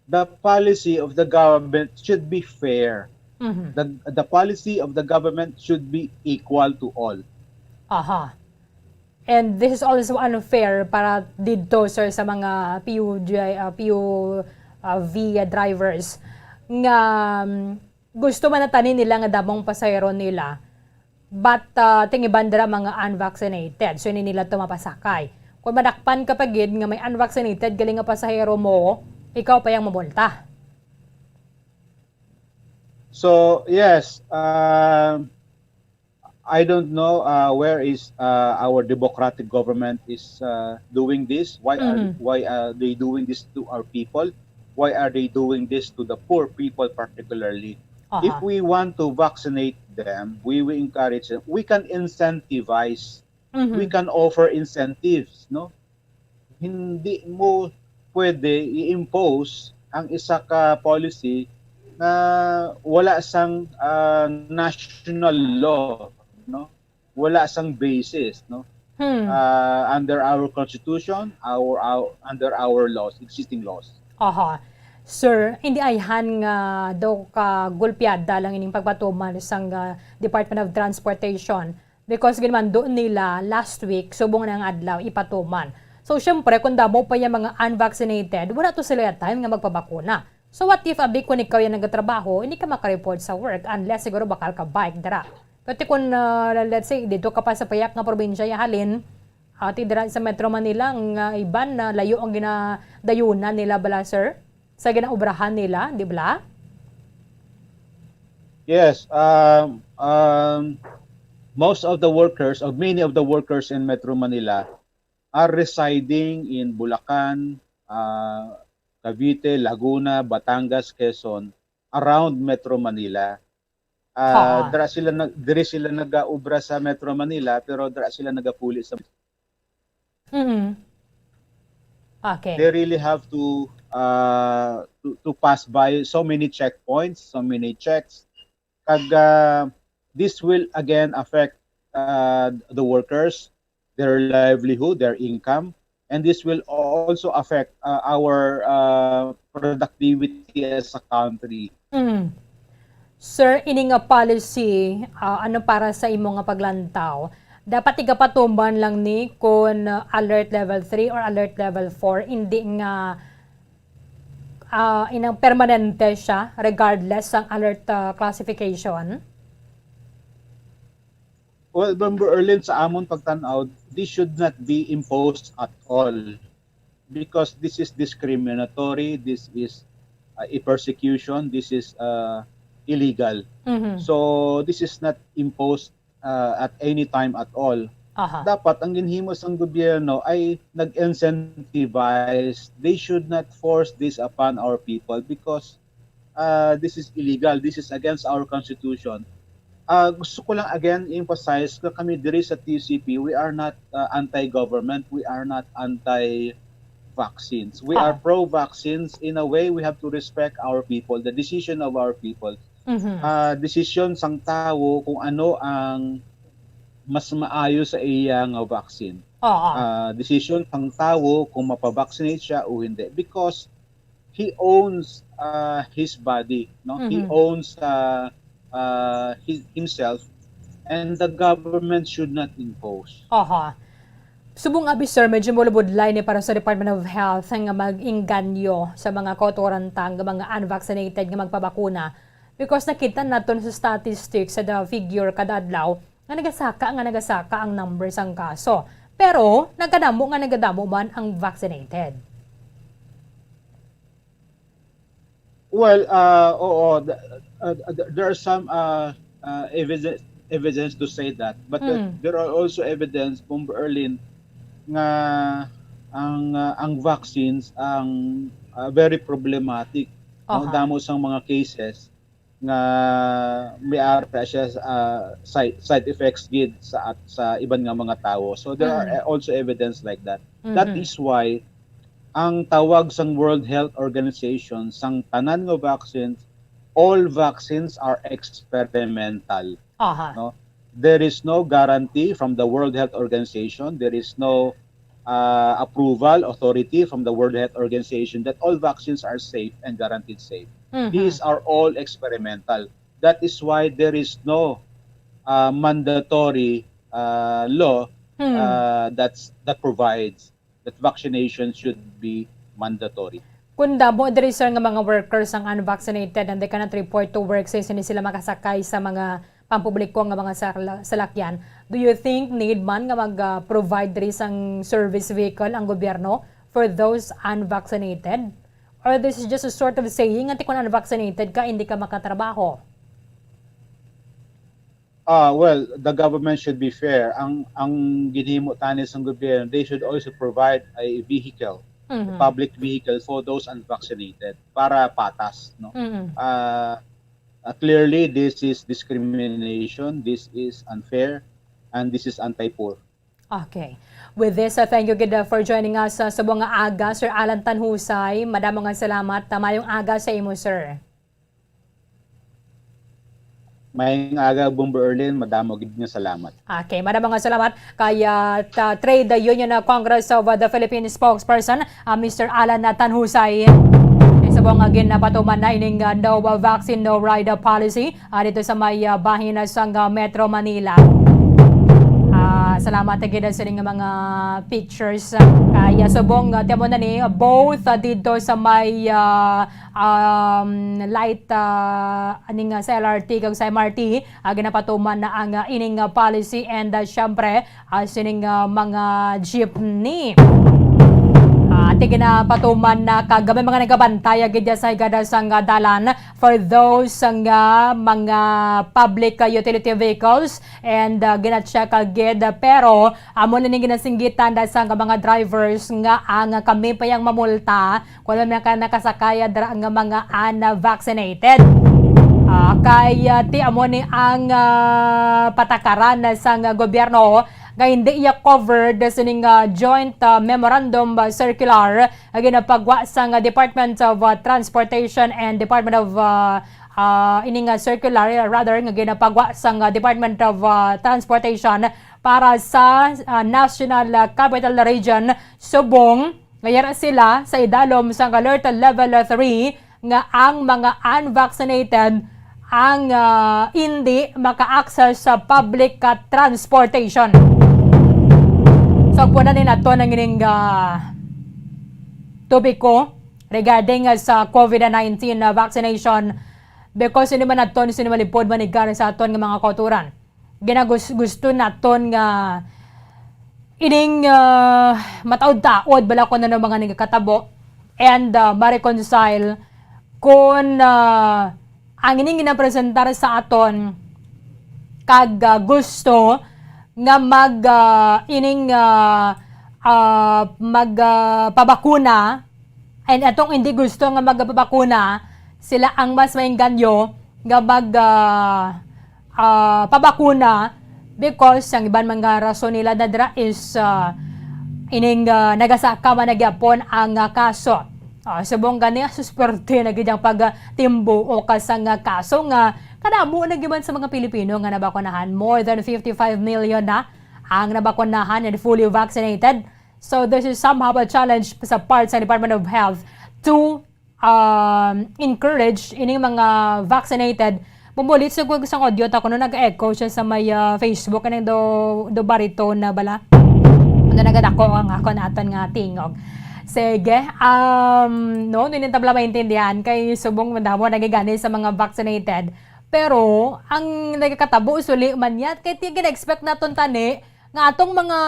the policy of the government should be fair. Mhm. The, the policy of the government should be equal to all. Aha. And this is also unfair para didto, sir, sa mga P U J, ah, P U V drivers nga um, gusto man natani nila nga damong pasahero nila, but uh, tingiban dira mga unvaccinated. So hindi nila to mapasakay. Kung madakpan ka pa gid nga may unvaccinated gali nga pasahero mo, ikaw pa yang mamulta. So yes, uh, I don't know uh, where is uh, our democratic government is uh, doing this. Why are Mhm. why are they doing this to our people? Why are they doing this to the poor people particularly? Aha. If we want to vaccinate them, we will encourage them. We can incentivize. Mhm. We can offer incentives, no? Hindi mo pwede i-impose ang isa ka policy na wala sang ah, national law, no? Wala sang basis, no? Hmm. uh, under our constitution, our, our under our laws, existing laws. Aha. Sir, hindi ayhan nga daw ka gulpiada lang ining pagpatuman sang ah, Department of Transportation because ginmando nila last week subong na nga adlaw ipatuman. So syempre kung damo pa yung mga unvaccinated, wala to sila time nga magpabakuna. So what if abi kun ikaw yung nagatrabaho, hindi ka makareport sa work unless siguro bakal ka bike dira. Pati kung ah, let's say dito ka pa sa payak nga probinsya ya halin, ati dira sa Metro Manila nga iban na layo ang ginadayunan nila bala sir sa ginaobrahan nila, di bala? Yes, um, um, most of the workers, or many of the workers in Metro Manila, are residing in Bulacan, uh, Cavite, Laguna, Batangas, Quezon, around Metro Manila. Uh, Ha. dira sila nag diri sila nagaobra sa Metro Manila, pero dira sila nagapuli sa Mm. Okay. They really have to uh, to, to pass by so many checkpoints, so many checks. Kag uh, this will again affect uh, the workers, their livelihood, their income, and this will also affect uh, our uh, productivity as a country. Mm. Sir, ini nga policy, ah, ano para sa imo nga paglantaw? Dapat igapatuman lang ni kon ah, alert level three or alert level four, hindi nga ah, inang permanente siya regardless sang alert ah, classification? Well, Member Erlin, sa amon pagtan-aw, this should not be imposed at all because this is discriminatory, this is uh, a persecution, this is uh, illegal. Mhm. So this is not imposed uh, at any time at all. Aha. Dapat ang ginhimo sang gobyerno ay nag-incentivize. They should not force this upon our people because uh, this is illegal. This is against our constitution. Uh, gusto ko lang again emphasize na kami diri sa T U C P, we are not uh, anti-government, we are not anti-vaccines. We are Ah. pro-vaccines. In a way, we have to respect our people, the decision of our people. Mhm. Ah, desisyon sang tawo kung ano ang mas maayo sa iya nga vaccine. Oo. Ah, desisyon sang tawo kung mapavaccinate siya o hindi because he owns uh, his body, no? He Mhm. owns uh, uh, his, himself, and the government should not impose. Aha. Subong abi sir, medyo mulubudlay ni para sa Department of Health nga mag-inganyo sa mga kauturan ta nga mga unvaccinated nga magpabakuna because nakita naton sa statistics sa the figure kada adlaw nga nagasaka nga nagasaka ang number sang kaso. Pero nagkadamo nga nagadamo man ang vaccinated. Well, uh, oo, th- uh, th- there are some uh, uh, evidence evidence to say that, but uh, Mm. there are also evidence, Bomber Erlin, nga ang uh, ang vaccines ang uh, very problematic. No? Aha. Damo sang mga cases nga may ara siya uh, side, side effects gid sa at sa iban nga mga tawo. So there are Mm. uh, also evidence like that. That Mhm. is why ang tawag sang World Health Organization sang tanan nga vaccines, all vaccines are experimental. Aha. No? There is no guarantee from the World Health Organization. There is no uh, approval authority from the World Health Organization that all vaccines are safe and guaranteed safe. Mhm. These are all experimental. That is why there is no uh, mandatory uh, law Hmm. uh, that's that provides that vaccination should be mandatory. Kung damo diri sir nga mga workers ang unvaccinated and they cannot report to work since hindi sila makasakay sa mga pampubliko nga mga sala- salakyan, do you think need man nga mag-provide diri sang service vehicle ang gobyerno for those unvaccinated? Or this is just a sort of saying nga kung unvaccinated ka, hindi ka makatrabaho? Ah, well, the government should be fair. Ang ang ginhimo tani sang gobyerno, they should also provide a vehicle, a Mhm. public vehicle for those unvaccinated para patas, no? Mhm. Ah, ah, clearly this is discrimination, this is unfair, and this is anti-poor. Okay. With this, uh, thank you gid uh, for joining us uh, sa mga aga, Sir Alan Tanhusay. Madamo nga salamat. Uh, mayong aga sa imo, sir. Maayong aga, Bombo Erlin. Madamo gid nga salamat. Okay, madamo nga salamat kay, ah, ta-, Trade Union, ah, Congress of, ah, the Philippines spokesperson, ah, Mister Alan, ah, Tanhusay. Subong nga ginapatuman na ining, ah, no vaccine, no ride, ah, policy, ah, dito sa may, ah, bahin, ah, sang, ah, Metro Manila. Ah, salamat gid sa ining mga pictures. Kaya subong, ah, tamo na ni, ah, both, ah, dito sa may, ah, um, light, ah, aning, ah, sa L R T kag sa M R T, ah, ginapatuman na ang, ah, ining, ah, policy and, ah, syempre, ah, sining, ah, mga jeepney. Ah, ti ginapatuman na kag may mga nagabantay, ah, gid sa higada sang, ah, dalan for those nga mga public, ah, utility vehicles and, ah, gina-check, ah, gid, ah, pero amo na ning ginasinggitan da sang mga drivers nga ang kami pa yang mamulta kung ano man ka nakasakay dira nga mga unvaccinated. Ah, kay, ah, ti amo ni ang, ah, patakaran sang gobyerno nga hindi iya covered sining, ah, joint, ah, memorandum, ah, circular nga ginapagwa sang, ah, Department of, ah, Transportation and Department of, ah, ah, ining, ah, circular, rather, nga ginapagwa sang, ah, Department of, ah, Transportation para sa, ah, National, ah, Capital Region, subong nga yara sila sa idalom sang Alert Level three nga ang mga unvaccinated ang, ah, hindi maka-access sa public, ah, transportation. So, puna ni nato nang ining, ah, topiko regarding, ah, sa COVID nineteen, ah, vaccination, because hindi man naton sino malipod manigar sa aton nga mga kauturan. Ginagus-, gusto naton nga ining, ah, mataod-taod bala kung ano mga nagakatabo and, ah, ma-reconcile kung, ah, ang ining ginapresentar sa aton kag, ah, gusto nga mag, ah, ining, ah, ah, mag, ah, pabakuna. And atong hindi gusto nga magpabakuna, sila ang mas maengganyo nga mag, ah, ah, pabakuna because ang iban man nga rason nila na dira is, ah, ining, ah, nagasaka man na gyapon ang, ah, kaso. Ah, subong gani, ah, susperte na gid ang pagtimbuok sang, ah, kaso nga kadamo na gyud man sa mga Pilipino nga nabakunahan. More than fifty-five million na ang nabakunahan and fully vaccinated. So, this is somehow a challenge sa part sa Department of Health to, um, encourage ining mga vaccinated. Mumulit sa kog isang audio ta kuno nag-echo siya sa may, ah, Facebook, anong do, do baritone na bala? Ano nagadako ang ako naton nga tingog. Sige, um, no, hindi tabla maintindihan kay subong madamo nagigani sa mga vaccinated. Pero ang nagakatabo suli man yan, kay ti gina-expect naton tani nga atong mga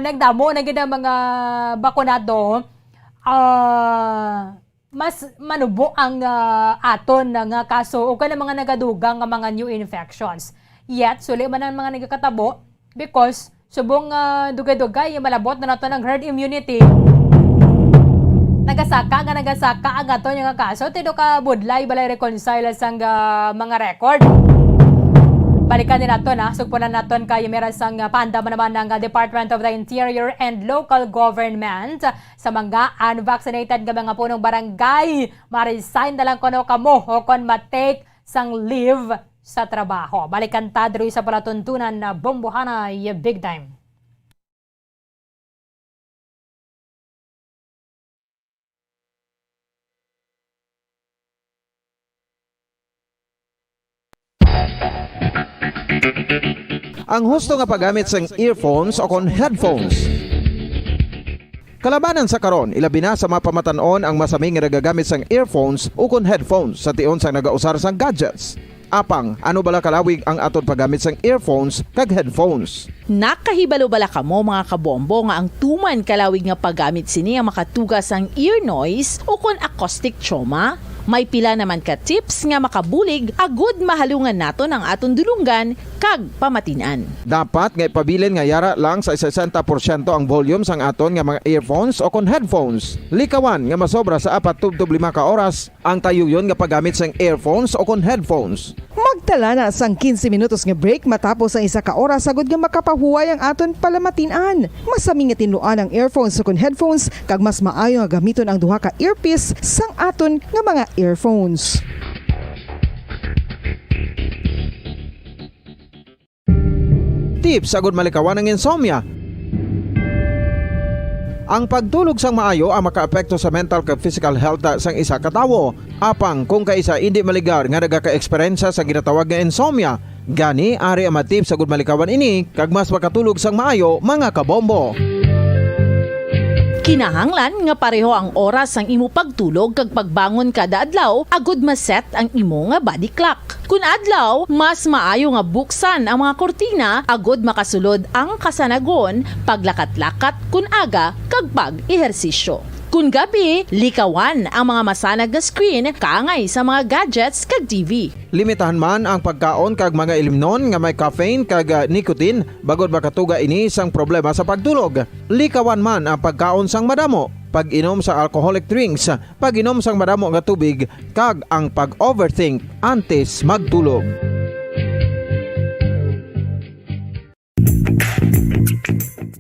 nagdamo na gid ang mga bakunado, ah, mas manubo ang, ah, aton nga kaso o kay mga nagadugang nga mga new infections. Yet, suli man ang mga nagakatabo because subong, ah, dugay-dugay, malabot na nato ng herd immunity. Nagasaka nga nagasaka ang aton nga kaso, tido ka budlay balay reconcile sang, ah, mga record. Balikan din naton, ha. Sugpunan naton kay mera sang, ah, panda man naman ng, ah, Department of the Interior and Local Government sa mga unvaccinated nga mga punong barangay. Ma-resign na lang kuno kamo o kon ma-take sang leave sa trabaho. Balikan ta diri sa palatuntunan na Bombohanay Big Time. Ang husto nga paggamit sang earphones o kon headphones. Kalabanan sa karon, ilabi na sa mga pamatan-on ang masami nga nagagamit sang earphones ukon headphones sa tion sang nagausar sang gadgets. Apang, ano bala kalawig ang aton paggamit sang earphones kag headphones? Nakahibalo bala kamo, mga kabombo, nga ang tuman kalawig nga paggamit sini ang makatuga sang ear noise ukon acoustic trauma? May pila naman ka tips nga makabulig agud mahalungan naton ang aton dulonggan kag pamatin-an. Dapat nga ipabilin nga yara lang sa sesenta porsyento ang volume sang aton nga mga earphones o kon headphones. Likawan nga masobra sa apat tubtob lima ka oras ang tayuyon nga paggamit sang earphones o kon headphones. Magtala na sang quince minutos nga break matapos ang isa ka oras agud nga makapahuway ang aton palamatin-an. Masami nga tinluan ang earphones o kon headphones kag mas maayo nga gamiton ang duha ka earpiece sang aton nga mga earphones. tips agud malikawan ang insomnia. Ang pagtulog sang maayo ang makaapekto sa mental kag physical health sang isa ka tawo. Apang kung kaisa indi maligar nga nagaka-eksperyensya sa ginatawag nga insomnia, gani ari ang mga tips agud malikawan ini kag mas makatulog sang maayo, mga kabombo. Kinahanglan nga pareho ang oras sang imo pagtulog kag pagbangon kada adlaw agud ma-set ang imo nga body clock. Kun adlaw, mas maayo nga buksan ang mga kurtina agud makasulod ang kasanagon, paglakat-lakat kun aga, kag pag-ehersisyo. Kun gabi, likawan ang mga masanag nga screen kaangay sa mga gadgets kag T V. Limitahan man ang pagkaon kag mga ilimnon nga may caffeine kag, ah, nicotine, bangod makatuga ini sang problema sa pagtulog. Likawan man ang pagkaon sang madamo, pag-inom sa alcoholic drinks, pag-inom sang madamo nga tubig, kag ang pag-overthink antes magtulog.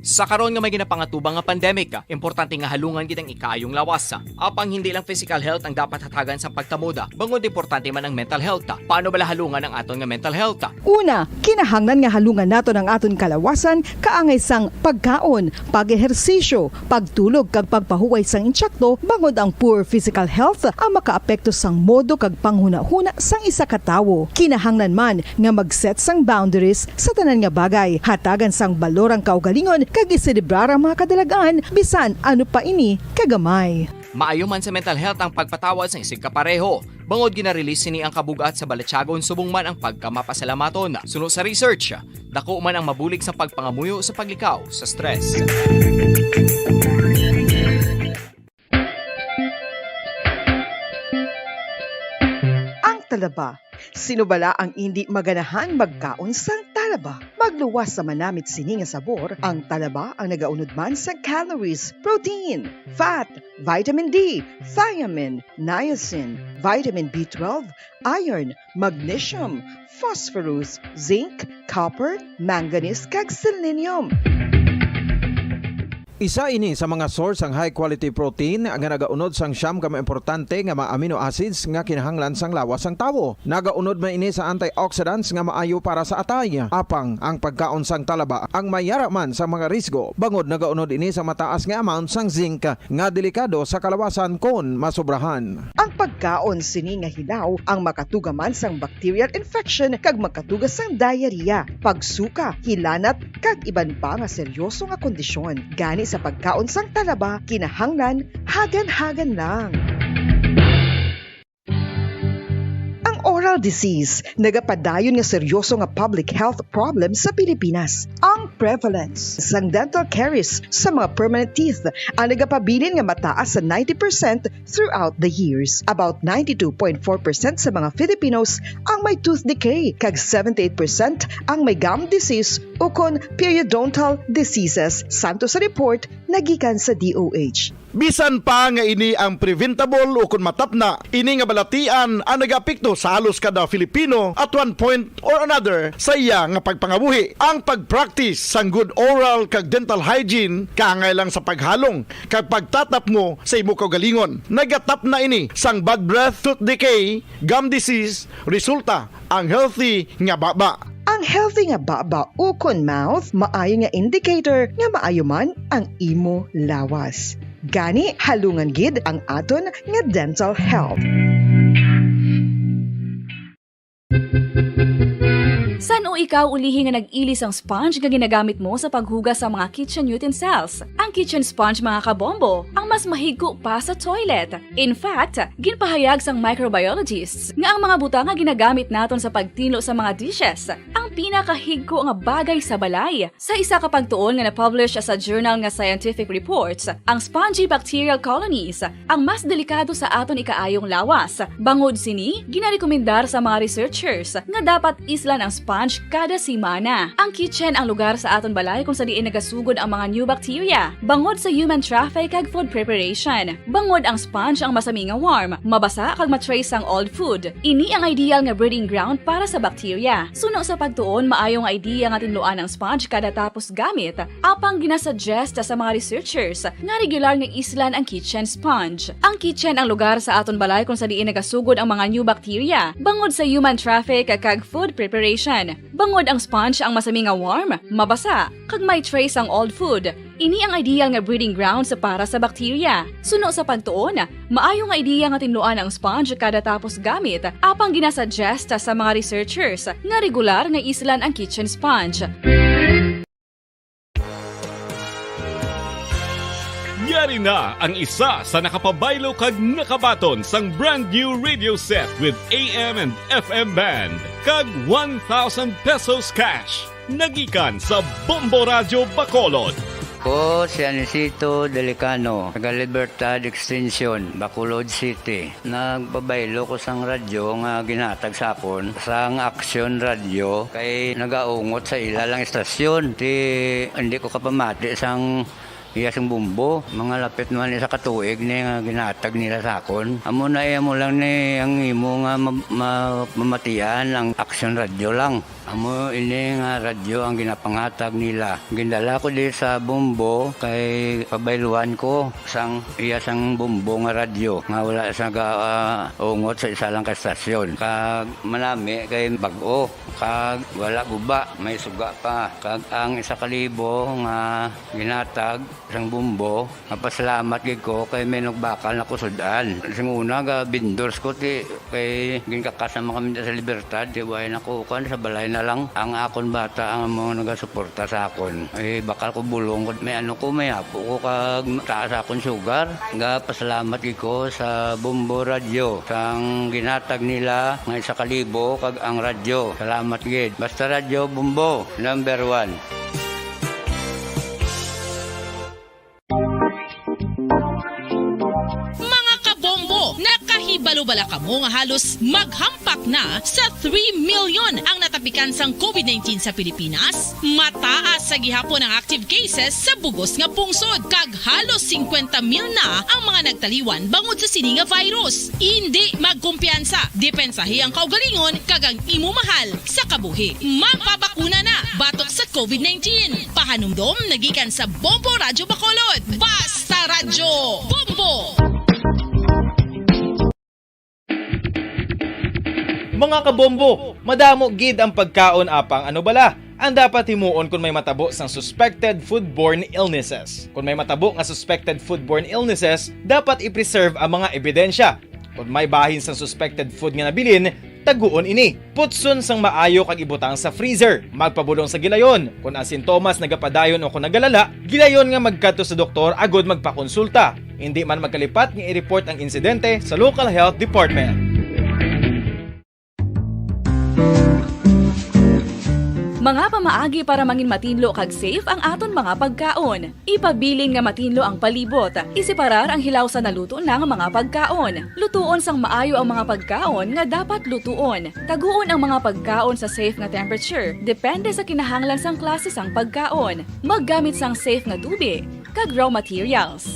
Sa karon nga may ginapangatubang nga pandemic, importante nga halungan gid ang ikaayong lawas. Apang hindi lang physical health ang dapat hatagan sa pagtamod, bangod importante man ang mental health. Paano bala halungan ang aton nga mental health? Una, kinahanglan nga halungan naton ang aton kalawasan kaangay sang pagkaon, pag-ehersisyo, pagtulog kag pagpahuway sang intsakto, bangod ang poor physical health ang makaapekto sang modo kag panghunahuna sang isa ka tawo. Kinahanglan man nga mag-set sang boundaries sa tanan nga bagay, hatagan sang balor ang kaugalingon kag iselebrar ang mga kadalag-an, bisan ano pa ini kagamay. Maayo man sa mental health ang pagpatawad sa isig kapareho, bangod gina-release sini ang kabug-at sa balatyagon subong man ang pagkamapasalamaton. Suno sa research, dako man ang mabulig sa pagpangamuyo sa paglikaw sa stress. Ang talaba. Sino bala ang indi maganahan magkaon sang talaba? Magluwas sa manamit sini nga sabor, ang talaba ang nagaunod man sa calories, protein, fat, vitamin D, thiamine, niacin, vitamin B twelve, iron, magnesium, phosphorus, zinc, copper, manganese, kag selenium. Isa ini sa mga source sang high quality protein nga nagaunod sang siyam ka mga importante nga mga amino acids nga kinahanglan sang lawas sang tawo. Nagaunod man ini sa antioxidants nga maayo para sa atay. Apang ang pagkaon sang talaba ang may yara man sa mga risgo, bangod nagaunod ini sa mataas nga amount sang zinc nga delikado sa kalawasan kon masobrahan. Ang pagkaon sini nga hilaw ang makatuga man sang bacterial infection kag makatuga sang diarrhea, pagsuka, hilanat, kag iban pa nga seryoso nga kondisyon. Gani sa pagkaon sang talaba, kinahanglan hagan-hagan lang. Ang oral disease nagapadayon nga seryoso nga public health problem sa Pilipinas. Ang prevalence sang dental caries sa mga permanent teeth ang nagapabilin nga mataas sa ninety percent throughout the years. About ninety-two point four percent sa mga Filipinos ang may tooth decay, kag seventy-eight percent ang may gum disease ukon periodontal diseases, santo sa report nga gikan sa D O H. Bisan pa nga ini ang preventable ukon matapna, ini nga balatian ang nagaapekto sa halos kada Filipino at one point or another sa iya nga pagpangabuhi. Ang pag-practice sang good oral kag dental hygiene kaangay lang sa paghalong kag pagtatapmo sa imo kaugalingon. Nagatapna ini sang bad breath, tooth decay, gum disease, resulta ang healthy nga baba. Ang healthy nga baba ukon mouth maayo nga indicator nga maayo man ang imo lawas. Gani, halungan gid ang aton nga dental health. San-o ikaw ulihi nga nag-ili sang sponge nga ginagamit mo sa paghugas sa mga kitchen utensils? Ang kitchen sponge, mga kabombo, ang mas mahigko pa sa toilet. In fact, ginpahayag sang microbiologists nga ang mga butang nga ginagamit naton sa pagtinlo sa mga dishes ang pinakahigko nga bagay sa balay. Sa isa ka pagtuon nga na-publish sa journal nga Scientific Reports, ang spongy bacterial colonies ang mas delikado sa aton ikaayong lawas. Bangod sini, ginarekomendar sa mga researchers nga dapat islan ang sponge kada semana. Ang kitchen ang lugar sa aton balay kung sa diin nagasugod ang mga new bacteria, bangod sa human traffic kag food preparation. Bangod ang sponge ang masami nga warm, mabasa kag ma-trace sang old food. Ini ang ideal nga breeding ground para sa bacteria. Suno sa pagtuon Tuon, maayo nga idea nga tinluan ang sponge kada tapos gamit, apang ginasuggest sa mga researchers nga regular nga islan ang kitchen sponge. Ang kitchen ang lugar sa aton balay kung sa diin nagasugod ang mga new bacteria bangod sa human traffic kag food preparation. Bangod ang sponge ang masami nga warm, mabasa, kag may trace ang old food, ini ang ideal nga breeding grounds para sa bakterya. Suno sa pagtuon, maayo nga ideya nga tinluan ang sponge kada tapos gamit, apang ginasuggest sa mga researchers nga regular nga islan ang kitchen sponge. Yari na ang isa sa nakapabaylo kag nakabaton sang brand new radio set with A M and F M band kag one thousand pesos cash. Nagikan sa Bombo Radyo Bacolod. Ko si Anisito Delicano, taga Libertad Extension, Bacolod City. Nagpabaylo ko sang radyo nga ginhatag sa akon sang Action Radyo kay nagaungot sa ila lang istasyon. Ti hindi ko kapamati sang iya sing bumbo. Mga lapit man isa ka tuig ni nga ginhatag nila sa akon. Amo na iya mo lang ni ang imo nga ma- ma- mamatian ang Action Radyo lang. Amo ini nga radyo ang ginapanghatag nila. Gindala ko di sa Bombo kay pabayluan ko sang iya sang Bombo nga radyo nga wala sa ga, ah, ungot sa isa lang ka estasyon. Kag manami kay bag-o kag wala guba, may suga pa. Kag ang isa ka libo nga ginhatag sang Bombo, mapasalamat gid ko kay may nagbakal na ko sud-an. Sing una, ga vendors ko ti kay ginkakas naman kami sa Libertad, ti way na ko kan sa balay na lang. Ang akon bata ang mga nagasuporta sa akon. Eh, bakal ko bulong ko, may ano ko, may apo ko kag taas akon sugar. Ga pasalamat gid ko sa Bombo Radyo sang ginhatag nila nga isa ka libo kag ang radyo. Salamat gid. Basta Radyo Bombo, number one. Mga kabombo, nakahibalo bala kamo nga halos maghampak na sa three million ang natapikan sang COVID nineteen sa Pilipinas? Mataas sa gihapon ang active cases sa bugos nga pungsod, kag halos singkwenta mil na ang mga nagtaliwan bangod sa sini nga virus. Indi magkumpiyansa, depensahi ang kaugalingon kag ang imo mahal sa kabuhi. Magpabakuna na batok sa COVID nineteen. Pahanumdom nagikan sa Bombo Radyo Bacolod. Basta Radyo, Bombo! Mga kabombo, madamo gid ang pagkaon apang ano bala ang dapat himuon kon may matabo sang suspected foodborne illnesses? Kon may matabo nga suspected foodborne illnesses, dapat i-preserve ang mga ebidensya. Kon may bahin sang suspected food nga nabilin, taguon ini. Putson sang maayo kag ibutang sa freezer. Magpabulong sa gilayon. Kon ang sintomas nagapadayon o kon nagalala, gilayon nga magkadto sa doktor agud magpakonsulta. Indi man magkalipat nga i-report ang insidente sa local health department. Mga pamaagi para mangin matinlo kag safe ang aton mga pagkaon. Ipabilin nga matinlo ang palibot. Iseparar ang hilaw sa naluto na nga mga pagkaon. Lutuon sang maayo ang mga pagkaon nga dapat lutuon. Taguon ang mga pagkaon sa safe nga temperature, depende sa kinahanglan sang klase sang pagkaon. Maggamit sang safe nga tubig kag raw materials.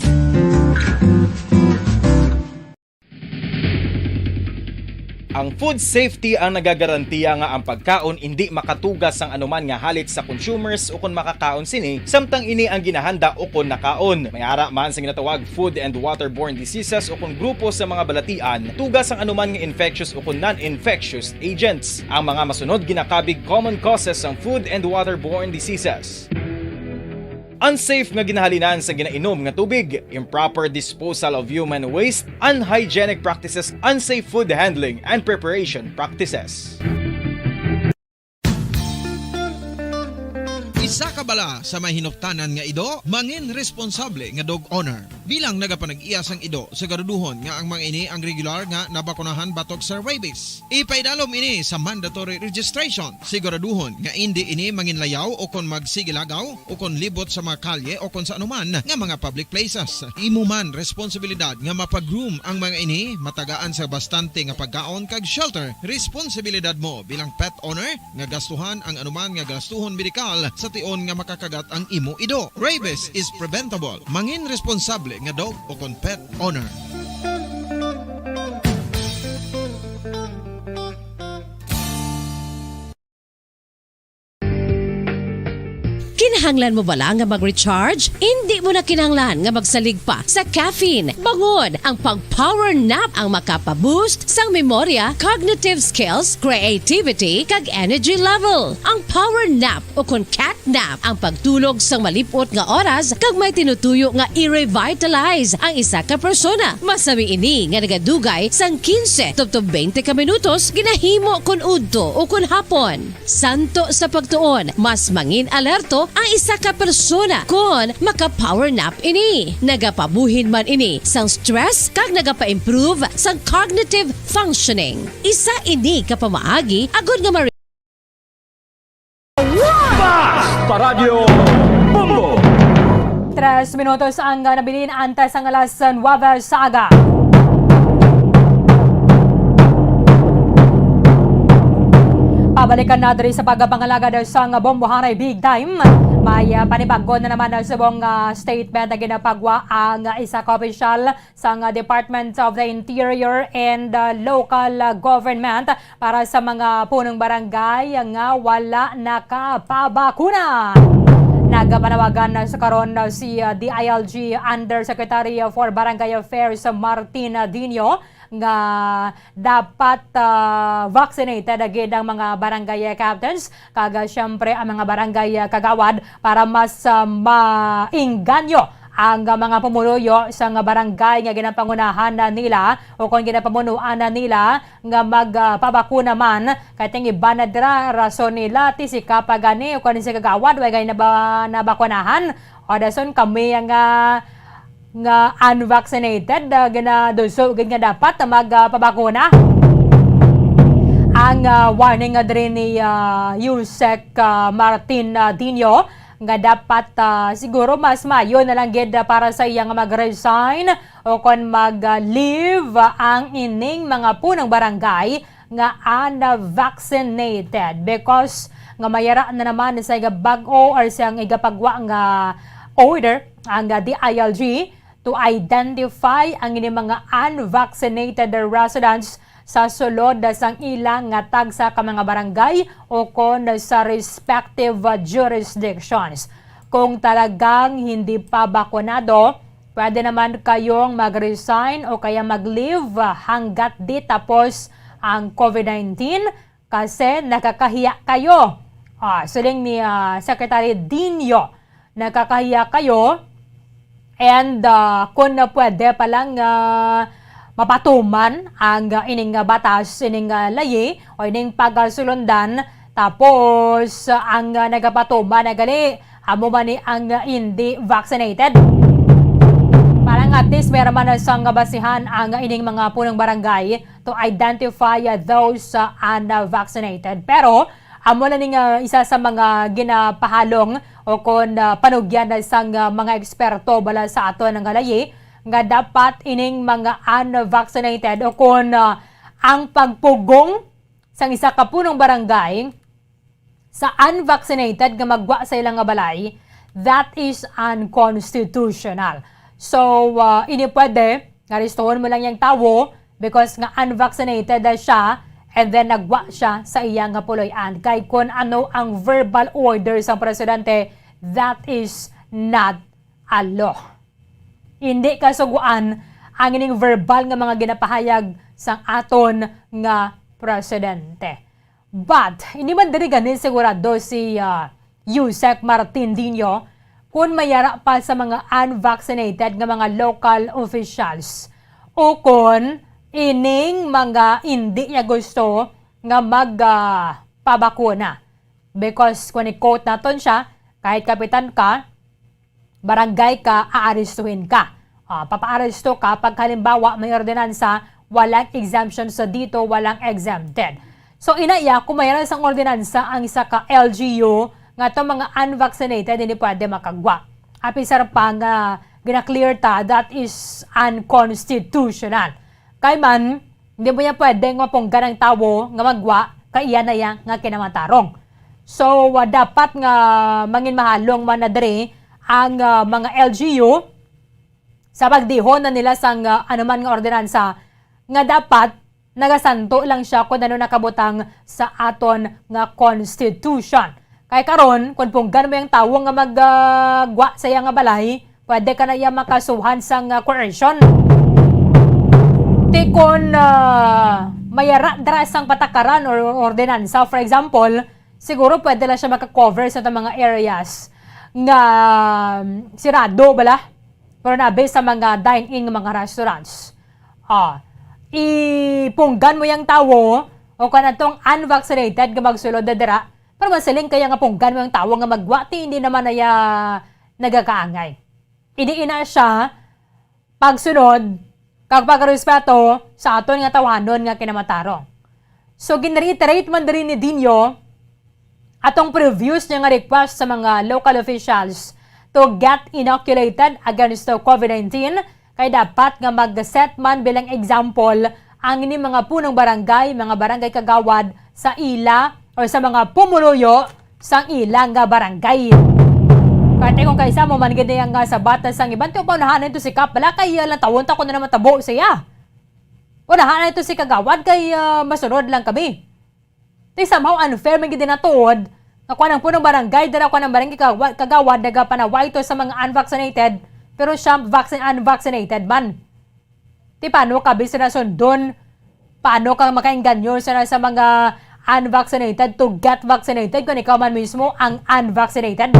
Ang food safety ang nagagarantiya nga ang pagkaon indi makatugas sang anuman nga halit sa consumers ukon makakaon sini, samtang ini ang ginahanda ukon nakaon. May ara man sa ginatawag food and waterborne diseases ukon grupo sa mga balatian, tugas sang anuman nga infectious ukon non-infectious agents. Ang mga masunod ginakabig common causes sang food and waterborne diseases. Unsafe nga ginahalinan sa ginainom nga tubig, improper disposal of human waste, unhygienic practices, unsafe food handling and preparation practices. Isa ka bala sa may hinuktanan nga ido, mangin responsable nga dog owner. Bilang nagapanag-iya sang ido, siguraduhon nga ang mga ini ang regular nga nabakunahan batok sa rabies. Ipaidalom ini sa mandatory registration. Siguraduhon nga indi ini manginlayaw o kon magsigilagaw o kon libot sa mga kalye o kon sa anuman nga mga public places. Imo man responsibilidad nga mapag-groom ang mga ini, matagaan sa bastante nga pagkaon kag shelter. Responsibilidad mo bilang pet owner nga gastuhan ang anuman nga gastuhon medikal sa tion nga makakagat ang imo ido. Rabies is preventable. Mangin responsable nga dog o kon pet owner. Kinahanglan mo bala nga mag-recharge? Indi mo na kinahanglan nga magsalig pa sa caffeine. Bangon! Ang pag-power nap ang makapa-boost sang memorya, cognitive skills, creativity, kag energy level. Ang power nap o kon cat nap ang pagtulog sang malip-ot nga oras kag may tinutuyo nga i-revitalize ang isa ka persona. Masami ini nga nagadugay sang quince tubtob twenty ka minutos ginahimo kon udto o kon hapon. Santo sa pagtuon, mas mangin alerto ang isa ka persona kon maka-power nap ini. Nagapabuhin man ini sang stress kag nagapa-improve sang cognitive functioning. Isa ini ka pamaagi agod nga ma- Basta Radyo Bombo! Tres minutos ang, ah, nabilin antes ang alas nuwebe sa aga. Pabalikan na diri sa pagpangalagad sang Bombohanay Big Time. May, ah, panibago na naman na subong, ah, statement na ginapagwa ang, ah, isa ka opisyal sang, ah, Department of the Interior and, ah, Local, ah, Government para sa mga punong barangay nga wala nakapabakuna. Nagapanawagan na sa karon, ah, si, ah, D I L G Undersecretary for Barangay Affairs Martin Dinio nga dapat, ah, vaccinated gid ang mga barangay captains kag, ah, siyempre ang mga barangay, ah, kagawad para mas, ah, mainganyo ang, ah, mga pumuluyo sang barangay nga ginapangunahan na nila o kon ginapamunuan na nila nga mag, ah, pabakuna man. Kay ting iban na dira, rason nila, ti si Kapa gani o kon si kagawad, way gani naba-, nabakunahan. O dason kami nga nga unvaccinated, ah, ginaduso gid nga dapat mag, ah, pabakuna. Ang, ah, warning nga diri ni, ah, Usec, ah, Martin, ah, Dinio nga dapat, ah, siguro mas maayo na lang gid, ah, para sa iya nga mag-resign o kon mag, ah, leave, ah, ang ining mga punong barangay nga unvaccinated because nga mayara na naman sa iga bag-o or sa igapagwa nga order ang, ah, D I L G to identify ang ini mga unvaccinated residents sa sulod sang ila nga tagsa ka mga barangay o kon sa respective jurisdictions. Kung talagang hindi pa bakunado, pwede naman kayong mag-resign o kaya mag-leave hanggat di tapos ang COVID nineteen kasi nakakahiya kayo. Ah, siling ni, ah, Secretary Dinio, nakakahiya kayo. And, ah, kung na pwede pa lang, ah, mapatuman ang, ah, ining, ah, batas, ining, ah, layi o ining pagasulundan, tapos, ah, ang, ah, nagapatuman na gali, amo man ni ang, ah, hindi vaccinated. Parang at least meron man sang basihan ang, ah, ining mga punong barangay to identify, ah, those, ah, unvaccinated. Pero amo na ni nga isa sa mga ginapahalong o kon, ah, panugyan na sang, ah, mga eksperto bala sa aton nga layi nga dapat ining mga unvaccinated o kon, ah, ang pagpugong sang isa ka punong barangay sa unvaccinated nga maggwa sa ilang nga balay, that is unconstitutional. So, ah, ini pwede nga aristuhon mo lang yang tawo because nga unvaccinated na siya and then naggwa siya sa iya nga puloy-an. Kay kun ano ang verbal order sang presidente, that is not a law. Hindi kasugoan ang ining verbal nga mga ginapahayag sang aton nga presidente. But, hindi man diri gani sigurado si, ah, Usec Martin Dinio kung mayara pa sa mga unvaccinated nga mga local officials o kon ining mga hindi niya gusto nga mag, ah, pabakuna. Because kung i-quote naton siya, kahit kapitan ka, barangay ka, aarestuhin ka. Ah, papaaresto ka pag halimbawa may ordinansa, walang exemption sa dito, walang exempted. So, ina iya, kung mayroon sang ordinansa ang isa ka L G U nga to mga unvaccinated, hindi pwede makagwa. Apisar pa nga gina-clear ta, that is unconstitutional. Kay man, hindi mo niya pwedeng mapunggan ang tawo nga magwa kay iya na iya nga kinamatarong. So, ah, dapat nga mangin mahalong man na diri ang, ah, mga L G U sa pagdihon na nila sang, ah, anuman nga ordinansa nga dapat nagasanto lang siya kung ano nakabutang sa aton nga constitution. Kay karon, kung punggan mo yung tawo nga mag, ah, gwa sa iya nga balay, pwede ka na iya makasuhan sang, ah, coercion. Ti kon, ah, mayara dira sang patakaran or ordinansa, for example, siguro pwede lang siya maka-cover sa mga areas nga, um, sirado bala. Pero nabi sa mga dine-in nga mga restaurants, ah, ipunggan mo yung tawo o kung atong unvaccinated nga magsulod na dira, pero masiling kaya nga punggan mo yung tawo nga magwa, ti hindi naman na iya nagakaangay. Ini ina siya pagsunod kag pagrespeto sa aton nga tawhanon nga kinamatarong. So, ginreiterate man diri ni Dino atong previous niya nga request sa mga local officials to get inoculated against the COVID nineteen, kay dapat nga mag-set man bilang example ang ini mga punong barangay, mga barangay kagawad sa ila or sa mga pumuluyo sang ila nga barangay. Kay kung kaisa mo man gid ang, ah, sabat sang iban, ti unahan ito si Kap, bala kay, ah, lantawon ta ko na naman tabo siya. Unahan ito si Kagawad kay, ah, masunod lang kami. Ti somehow unfair man gid na tuod nga kuan ang punong barangay, dira kuan ang barangay kagawad, kagawad nagapanaway to sa mga unvaccinated, pero siya vaccin-, unvaccinated man. Ti paano ka bisan na sundon? Paano ka makaengganyo sa, sa mga unvaccinated to get vaccinated kung ikaw man mismo ang unvaccinated?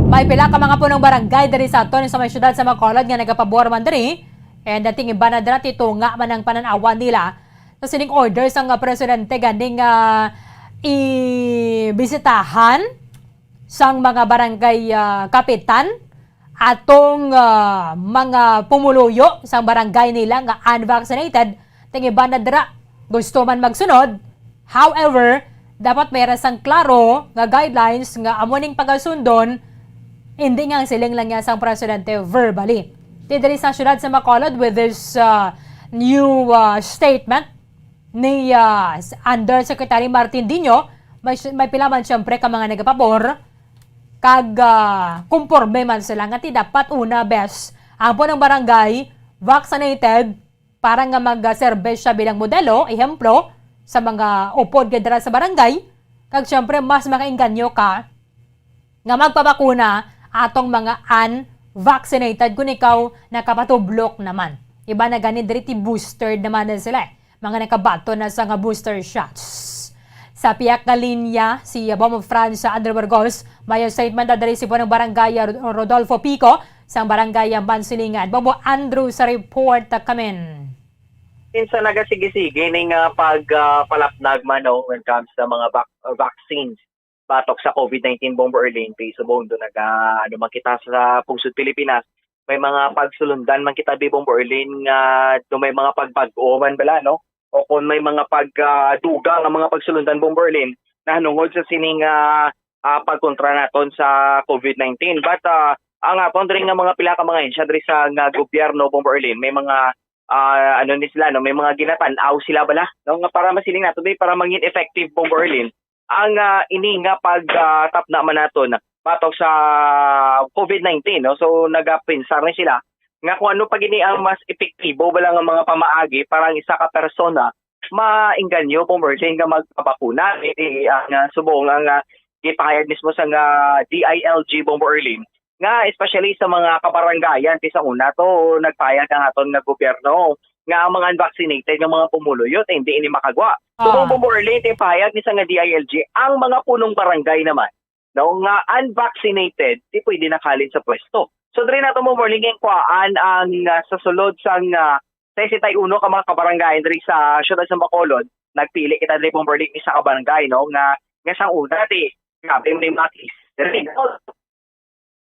May pila ka mga punong barangay diri sa aton sa may syudad sa Bacolod nga nagapabor man diri. And ating iba na dira, ti tunga man ang pananawan nila sa sining order sang, ah, presidente ganing, ah, ibisitahan sang mga barangay, ah, kapitan atong, ah, mga pumuluyo sang barangay nila nga unvaccinated. Ting iban na dira gusto man magsunod. However, dapat may sang klaro nga guidelines nga amo ning pagasundon, hindi nga ang siling lang niya sang presidente verbally. Ti diri sa syudad sa Bacolod with this, ah, new, ah, statement ni, ah, s-, Undersecretary Martin Dino, may, may pila man siyempre ka mga nagapabor, kag, ah, kumporme man sila nga ti dapat una, bes, ang punong barangay vaccinated para nga magserbe siya bilang modelo, ehemplo, sa mga upod nga dira sa barangay, kag siyempre mas makainganyo ka nga magpabakuna atong mga unvaccinated kung ikaw nakapatublok naman. Iba na gani diri ti booster naman na sila, eh. Mga nakabaton na sa nga booster shots. Sa piyak nga linya, si Bombo France Andrew Burgos, may statement na diri si Punong Barangay Rod-, Rodolfo Pico, sa Barangay Mansilingan. Bombo Andrew sa report, ah, kamin. Minsan nagasige-sige ni nga pag, ah, palapnag man, no, when comes sa mga vac-, vaccines batok sa COVID nineteen, Bombo Erlin, kay subong do naga, ano man kita sa pungsod Pilipinas, may mga pagsulundan man kita, di, Bombo Erlin, nga do may mga pagbag-o man bala, no? O kung may mga pag, ah, dugang ang mga pagsulundan, Bombo Erlin, nahanungod sa sining, ah, ah, pagkontra naton sa COVID nineteen. But, ah, ang aton diri nga mga pila ka mga ahensya diri sa nga gobyerno, Bombo Erlin, may mga, ah, ano ni sila, no, may mga ginatan-aw sila bala, no, nga para masiling nato, di, para mangin effective, Bombo Erlin, ang, ah, ini nga pag, ah, tapna man naton batok sa COVID nineteen, no? So, nagapinsar ni sila nga kung ano pa gini ang mas epektibo bala nga mga pamaagi para ang isa ka persona maengganyo, Bombo Erlin, nga magpabakuna. Iti ang, ah, subong ang, ah, gipahayag mismo sa nga D I L G, Bombo Erlin, nga especially sa mga kabarangayan, ti sa una to, nagpahayag ang aton nga gobyerno nga ang mga unvaccinated nga mga pumuluyo, ti hindi ini makagwa. So, Ah. Bombo Erlin, ti pahayag ni sa nga D I L G, ang mga punong barangay naman, no, nga unvaccinated, ti pwede na kahalin sa pwesto. So, diri nato, Bombo Erlin, ginkuhaan ang, ah, sa sulod sang, ah, sesenta y uno ka mga kabarangayan diri sa siyudad sa Bacolod, nagpili kita diri, Bombo Erlin, isa ka barangay, no, nga, nga sang una, ti, grabe man yung mga case. Diri, no?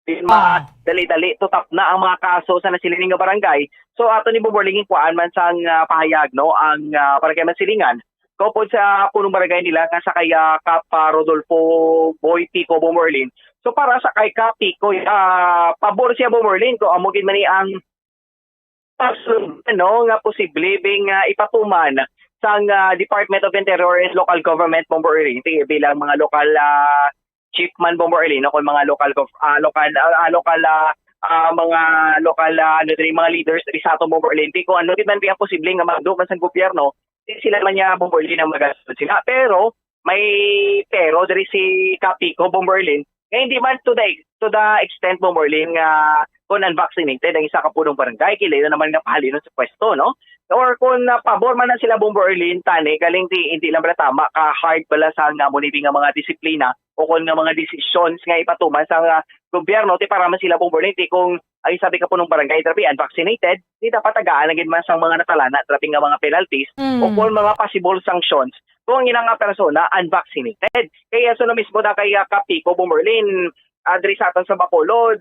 Di Ah. madali-dali to tapna ang mga kaso sa nasiling nga barangay. So, ato ni Bombo Erlin, ginkuhaan man sang, ah, pahayag, no, ang, ah, barangay Mansilingan. Kaupod sa punong barangay nila nga sa kay, ah, Kap, ah, Rodolfo Boy Pico, Bombo Erlin. So, para sa kay Kap Pico, ah, pabor siya, Bombo Erlin, kung amo gid man ni ang pagsunod, no, nga posible bing, ah, ipatuman sang, ah, Department of Interior and Local Government, Bombo Erlin, ti-, bilang mga lokal, ah, chief man, Bombo Erlin, o kung mga local gov-, ah, lokal, ah, ah, lokal, ah, ah, mga lokal, ah, ano diri, mga leaders diri sa aton, Bombo Erlin, ti kung ano gid man bing posible nga magdo man sa gobyerno, ti sila man niya, Bombo Erlin, ang magasunod sila. Pero may pero diri si Kapico, Bomberlin, nga hindi man to the, to the extent, Bomberlin, nga kung unvaccinated ang isa ka punong barangay, kailangan naman nga pahalinon sa pwesto, no? Or kung, ah, pabor man na sila, Bomberlin, tani, galing di, hindi lang bala tama ka hard bala sa nga mo ni nga mga disiplina o kung nga mga decisions nga ipatuman sa nga gobyerno, ti para man sila, Bomberlin, ti kung ang isa ka punong barangay, grabe, unvaccinated, di dapat tagaan na gid man sang mga natalana, grabe nga mga penalties, o Mm. kung mga possible sanctions kung ang ilang nga persona unvaccinated. Kaya sa mismo na kay, ah, Kapico, Bomberlin, ah, diri sa aton sa Bacolod,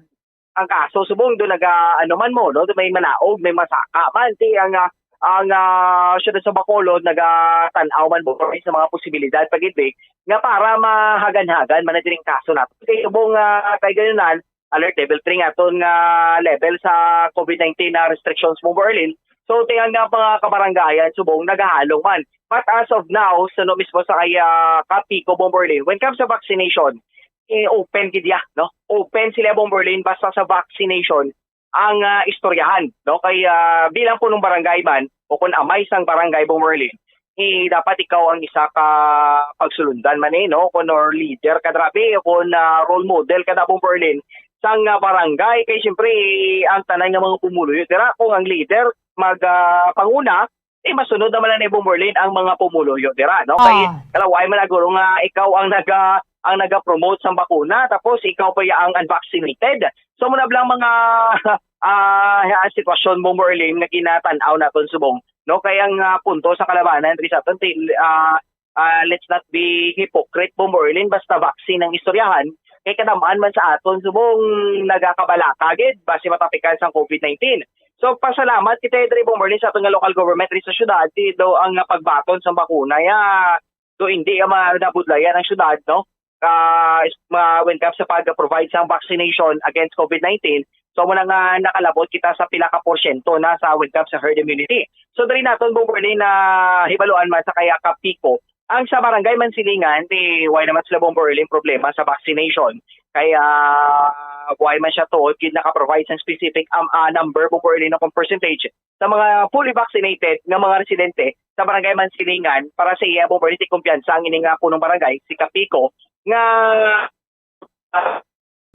ang kaso subong do naga, ano man mo, no? Do may manaog, may masaka man. Ti ang, ah, ang, ah, siyudad sa Bacolod nagatan-aw man, Bomberlin, sa mga posibilidad pagid nga para mahagan-hagan man na diri ang kaso nato. Kay subong, ah, kay gayunan, alert level three nga aton nga level sa COVID nineteen na restrictions, Bomberlin. So, ti ang, ah, mga kabarangayan subong nagahalong man. But as of now, sa no mismo sa kay, ah, Kapico, Bomberlin, when it comes sa vaccination, eh, open gid ya, no? Open sila, Bomberlin, basta sa vaccination ang, ah, istoryahan, no? Kay, ah, bilang punong barangay man o kung amay sang barangay, Bomberlin, eh, dapat ikaw ang isa ka pagsulundan man, eh, no? Kung or leader ka, grabe, o kung, ah, role model ka na, Bomberlin, sang, ah, barangay. Kay siyempre, ang tanan nga mga pumuluyo dira, kung ang leader mag, ah, panguna, eh, masunod naman na ni Bomberlin ang mga pumuluyo dira, no? Kay Ah. kalaway man na guro nga ikaw ang naga-, ang naga-promote sang bakuna, tapos ikaw pa ya ang unvaccinated. So, muna lang mga, ah, sitwasyon, Bomberlin, nga ginatan-aw naton subong, no? Kay ang, ah, punto sa kalabanan diri sa aton, ti-, ah, ah, let's not be hypocrite, Bomberlin, basta vaccine ang istoryahan, kay kadamaan man sa aton subong nagakabalaka gid basi matapikan sang COVID nineteen. So, pasalamat kita diri, Bomberlin, sa aton nga local government diri sa syudad, ti do ang, ah, pagbaton sang bakuna ya, do hindi ang mga nabudlayan ang syudad, no? Ah, is-, ma-, when comes sa pag-provide sang vaccination against COVID nineteen, so, muna nga nakalabot kita sa pila ka porsyento na sa when comes sa herd immunity. So, diri naton, Bomberlin, na hibaluan man sa kaya Kapico, ang sa Barangay Mansilingan, ti wala naman sila, Bomberlin, problema sa vaccination. Kaya, wala man siya tuod gid naka-provide sang specific, um, ah, number, Bomberlin, o kung percentage sa mga fully vaccinated nga mga residente sa Barangay Mansilingan para sa iya, Bomberlin, ti kumpiyansa ang ini nga punong barangay, si Kapico, nga, ah,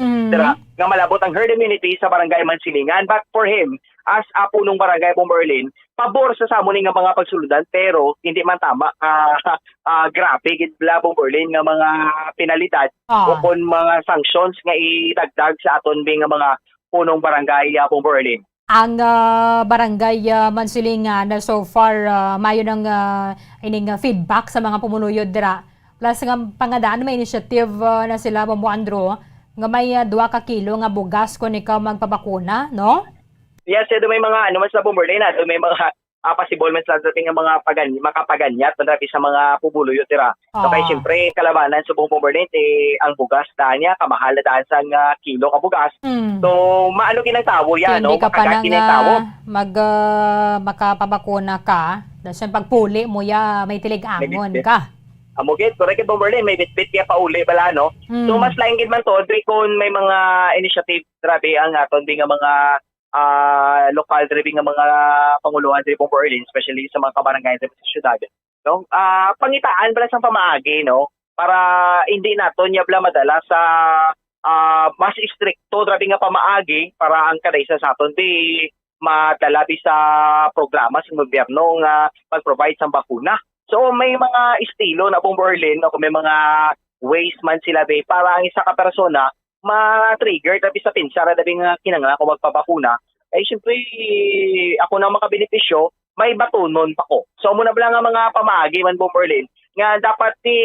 Mm. dira, nga malabot ang herd immunity sa Barangay Mansilingan. But for him, as a punong barangay, Bomberlin, pabor sa sa amo ni nga mga pagsulundan, pero hindi man tama, ah, ah, grabe gid la, Bomberlin, nga mga penalidad Ah. o kon mga sanctions nga idagdag sa aton bi nga mga punong barangay, ah, Bomberlin. Ang, ah, barangay, ah, Mansilingan, ah, so far, ah, maayo nang, ah, ining, ah, feedback sa mga pumuluyo dira. Plus nga pangadaan may initiative, ah, na sila, Bombo Andrew, nga may, ah, dua ka kilo nga bugas kon ikaw magpabakuna, no? Yes, eh, do may mga, ano man sa Bomberlin, ah, do may mga, ah, possible man sa ating mga pagan-, makapaganyat man dati sa mga pumuluyo dira. So, kay Ah. siyempre, kalabanan sa buong Bomberlin, eh, ang bugas daan niya, kamahal na daan sa nga kilo ka bugas. Mm. So, maano ginang tawo ya, Kung no? di ka pa Makagat nang, ginang tawo. ah, mag, ah, makapabakuna ka, dason pagpuli mo ya, may tilig-angon May bitbit. ka. Amo gid, correct gid, Bomberlin, may bitbit kaya pauli bala, no? So, Mm. mas lain gid man to, diri kon may mga initiative, grabe ang aton, di nga mga, ah, lokal, diri nga mga panguluhan, diri, Bomberlin, especially sa mga kabarangay diri sa syudad, no? Ah, pangitaan bala sang pamaagi, no? Para hindi naton ya bala madala sa, ah, mas istrikto, grabe nga pamaagi, para ang kada isa sa aton, di madala bi sa programa sa gobyerno nga mag-provide sang bakuna. So, may mga estilo na, Bomberlin, no? Kung may mga ways man sila, be, para ang isa ka persona ma-trigger, tabi sa pinsara, tabi nga kinanglan ko magpabakuna. Eh, siyempre, ako na makabenepisyo, may batunon pa ko. So, amo na bala nga mga pamaagi man, Bomberlin, nga dapat ti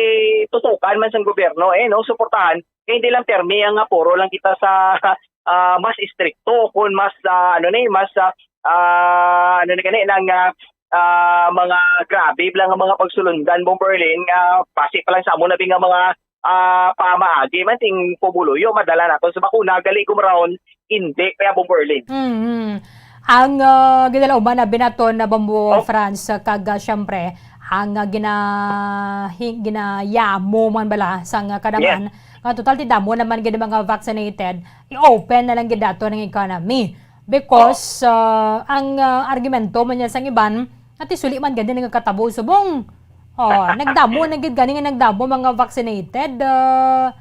tutukan man sang gobyerno, eh, no? Suportahan, kay hindi lang permi ang nga puro lang kita sa, ah, mas istrikto, kung mas, ah, ano ni, mas, ah, ah, ano ni gani, nang, ah, ah, mga grabe lang ang mga pagsulundan, Bomberlin, nga basi pa lang sa amo na bi nga mga, ah, pamaagi man ting pumuluyo, madala naton sa bakuna, gali gumraon, hindi, kaya, Bomberlin. Mm. Ang, ah, ginalauman na binaton na Bombo Oh. France, kag, ah, siyempre, ang, ah, gina-, hi-, ginayamo man bala sang, ah, kadaman, Yes. nga total ti damo naman gid mga vaccinated, i-open na lang gid dato ang economy. Because, Oh. ah, ang, ah, argumento man niya sang iban, nga ti suli man gid nga katabo subong Oh, nagdamo na gid gani nga nagdamo mga vaccinated, ah,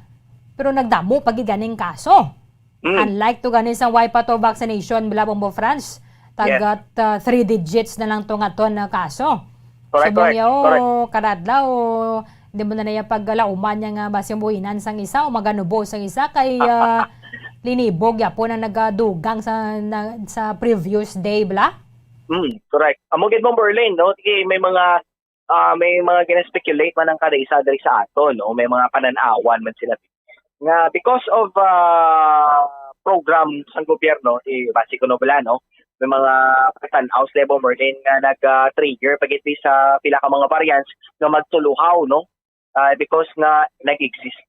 pero nagdamo pa gid ganing kaso. Mm. Unlike to gani sa why pa to vaccination, bala, Bombo France, Yes. tagat, ah, three digits na lang to nga ton na kaso. Correct, Subong correct, yaw, correct. kada adlaw, di mo na naya pagkalauman niya nga basi buhinan sang isa o maganubo sang isa kay, ah, linibo gyapon ang nagadugang sa, na, sa previous day, bala? Mm, correct. Amo gid, Bombo Erlin, no? Sige, may mga ah, may mga gina-speculate man ang kada isa diri sa aton, no? May mga panan-awan man sila nga because of, ah, program sang gobyerno, eh, base ko, no, bala, no? May mga pagtan-aw sila, Bombo Erlin, nga nag, ah, trigger pa gid sa pila ka mga variants nga magtuluhaw, no? Ah, because nga nag-exist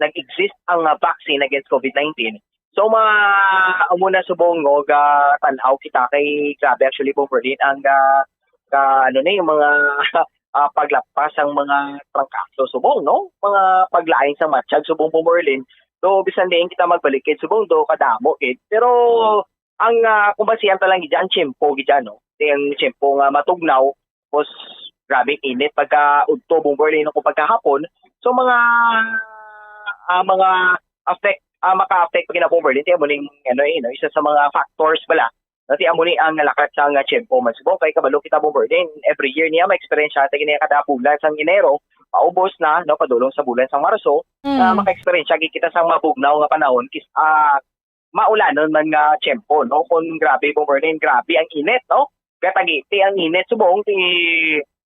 nag-exist ang, ah, vaccine against COVID nineteen. So, ma-, amo na subong, no, ga tan-aw kita kay grabe actually, Bombo Erlin, ang, ah, ga-, ano ni, yung mga, ah, paglapas ang mga trangkaso subong, no? Mga paglain sa matsyag subong, Bombo Erlin. So, bisan diin kita magbalikid subong, do kadamo gid. Pero ang, ah, kung basihan ta lang gid dyan, ang tiyempo gid dyan, no? Kay ang tiyempo nga matugnaw, tapos grabe init pagka udto, Bombo Erlin, kung pagkahapon. So, mga, ah, mga affect, ah, maka-affect pa gina, Bombo Erlin. Kaya mo ning, ano, eh, no, isa sa mga factors bala. Dati amo ni ang nalakat sa nga tiyempo man subong. Kay kabalo kita, Bombo Erlin, every year niya ma-experience siya, tayo niya kada bulan sang Enero, paubos na, no, padulong sa bulan sang Marso, Mm. ah, maka-experience siya, kita sa mabugnaw nga panahon, kis-, ah, maulanon man nga tiyempo, no? Kung grabe, Bombo Erlin, grabe ang init, no? Gatagiti ang init subong, ti,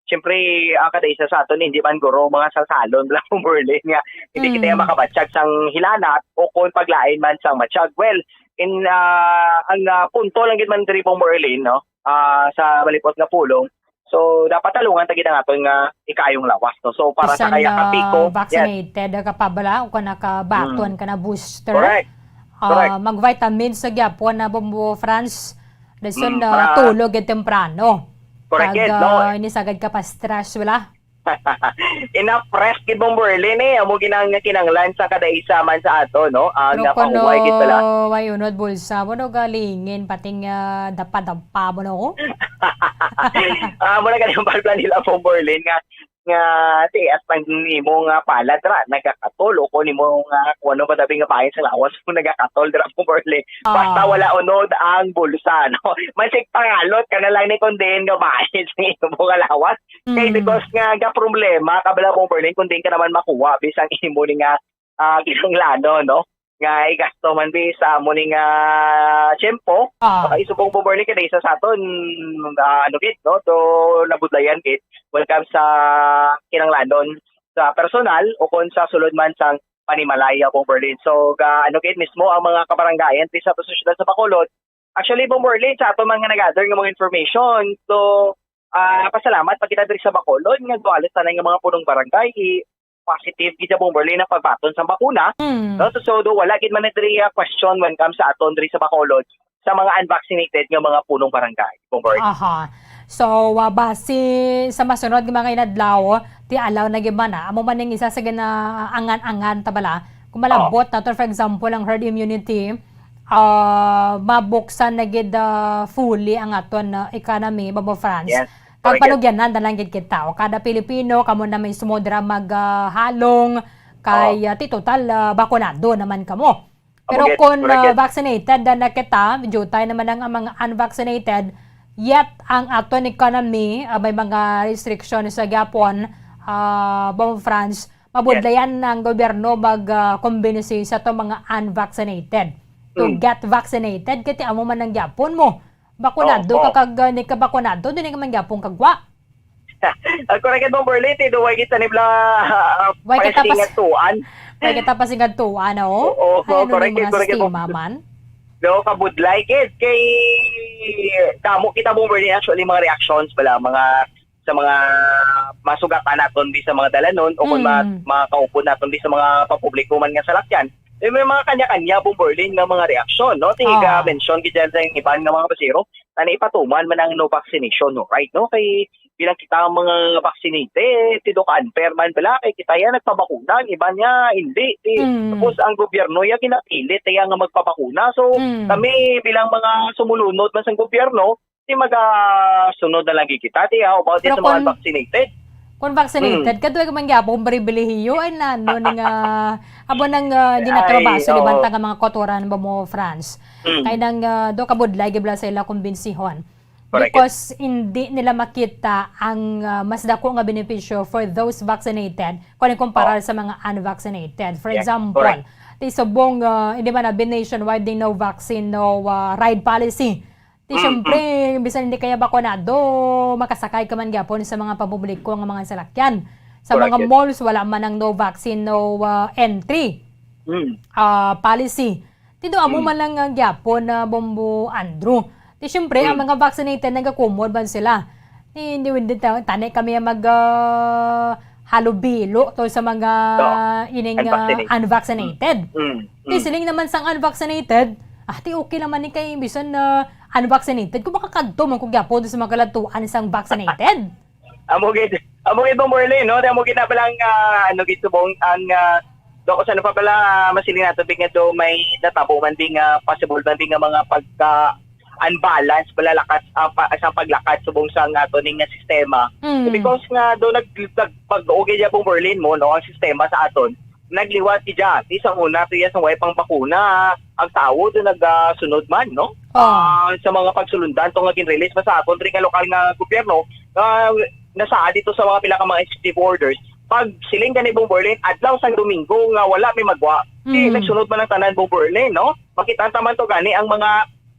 siyempre, ah, kada isa sa aton, hindi man guro mga salsalon lang, Bombo Erlin, nga hindi kita Mm. makabatsyag sang hilanat o kung paglain man sang matsyag. Well, in, ah, ang, ah, punto lang gid man diri, Bombo Erlin, no? Ah, sa malipot nga pulong, so, dapat talungan ta gid ang aton nga ikaayong lawas, no? So, para sa Bisan, kaya ka ah, piko, yes. vaccinated ka pa bala o ka nakabaton Mm. ka na booster, Correct. ah, Correct. mag-vitamins sa gyapon na, Bombo France. Dason, Mm, ah, para tulog gid temprano. Correct Kag, gid, no? ah, inisagad ka pa stress, wala? Enough rest gid, Bombo Erlin, eh. Amo ginang kinanglan sa kada isa man sa ato, no? Ang Pero kuno napahuway gid pala. way unod bulsa mo, no, galingin, pating, ah, dapa-dapa mo, no? Ah, muna ka ng plan nila, Bombo Erlin, nga, nga, ti, as pang imo nga palad ra, nagakatol, o kung imo nga, kung ano pa dabi nga bahin sa lawas mo, nagakatol ra, Bombo Erlin. Basta Ah. wala unod ang bulsa, no? Masig pangalot ka na lang ni kung diin nga bahin sa imo nga lawas. Kay Mm. because nga, ga problema, kabala, Bombo Erlin, kung diin ka naman makuha, bisang imo ni nga, ah, kinahanglanon, no? Nga igasto man bi sa amo ni nga tiyempo. Ah. Ah, isubong, Bombo Erlin, kada isa sa aton, ah, ano gid, no? So, nabudlayan gid. Welcome sa kinahanglanon sa personal o kung sa sulod man sang panimalay, ah, Bombo Erlin. So, ga, ano gid mismo ang mga kabarangayan diri sa aton sa siyudad sa Bacolod. Actually, Bombo Erlin, sa aton mga nag-gather nga mga information. So, ah, pasalamat pa kita diri sa Bacolod nga dualis tanan nga mga punong barangay, i-, positive gid sa, Bombo Erlin, ang pagbaton sa bakuna. Mm. No? So, so, do, wala gid man na diri, ah, question when comes sa aton diri sa Bacolod sa mga unvaccinated nga mga punong barangay, Bombo Erlin. Aha. So, ah, base sa masunod nga mga inadlaw, ti alaw na gid man na. Amo man ning isa sa ginaangan-angan ta bala. Kung malabot Oo. nato, for example, ang herd immunity, ah, mabuksan na gid, ah, fully ang aton, ah, economy, Bombo France. Yes. Kag Correct. panugyanan na lang gid kita. O kada Pilipino, kamo na mismo dira mag, ah, halong kay, Oo. ah, ti total, ah, bakunado naman kamo. Pero Amo gid, kung, correct ah, gid. vaccinated na, na kita, jutay naman ang, ang mga unvaccinated, yet ang aton economy, ah, may mga restrictions sa gyapon, ah, Bombo France, mabudlayan Yes. ang gobyerno mag, ah, kumbinsi sa to mga unvaccinated to Mm. get vaccinated, kay ti amo man ang gyapon mo. Bakunado Oo, ka oo. kag, ah, ni ka bakunado, dili ka man gyapon kagwa. Ah, correct, Bombo Erlin, ti, do, way kita ni bla, ah, Way kita pas-, pasingadtuan. way kita pasingadtuan, oo. Oo, oo, Ay, ano correct, ni mga correct, sistema Bombo. man? Do, kabudlay, kid, kay damo kita, Bombo Erlin, actually, mga reactions pala, mga, sa mga masugatan naton di sa mga dalanon, o kung ma-, Mm. makaupod naton di sa mga papubliko man nga salakyan. Eh, may mga kanya-kanya, Bombo Erlin, nga mga reaksyon, no? Ti, Oo. ga-mention gid dyan sa iban nga mga pasero, na naipatuman man ang no vaccination, no? Right, no? Kay bilang kita ang mga vaccinated, ti do ka-unfair man bala, kay kita yan nagpabakuna, ang iban niya, hindi. Ti, Mm. tapos ang gobyerno, ya ginapilit, ya nga magpabakuna. So, Mm. kami bilang mga sumulunod man sa gobyerno, ti magasunod na lagi kita, ti, how about Pero sa mga kung, vaccinated? Kung vaccinated ka, duha ka man gyapon pribilehiyo, ay nano ning, ah, abo nang, ah, di Ay, natrabaso ni oo. banta nga mga kautoran ba mo, France. Mm. Kay nang, ah, do ka budlay gibla sa ila kumbinsihon. Correct. Because hindi nila makita ang, ah, mas dako nga benepisyo for those vaccinated kung ikumpara Oh. sa mga unvaccinated. For Yes, example, correct. ti subong, ah, hindi man abi nationwide ding no vaccine, no, ah, ride policy. Ti Mm, syempre, bisan hindi kaya bakunado, makasakay ka man gyapon sa mga pampubliko nga mga salakyan. Sa Correct, mga yes. malls, wala man ang no vaccine, no, ah, entry, Mm. ah, policy. Ti do amo Mm. man lang nga gyapon na Bombo Andrew. Ti syempre, ang Mm. mga vaccinated, nagakumod man sila. Ti hindi, hindi ta-, tani kami ang mag, ah, halubilo to sa mga Oo. ining, ah, Unvaccinated. unvaccinated. Mm. Mm. Ti Mm. siling naman sang unvaccinated, ah, ti okay naman ni kay bisan na unvaccinated, kung makakadto man ko gyapon sa mga kaladtuan sang vaccinated. Amo gid, amo gid, Bombo Erlin, no? Amo gid na palang, ah, ano gid subong ang, ah, do, kung saan pa pala, ah, masiling nato, big nga do may natabo man, big nga possible man, big nga mga pagka unbalance, pala lakas, ah, pa, sa paglakat subong sa nga ato ning nga sistema. Mm. Because nga do nag, nag, pag-ugi niya, Bombo Erlin, mo, no, ang sistema sa aton, nagliwat gid siya. Ti sa una, ti sa way pang bakuna, ang tawo do nagasunod man, no? Oh. Ah, sa mga pagsulundan to nga gin-release pa sa aton diri nga lokal nga gobyerno, ah, nasaad dito sa mga pila ka mga executive orders. Pag siling gani, Bombo Erlin, adlaw sang Domingo nga wala may magwa, di Mm. nagsunod man ang tanan, Bombo Erlin, no? Makita ta man to gani ang mga,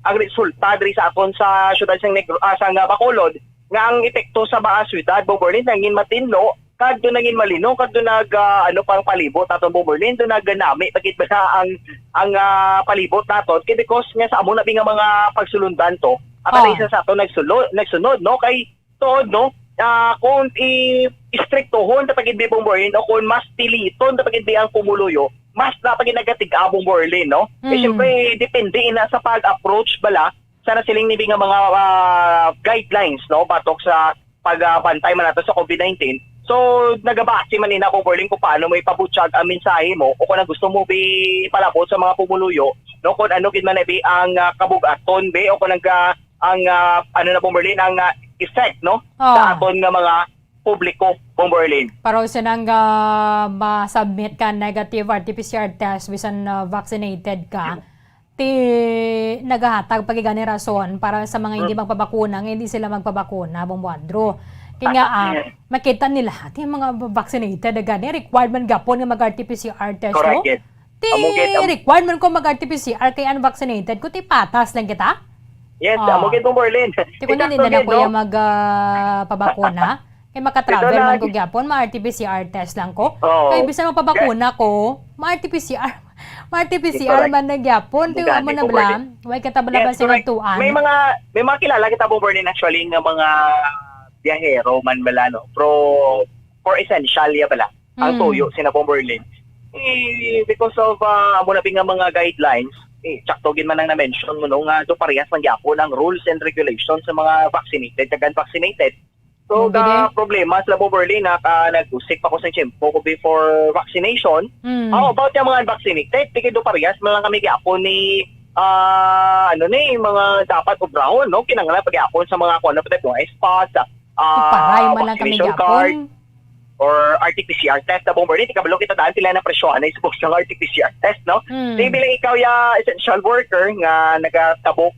ang resulta diri sa aton sa siyudad sang Negros, ah, sang, ah, Bacolod, nga ang epekto sa mga siyudad, Bombo Erlin, nangin matinlo, kadto nangin malino, kadto nag, ah, ano pang palibot aton, Bombo Erlin, do naganami pa gid ba ang, ang, ah, palibot naton. Kay because nga sa amo na bi nga mga pagsulundan to, ang Oh. isa sa aton nagsulo-, nagsunod, no? Kay tuod, no? Ah, kung i-, istriktuhon ta pa gid bi, Bombo Erlin, o kung mas piliton ta pa gid bi ang pumuluyo, mas na pa gid nagatiga, Bombo Erlin, no? Eh, Mm. syempre, depende ina sa pag-approach bala sa nasiling ni bi nga mga, ah, guidelines, no, batok sa pag, ah, bantay man nato sa COVID nineteen. So, nagabase man ina, Bombo Erlin, kung paano mo ipabutyag ang mensahe mo o kung ang gusto mo bi ipalabot sa mga pumuluyo, no, kung ano gid man na bi ang, ah, kabug-aton bi o kung ang, ah, ang, ah, ano na, Bombo Erlin, ang, ah, effect, no, Oh. sa aton nga mga publiko, Bombo Erlin. Pero sinang, ah, ma-submit ka negative R T P C R test bisan, ah, vaccinated ka, ti nagahatag pa gid gani rason para sa mga hindi Mm. magpabakuna nga hindi sila magpabakuna, Bombo Andrew. Kay nga, ah, Mm. makita nila, ti mga vaccinated na gani, required man gapon nga mag-R T P C R test, Correct, no? yes. Ti Amo gid, am- required man ko mag-R T P C R kay unvaccinated ko, ti patas lang kita? Yes, Ah. amo gid, Bombo Erlin. Ti kung hindi Eksakto na lang gid, ko no? ya mag, ah, pabakuna, kay makatravel Dito na man ko gi- gyapon, ma-R T P C R test lang ko. Oo. Kay bisan magpabakuna ko, ma-R T P C R, ma-R T P C R Correct. man na gyapon. Ti Gani, amo na Bombo bala, Erlin. way ka ta bala Yes, ba correct. sinagtuan? May mga, may mga kilala kita, Bombo Erlin, actually, nga mga biyahero man bala, no? Pero for essential ya bala ang Mm. tuyo sina Bombo Erlin. Eh, because of, ah, amo na bi nga mga guidelines, eh, tsakto gid man ang na-mention mo, no, nga do parehas man gyapon ang rules and regulations sa mga vaccinated kag unvaccinated. So, Mao gid, eh. ga problema sila, Bombo Erlin, na ka nag-usik pa ko sa tiyempo ko before vaccination. Mm. How about yung mga unvaccinated? Ti kay do parehas man lang kami gyapon ni, ah, ano ni, mga dapat obrahon, no? Kinahanglan pa gyapon sa mga, kung ano pa tayo, mga spas, ah, Iparay man lang kami vaccination gyapon. card, or R T P C R test na, Bombo Erlin. Di kabalo kita daan pila na presyohan na isubok sa R T P C R test, no? Hmm. Di bilang ikaw ya essential worker nga nagatabok,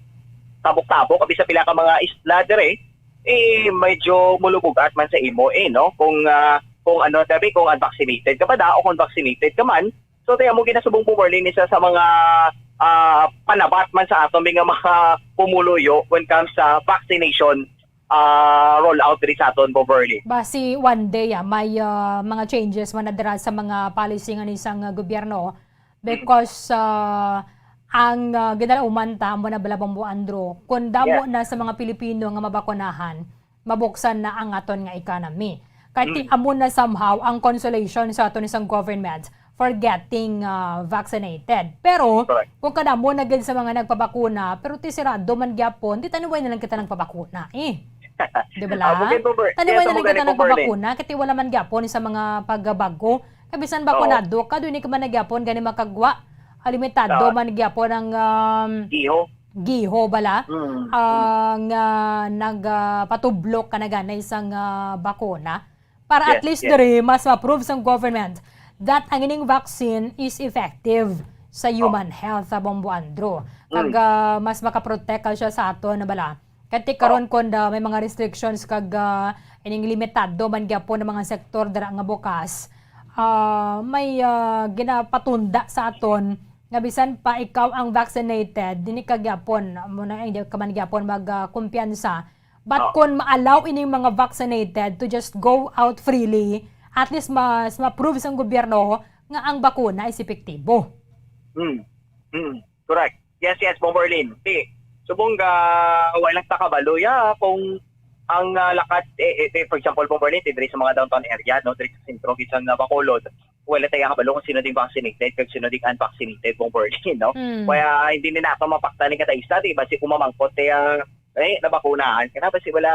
tabok-tabok, abi sa pila ka mga isla dire, eh, medyo mulubog-at man sa imo, eh, no? Kung, ah, kung ano, sabi, kung unvaccinated ka ba da o kung vaccinated ka man. So, tayo mo ginasubong, Bombo Erlin, isa sa mga, ah, panabat man sa aton mga, mga pumuluyo when comes sa vaccination ah, roll out diri sa aton, Bombo Erlin. Basi one day, ah, may, ah, mga changes man na dira sa mga policy nga ni sang, ah, gobyerno Mm. because, ah, ang, ah, ginalauman ta, amo na bala, Bombo Andrew, kung damo Yes. na sa mga Pilipino nga mabakunahan, mabuksan na ang aton nga economy. Kay ti Mm. amo na somehow ang consolation sa aton isang government for getting, ah, vaccinated. Pero, Correct. kung kadamo na gid sa mga nagpabakuna, pero ti sirado man gyapon, ti taniway na lang kita nagpabakuna, eh. Di ba la? Amo gid, Bombo Er-, Taniway yes, na amo lang gani, kita Bombo Erlin. nagpabakuna, kay ti wala man gyapon sa mga pagbago. Kay bisan Oo. bakunado ka, duni ka man na gyapon gani makagwa. Ah, limitado Ah. man gyapon ang, um, Giho. giho bala. Mm, mm. Ah, nga nag, ah, patublok ka na gani sang, ah, bakuna. Para at Yes, least yes. diri, mas ma-prove sang government that ang ining vaccine is effective sa Oh. human health, sa Bombo Andrew. Kag, Mm. ah, mas makaprotect ka siya sa aton, na bala. Kay ti Oh. karon, kon, ah, may mga restrictions kag, ah, ining limitado man gyapon ang mga sektor dira nga bukas, ah, may, ah, ginapatunda sa aton nga bisan pa ikaw ang vaccinated, dili ka gyapon, amo na, hindi ka man gyapon mag, ah, kumpiyansa. But Oh. kung ma-allow ining mga vaccinated to just go out freely, at least mas ma-prove sang gobyerno nga ang bakuna is epektibo. Mm. Mm. Correct. Yes, yes, Bombo Erlin. Ti, subong ga, wala lang ta kabalo, ya, kung ang, ah, lakat, eh, eh, eh, for example, Bombo Erlin, ti diri sa mga downtown area, no, diri sa sentro, bisan nga Bacolod, wala tayo kabalo kung sino ding vaccinated kag sino ding unvaccinated, Bombo Erlin, no? Mm. Kaya hindi ni nato mapakta ni kada isa, di ba? Si kumamangkot kaya, eh, nabakunahan ka na, basi wala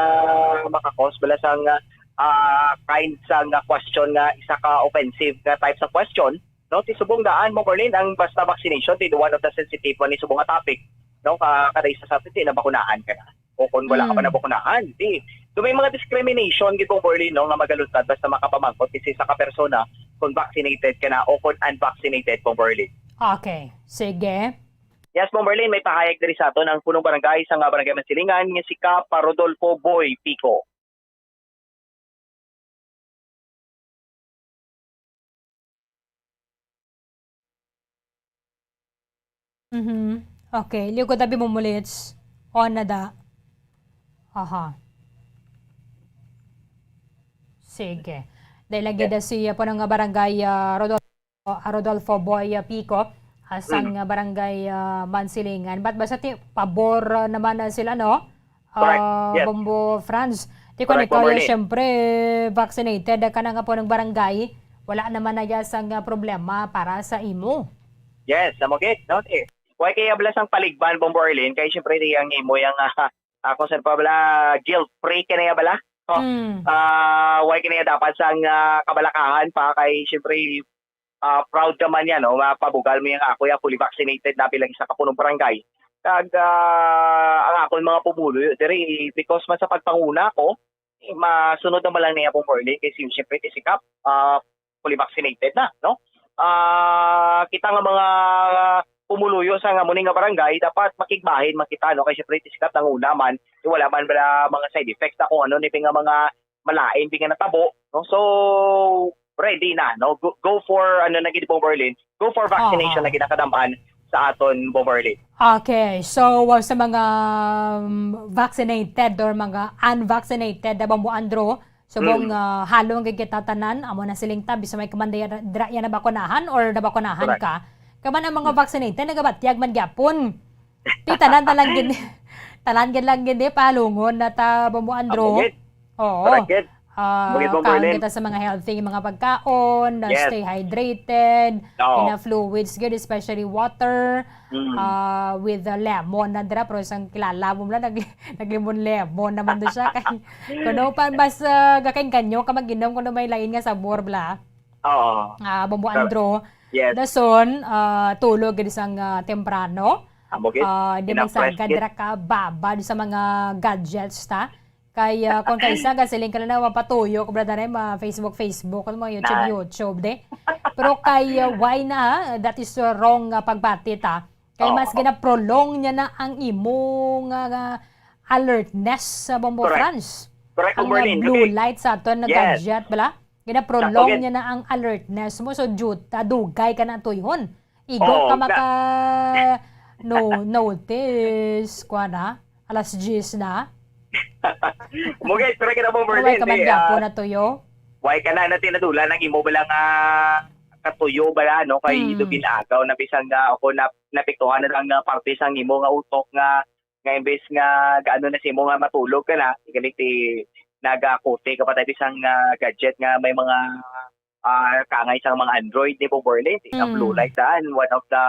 makakos, wala sang, ah, kind sang, ah, question nga isa ka offensive nga type sa question, no? Ti subong daan, Bombo Erlin, ang basta vaccination, ti one of the sensitive man ni subong nga topic, no? Ka-, kada isa sa atin, ti nabakunahan ka na. O kung wala ka pa Mm. nabakunahan, di. So, may mga discrimination, gid, Bombo Erlin, no, nga magaluntad basta makapamangkot kasi sa ka persona kung vaccinated ka na o kung unvaccinated, Bombo Erlin. Okay. Sige. Yes, Bombo Erlin, may pahayag diri sa aton ang punong barangay sa nga Barangay Mansilingan, nga si Kap Rodolfo Boy Pico. Mhm. Okay, liwat ko tabi mo mulits. On na da. Aha. Sige. Dahil lagi Yes. da si, uh, punong barangay, uh, Rodolfo, uh, Rodolfo Boy, uh, Pico, uh, sang, Mm. uh, barangay, uh, Mansilingan. But basta ti, pabor, uh, naman na sila, no? Correct. Ah, Yes. Bombo Franz, ti ko Correct, ni Bombo kaya Erlin. Siyempre vaccinated ka na nga punong barangay, wala naman na ya sang, ah, problema para sa imo. Yes, amo gid, no? Eh, why kaya bala sang paligban, Bombo Erlin? Kay siyempre, di ang imo yang, ah, ah, kung saan pa bala, guilt-free ka na ya bala? Oh, Mm. ah, why ka na ya dapat sang, ah, kabalakahan pa? Kay siyempre, ah, proud ka man yan, no? Mapabugal mo yung ako, yung fully vaccinated na bilang isa ka punong barangay. Kag, ah, ang akon mga pumuluyo diri, because man sa pagpanguna ko, eh, masunod naman lang niya pong Merlin, kasi yung siyempre, si Kap, ah, fully vaccinated na, no? Ah, kita nga mga pumuluyo sa nga muni nga barangay, dapat makigbahin man kita, no? Kay siyempre, si Kap nang una man, eh, wala man bala mga side effects na kung ano ni nga mga malain di nga natabo, no? So, ready na, no? Go, go for, ano na gid, Bombo Erlin? Go for vaccination Aha. na gid ang kadam-an sa aton, Bombo Erlin. Okay, so, uh, sa mga, um, vaccinated or mga unvaccinated na, Bombo Andrew, subong, Mm. uh, halong gid kita tanan, amo na siling tabi sa may kamandaya dra-, yan nabakunahan or nabakunahan Correct. ka. Kaman ang mga Mm. vaccinated, nagabatyag man gyapon. Ti, tanan, tanan gid, tanan gid lang gid, eh, pahalungon na ta, Bombo Andrew. Amo gid. Oo. Correct gid. Ah, Amo gid, Bombo kaon Erlin. kita sa mga healthy, mga pagkaon, na Yes. stay hydrated, Oo. enough fluids gid, especially water, Mm. ah, with the lemon na dira, pero isang kilala mo lang, nag-, nag-lemon-lemon naman doon siya. Kay, kuno pa, mas, ah, gakain kanyo ka mag-inom, kuno may lain nga sabor, bla. Oo. Ah, Bombo Correct. Andrew. Yes. Dason, ah, tulog gid sang, ah, temprano. Amo gid. Ah, di Enough rest magsagad gid. ra ka babad sa mga gadgets, ta? Kay, ah, kung kaisa, gasiling ka na na, mapatuyo, ko, brother, eh, ma-, Facebook, Facebook, mga YouTube, Na. YouTube, de. Pero kay, ah, why na, ha? That is, uh, wrong, ah, pagbati, ta. Kay Oo. mas gina-prolong niya na ang imong, ah, alertness sa Bombo Correct. Franz. Correct, Ang, Bombo ah, Erlin. blue Okay. light sa aton na Yes. gadget, bala? Gina-prolong Sakto, gid. niya na ang alertness mo. So, dut-, ah, dugay ka na tuyhon. Igo Oo, ka na- maka-, no, notice, kwa na? Alas diyes na? Mugay, correct na po, Pero why Merlin. ka man Eh, gyapo ah, na tuyo? why ka na, na tinadula ng imo bala nga katuyo bala, no? Kay Hmm. dugin agaw na bisan nga ako na, napiktuhan na lang nga parte sang imo nga utok nga, nga imbes nga gaano na sa imo nga matulog ka na, galing ti nagakuti ka pa tayo bisan nga gadget nga may mga, ah, kaangay sa mga Android, di po, Merlin? Ang blue Hmm. light daan, one of the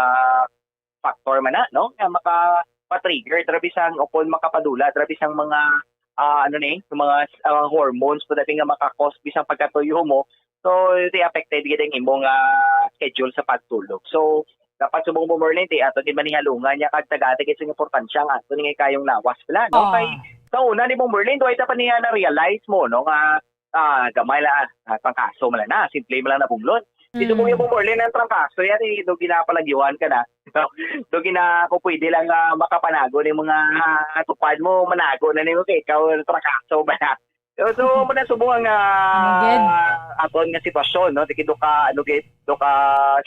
factor man na, no? Nga maka-, pa-trigger, dira bisan, o kung makapadula, dira bisan mga, ah, ano ni, yung mga, ah, hormones, pwede nga maka-cause bisan pagkatuyo mo. So, ito affected gid ang imong, ah, schedule sa pagtulog. So, dapat subong mo, Merlin, ti ato din manihalungan niya kag tagati gid sa importansya nga ato ni kayong lawas pala, no? Ah. Kay, sa una ni mo, Merlin, do ita pa niya na-realize mo, no, nga ah, gamay lang, ah, trangkaso man lang na, simple man lang na bunglon. Dito po Mm. yung Bombo Orly, ang trangkaso yan, eh, do ginapalagyuhan ka na. Do gina-, kung pwede lang, ah, makapanago ni mga, ah, tupad mo, manago na nimo kay ikaw, trangkaso ba na? So, so, mo na subong ang, ah, Amagid. aton nga sitwasyon, no? Di do ka, ano, gid, do ka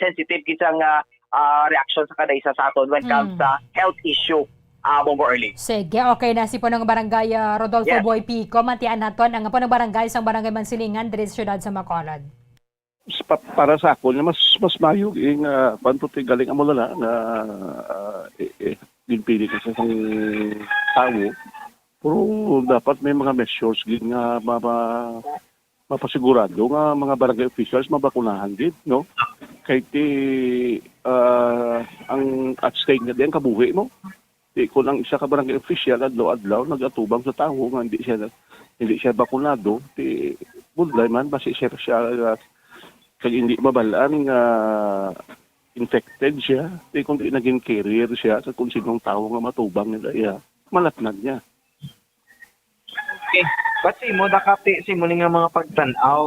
sensitive gid sang, ah, ah, reaction sa kada isa sa aton when comes Mm. sa health issue, ah, Bombo Orly. Sige, okay na si Punong Barangay, ah, Rodolfo Yes. Boy Pico. Matian naton ang Punong Barangay sang Barangay Mansilingan diri sa siyudad sa Bacolod. Pa-, para sa ako, nga mas, mas mayo, eh, nga, kwan to, ti, galing amo na lang nga, ah, eh, eh, ginpili ko sa isang tawo. Pero dapat may mga measures gid nga ma-, ma-, mapasigurado nga mga barangay officials mabakunahan gid, no? Kay ti, ah, ang at stake nga di ang kabuhi mo. Di, kung ang isa ka barangay official adlaw-adlaw nagatubang sa tawo nga hindi siya, hindi siya bakunado, di, budlay man, basi siya, siya, ah, kag hindi mabal-an nga infected siya, di, kung di naging carrier siya sa kung sinong tawo nga matubang nila iya, malatnag niya. Okay. But sa imo, Dakap, ti, sa imo ni nga mga pagtan-aw,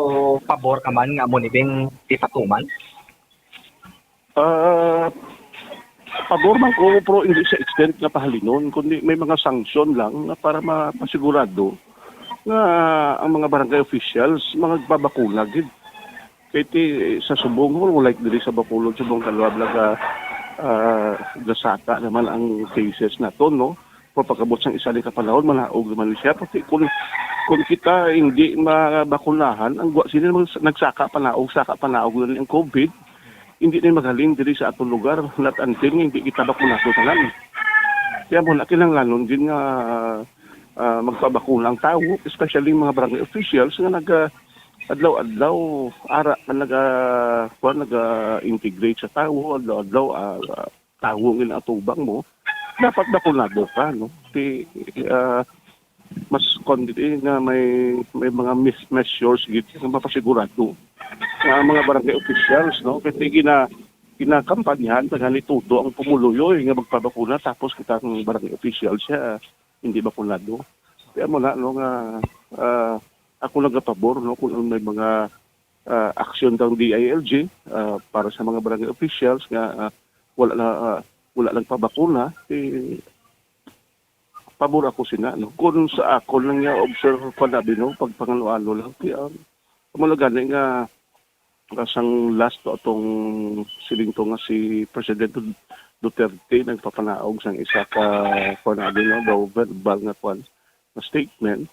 pabor ka man nga amo ni bing ipatuman? Ah, pabor man ko, pero hindi sa extent nga pahalinon, kundi may mga sanction lang nga para mapasigurado nga ang mga barangay officials magpabakuna gid. Kay ti, sa subong, mo, like diri sa Bacolod, subong kaluwab lang ka, ah, gasaka naman ang cases naton, no? Pero pagkabot sang isa ni ka panahon, manaog naman ni siya. Pati kung, kung kita hindi mabakunahan, ang gwa sila mag-, nagsaka panaog, saka panaog na ni ang COVID, hindi na magaling diri sa atong lugar, not until nga hindi kita bakunado tanan. Kaya mo na kinahanglanon din nga, ah, magpabakuna ang tawo, especially mga barangay officials nga naga, adlaw-adlaw, ara, nga naga, kuwan, naga-integrate sa tawo, adlaw-adlaw, ah, ah, tawo nga atubang mo, dapat bakunado ka, no? Ti, ah, mas kuwan gid, eh, nga may, may mga mis-, measures gid nga mapasigurado nga ang mga barangay officials, no? Kay ti gina-, ginakampanyahan pa gani todo ang pumuluyo, eh, nga magpabakuna, tapos kita ang barangay officials siya hindi bakunado. Kaya mo na, no, nga, ah, ako nagapabor, no, kung may mga, ah, aksyon ng D I L G, ah, para sa mga barangay officials nga, ah, wala na, ah, wala lang pabakuna, eh, pabor ako sina, no. Kung sa ako lang nga observe pa na, no, pagpangano-ano lang, kaya, amo na gani nga, ah, sang last to atong siling to nga si President Duterte nagpapanaog sang isa ka, kuwan, ano, no, daw verbal nga, kuwan, nga statement.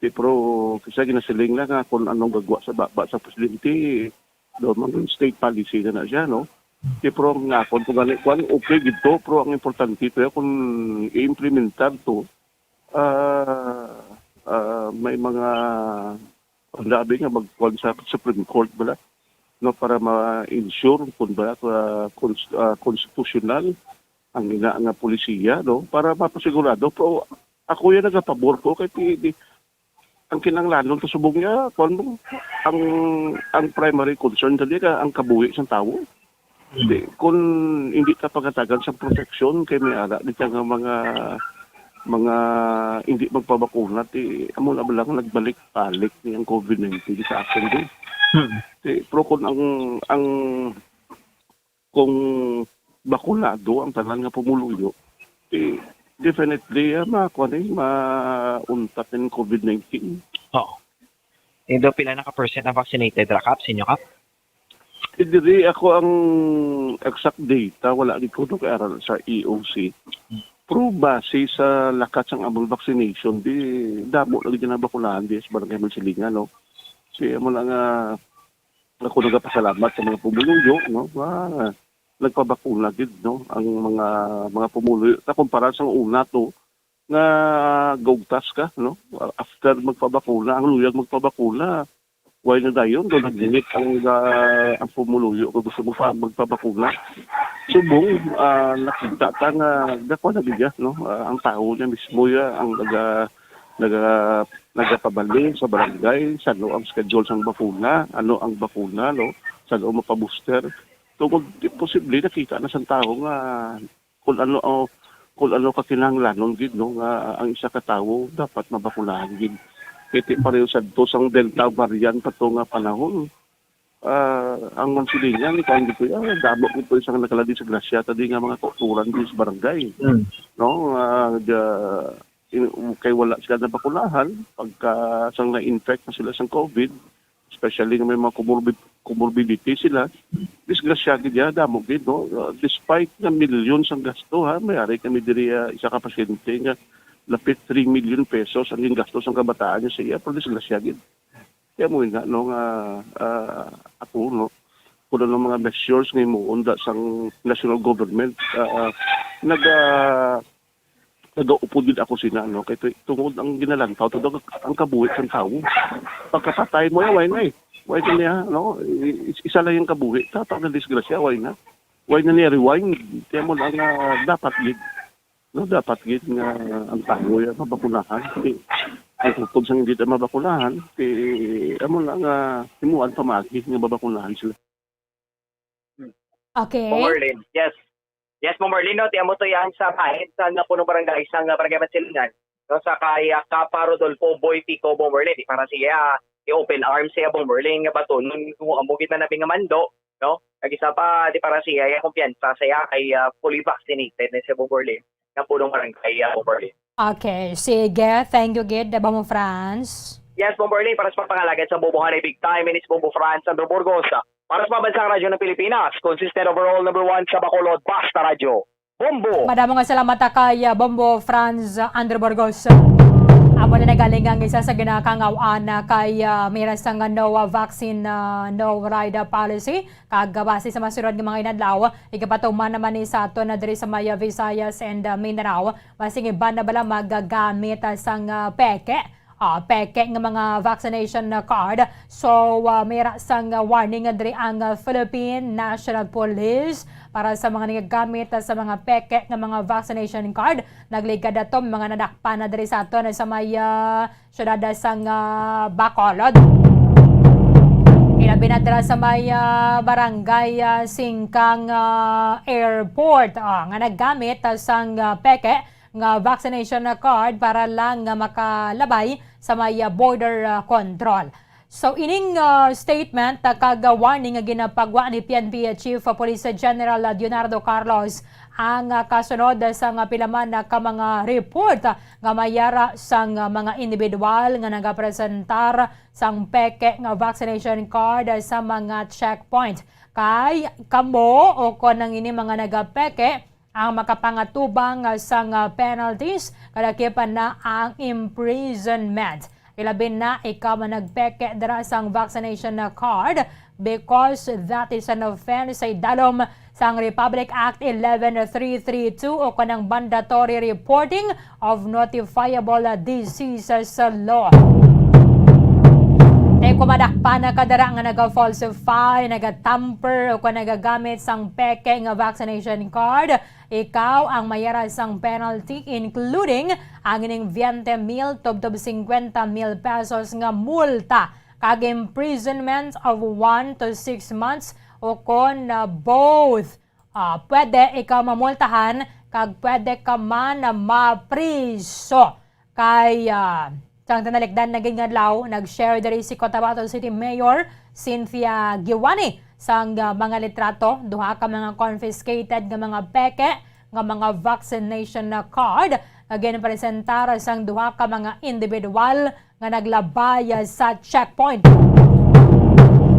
Di, pero kisa ginasiling na nga kung anong gagwa sa baba sa presidente, daw man state policy na na siya, no? Di, pero ang akon kung gani, kuwan, okay gid to, pero ang importante to, kung i-implementar to, ah, ah, may mga, ang labi nga magkuwan sa Supreme Court bala, no, para ma-ensure kung ba, ah, cons-, ah, constitutional ang ina nga polisiya, no, para mapasigurado. Pero ako yan nagapabor ko kay ti-, di, ang kinahanglanon sa subong niya, kuwan mo, ang, ang primary concern dali ka ang kabuhi sang tawo. Di, kung hindi ka pagatagan sa proteksyon kay may ara di ka nga mga, mga hindi magpabakuna, ti amo na ba lang nagbalik-balik ni ang COVID nineteen sa atin din. Hmm. Ti, pero kung ang, ang, kung bakunado ang tanan nga pumuluyo, ti definitely, ah, makuha ni, mauntat ang COVID nineteen. Oo. Indo, pila na ka percent ang vaccinated ra, Kap, sa inyo, Kap? Eh, diri ako ang exact data, wala gid ko, no, kay aral sa E O C. Pero base sa lakat sang among vaccination, di damo lagi na bakunahan di sa Barangay Mansilingan, no? Si amo na nga ako nagapasalamat sa mga pumuluyo, no? Nga nagpabakuna gid, no, ang mga, mga pumuluyo. Sa kumpara sa una to, nga gaugtas ka, no? After magpabakuna, ang luyag magpabakuna, way na dayon, do naglimit ang, ah, ang pumuluyo kung gusto mo pa magpabakuna. Subong, ah, nakita ta nga dako na biya, no? Ah, ang tao niya mismo ya ang naga-, naga-, nagapabali sa barangay, sa ano ang schedule sang bakuna, ano ang bakuna, no? Sa ano mapabuster. Tungod, di posible nakita na sang tao nga kung ano, oh, kung ano ka kinahanglanon gid, no, nga ang isa ka tawo dapat mabakunahan gid. Kay ti pareho sadto sang Delta variant pa to nga panahon. Ah, ang Mansilingan, kuwan gid to, ah, damo gid to isang nagkalain disgrasya, ta di nga mga kauturan diri sa barangay. Mm. No? Ah, ga-, in-, kay wala sila nabakunahan, pagka sang na-infect na sila sang COVID, especially nga may mga comorbid-, comorbidity sila, disgrasya gid ya, damo gid, no? Ah, despite nga millions ang gasto, ha, may ari kami diri, ah, isa ka pasyente nga lapit three million pesos ang gingasto sang kabataan niya sa iya, pero disgrasya gid. Kaya mo na, no, nga, ah, ako, no, kung ano mga measures nga himuon da sang national government, ah, ah, nag-, ah, nagaupod gid ako sina, no, kay tu-, tungod ang ginalantaw to daw ang kabuhi sang tawo. Pagkapatay mo, why na eh? Why na niya, no? I-, is-, isa lang yung kabuhi, tapos na disgrasya, why na? Why na niya rewind? Kaya mo lang, ah, dapat gid, no, dapat gid nga ang tawo ya mabakunahan. Kay ang kutob sang hindi ta mabakunahan, kay amo na nga himuan pamagi nga mabakunahan sila. Okay. Ma'am Marlene, yes. Yes, Ma'am Marlene, no, ti amo to yan sa bahin sa nga punong barangay sa nga barangay Mansilingan. No, sa kay, ah, Kapa Rodolfo Boy Pico, Ma'am Marlene, di para siya i-open arms siya, Ma'am Marlene, nga bato nun kung amo gid na namin nga mando, no? Nag-isa pa, di para siya, iya kumpiyansa sa iya kay, ah, fully vaccinated na siya, Bomberlin, nga punong barangay, ah, Bomberlin. Okay, sige. Thank you gid, Bombo Franz. Yes, Bomberlin, para sa pagpangalagad sa bubuhanay big time, inis Bombo Franz, Andrew Burgos. Para sa Pambansang Radyo ng Pilipinas, consistent overall number one sa Bacolod, Basta Radyo. Bombo. Madamo nga salamat, ah, kay, ah, Bombo Franz, ah, Andrew Burgos. Amo na nagaling ang isa sa ginakangaw-an, ah, kay, ah, miras nga no, ah, vaccine, ah, no ride, ah, policy. Kag, ah, base sa masunod nga mga inadlaw, igapatuman naman ni sa aton na diri sa may, ah, Visayas and, ah, Mindanao. Basing iban na bala magagamit, ah, sang, ah, peke. Ah, peke nga mga vaccination card. So, ah, may ra sang, ah, warning nga diri ang, ah, Philippine National Police para sa mga nagagamit, ah, sa mga peke nga mga vaccination card. Nagligad ato mga nadakpan na diri sa aton sa may, ah, siyudad sang, ah, Bacolod. Ilabi na dira sa may, ah, barangay, ah, Singkang, ah, Airport, ah, nga naggamit, ah, sang, ah, peke nga vaccination card para lang nga makalabay sa may, ah, border, ah, control. So, ining, ah, statement, ah, kag, ah, warning nga ginapagwa ni P N P Chief Police General, ah, Leonardo Carlos ang, ah, kasunod sang, ah, pila man, ah, ka mga report, ah, nga may ara sang, ah, mga individual nga nagapresentar sang peke nga vaccination card, ah, sa mga checkpoint. Kay kamo o kon ang ini mga nagapeke, ang makapangatubang sang penalties, kalakip na ang imprisonment. Ilabi na ikaw ang nagpeke dira sang vaccination card, because that is an offense sa idalom sang Republic Act eleven three three two o kanang mandatory reporting of notifiable diseases law. Kay kung madakpan na ka dira nga naga-falsify, naga-tamper, o kung nagagamit sang peke nga vaccination card, ikaw ang may ara sang penalty, including ang ining twenty mil tubtob cincuenta mil pesos nga multa kag imprisonment of one to six months o kon, ah, both. Ah, pwede ikaw mamultahan kag pwede ka man mapriso. Kay, ah, sang tinalikdan na gid nga adlaw, nag-share diri si Cotabato City Mayor Cynthia Giwani sang, ah, mga litrato, duha ka mga confiscated nga mga peke nga mga vaccination na card nga ginpresentar sang duha ka mga individual nga naglabay sa checkpoint.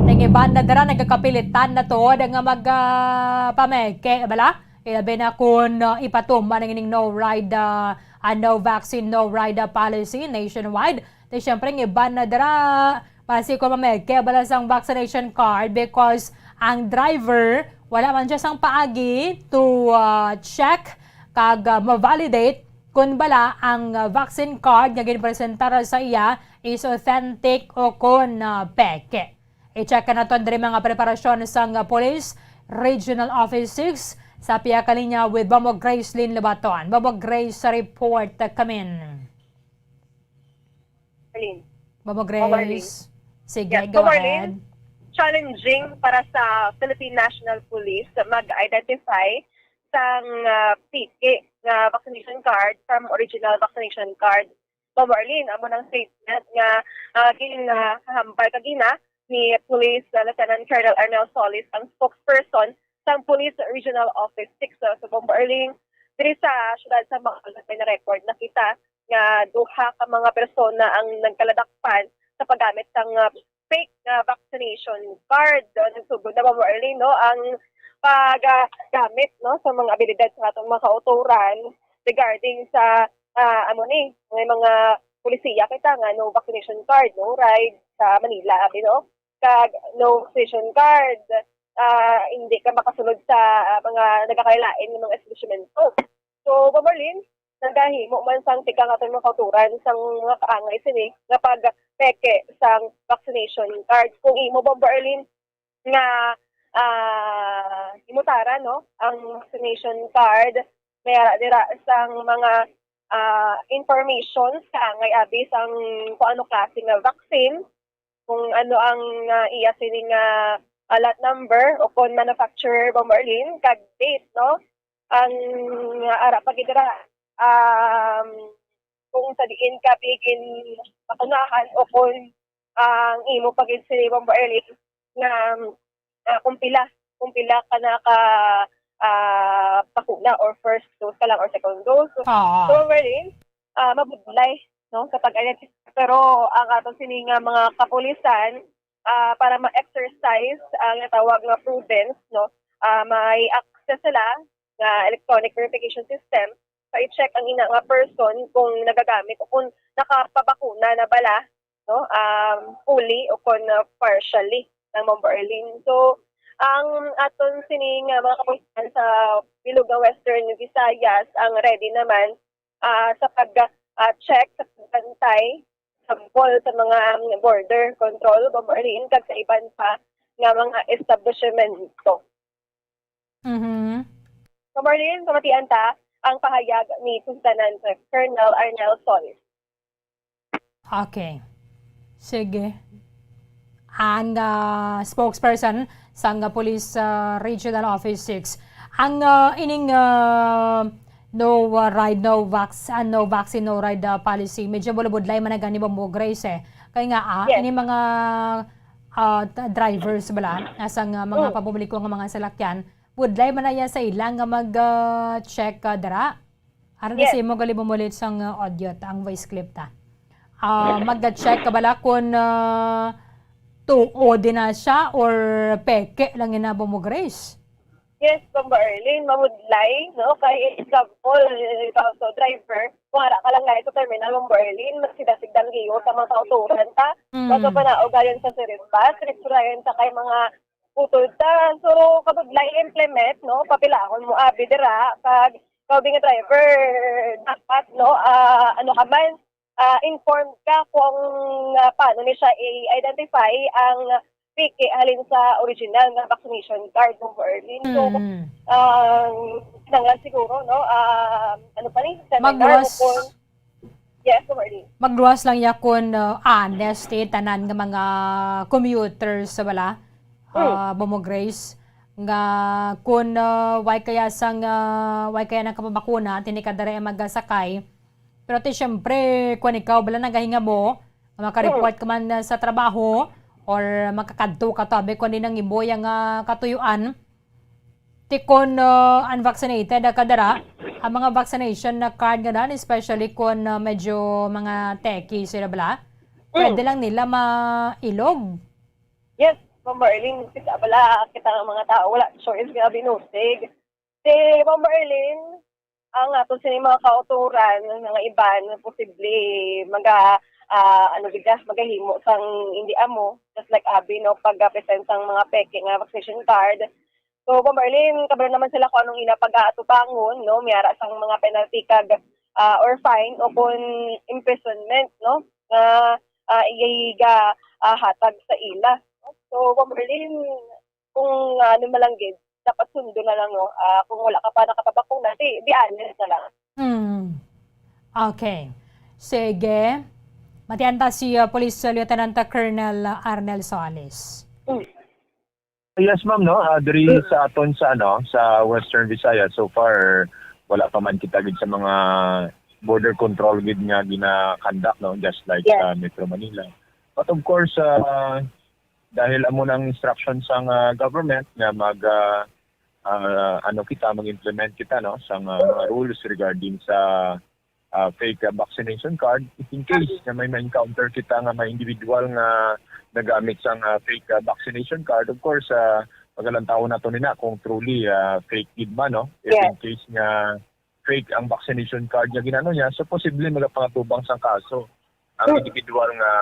Ang iban na dira nagakapilitan na tuod nga mag, ah, pameke, bala? Ilabi na kun, ah, ipatuman ang ining no ride, ah, ah, no vaccine, no ride, ah, policy nationwide. Di syempre, ang iban na dira, basi kung mameke, bala sang vaccination card because ang driver, wala man siya sang paagi to, ah, check kag, ah, ma-validate kun bala ang, ah, vaccine card nga ginpresentar sa iya is authentic o kon, ah, peke. I-check naton diri mga preparasyon sang, ah, Police Regional Office six sa Pia Kalinya with Bombo Gracelyn Lubaton. Bombo Grace, report kamin. Marlene. Bombo Grace. Sige, yes, go ahead. Challenging para sa Philippine National Police mag-identify sang, ah, fake nga vaccination card from original vaccination card. Ma'am Marlene, amo nang statement nga, ah, gin-, ah, kahambal kagina ni Police, ah, Lieutenant Colonel Arnel Solis, ang spokesperson sang Police Regional Office six. So, so, Ma'am Marlene, diri sa siyudad sa Bacolod, may na-record na kita nga duha ka mga persona ang nagkaladakpan sa paggamit sang, ah, fake nga vaccination card. Ah, nagsugod na, Ma'am Marlene, no, ang paggamit, no, sa mga abilidad sa atong mga kautoran regarding sa, ah, amo ni, may mga polisiya kita nga no vaccination card, no ride sa Manila, abi, no? Kag no vaccination card, ah, hindi ka makasulod sa, ah, mga nagakalain-lain nga mga establishmento. So, Ma'am Marlene, nagahimo man sang tikang aton mga kautoran sang mga kaangay sini nga pagpeke sang vaccination card. Kung imo, Ma'am Marlene, nga, ah, himutara, no, ang vaccination card, may ara dira sang mga, ah, informations kaangay abi sang kung ano klase nga vaccine, kung ano ang, ah, iya sini nga, ah, lot number o kon manufacturer, Ma'am Marlene, kag date, no? Ang, ah, ara pa gid dira, um, kung sa diin ka bi ginbakunahan o kon ang imo pa gid sini, Ma'am Marlene, nga, ah, kung pila, kung pila ka naka, ah, bakuna or first dose ka lang or second dose. So, Oo. So, Ma'am Marlene, ah, mabudlay, no, sa pag-identify. Pero ang aton sini nga mga kapulisan, ah, para ma-exercise ang natawag nga prudence, no, ah, may access sila nga electronic verification system pa i-check ang ina nga person kung nagagamit o kung nakapabakuna na bala, no, um, fully o kung, uh, partially ng Ma'am Marlene. So, ang aton sini nga mga kapulisan sa bilog nga Western Visayas ang ready naman, ah, sa pag, ah, check, sa pagbantay, sa bukol sa mga, um, border control, Ma'am Marlene, kag sa iban pa nga mga establishmento. Mhm. So, Marlene, kamatian ta ang pahayag ni Lieutenant Colonel Arnel Solis. Okay. Sige. Ang, ah, spokesperson sang, ah, Police, ah, Regional Office six. Ang, ah, ining, ah, no, ah, ride, no vax-, ah, no vaccine, no ride, ah, policy, medyo bulabudlay man na gani, Bombo Grace, eh. Kay nga, ah, Yes. ini mga, ah, t-, drivers bala, ah, sang, ah, mga Mm. pampubliko nga mga salakyan, budlay man na iya sa ila nga mag, ah, check, ah, dira. Ara na Yes. sa imo, gali mo mulit sang, ah, audio ta, ang voice clip ta. Ah, mag-check ka bala kung, ah, tuod na siya or peke lang ina, Bombo Grace? Yes, Bombo Arlene, mamudlay, no? Kay example, ikaw, so, driver, kung ara ka lang gani sa terminal, Bombo Arlene, magsigda-sigdang giyo sa mga kauturan ta. Mm. Bago pa na, o gayon sa sirit bus, resturayan ta kay mga utod ta. So, kabudlay i-implement, no? Papilahon mo abi dira, kag ikaw, bi nga driver, dapat, no, ah, ano ka man, ah, informed ka kung, ah, paano ni siya i-identify ang fake halin sa original nga vaccination card, Bombo Arlene. So, Mm. ang kinahanglan siguro, no, ah, ano pa ni, seminar Magluwas. Kung, yes, Bombo Arlene. Magluwas lang ya kun, ah, honest, eh, tanan nga mga commuters, wala? Mm. Ah, Bombo Grace, nga kun, ah, way kaya sang, ah, way kaya nakapabakuna, tini ka diri magasakay, pero ti, siyempre, kung ikaw bala nagahingamo, nga makareport ka man, ah, sa trabaho, or makakadto ka tabi kung di nang ibo yang, ah, katuyuan, ti kon, ah, unvaccinated ka dira, ang mga vaccination na card nga dan, especially kung, ah, medyo mga techie sila bala, pwede Mm. lang nila mailog. Yes, Ma'am Marlene, kita bala, kita nga mga tao, wala choice nga binusig. Si Ma'am Marlene, ang aton sini mga kautoran nga iban posible maga-, ah, ano gid ka, magahimo sang hindi amo, just like abi, no, pag-present sang mga peke nga vaccination card. So, Ma'am Marlene, kabalo naman sila kung anong ila pag-aatubangon, no, may ara sang mga penalty kag, ah, or fine o kung imprisonment, no, nga, ah, iga-, ah, hatag sa ila. So, Ma'am Marlene, kung, ah, ano man lang gid, dapat sundo na lang, no? Ah, kung wala ka pa nakapabakuna, di, di honest na lang. Hmm. Okay. Sige. Matian ta si, ah, Police Lieutenant Colonel Arnel Soalis. Mm. Yes, ma'am, no? Ah, diri Mm. sa aton sa, ano, sa Western Visayas, so far, wala pa man kita gid sa mga border control gid nga gina-conduct, no, just like Yes. sa Metro Manila. But of course, ah, dahil amo nang instruction sang, ah, government nga mag, ah, ah, ano kita, mag-implement kita, no, sang, ah, mga rules regarding sa, ah, fake, ah, vaccination card, if in case nga may ma-encounter kita nga may individual nga nagamit sang, ah, fake, ah, vaccination card, of course, ah, pagalantawon nato nina kung truly, ah, fake gid man, no? If Yes. in case nga fake ang vaccination card nga ginano niya, so posible magapangatubang sang kaso ang Mm. individual nga,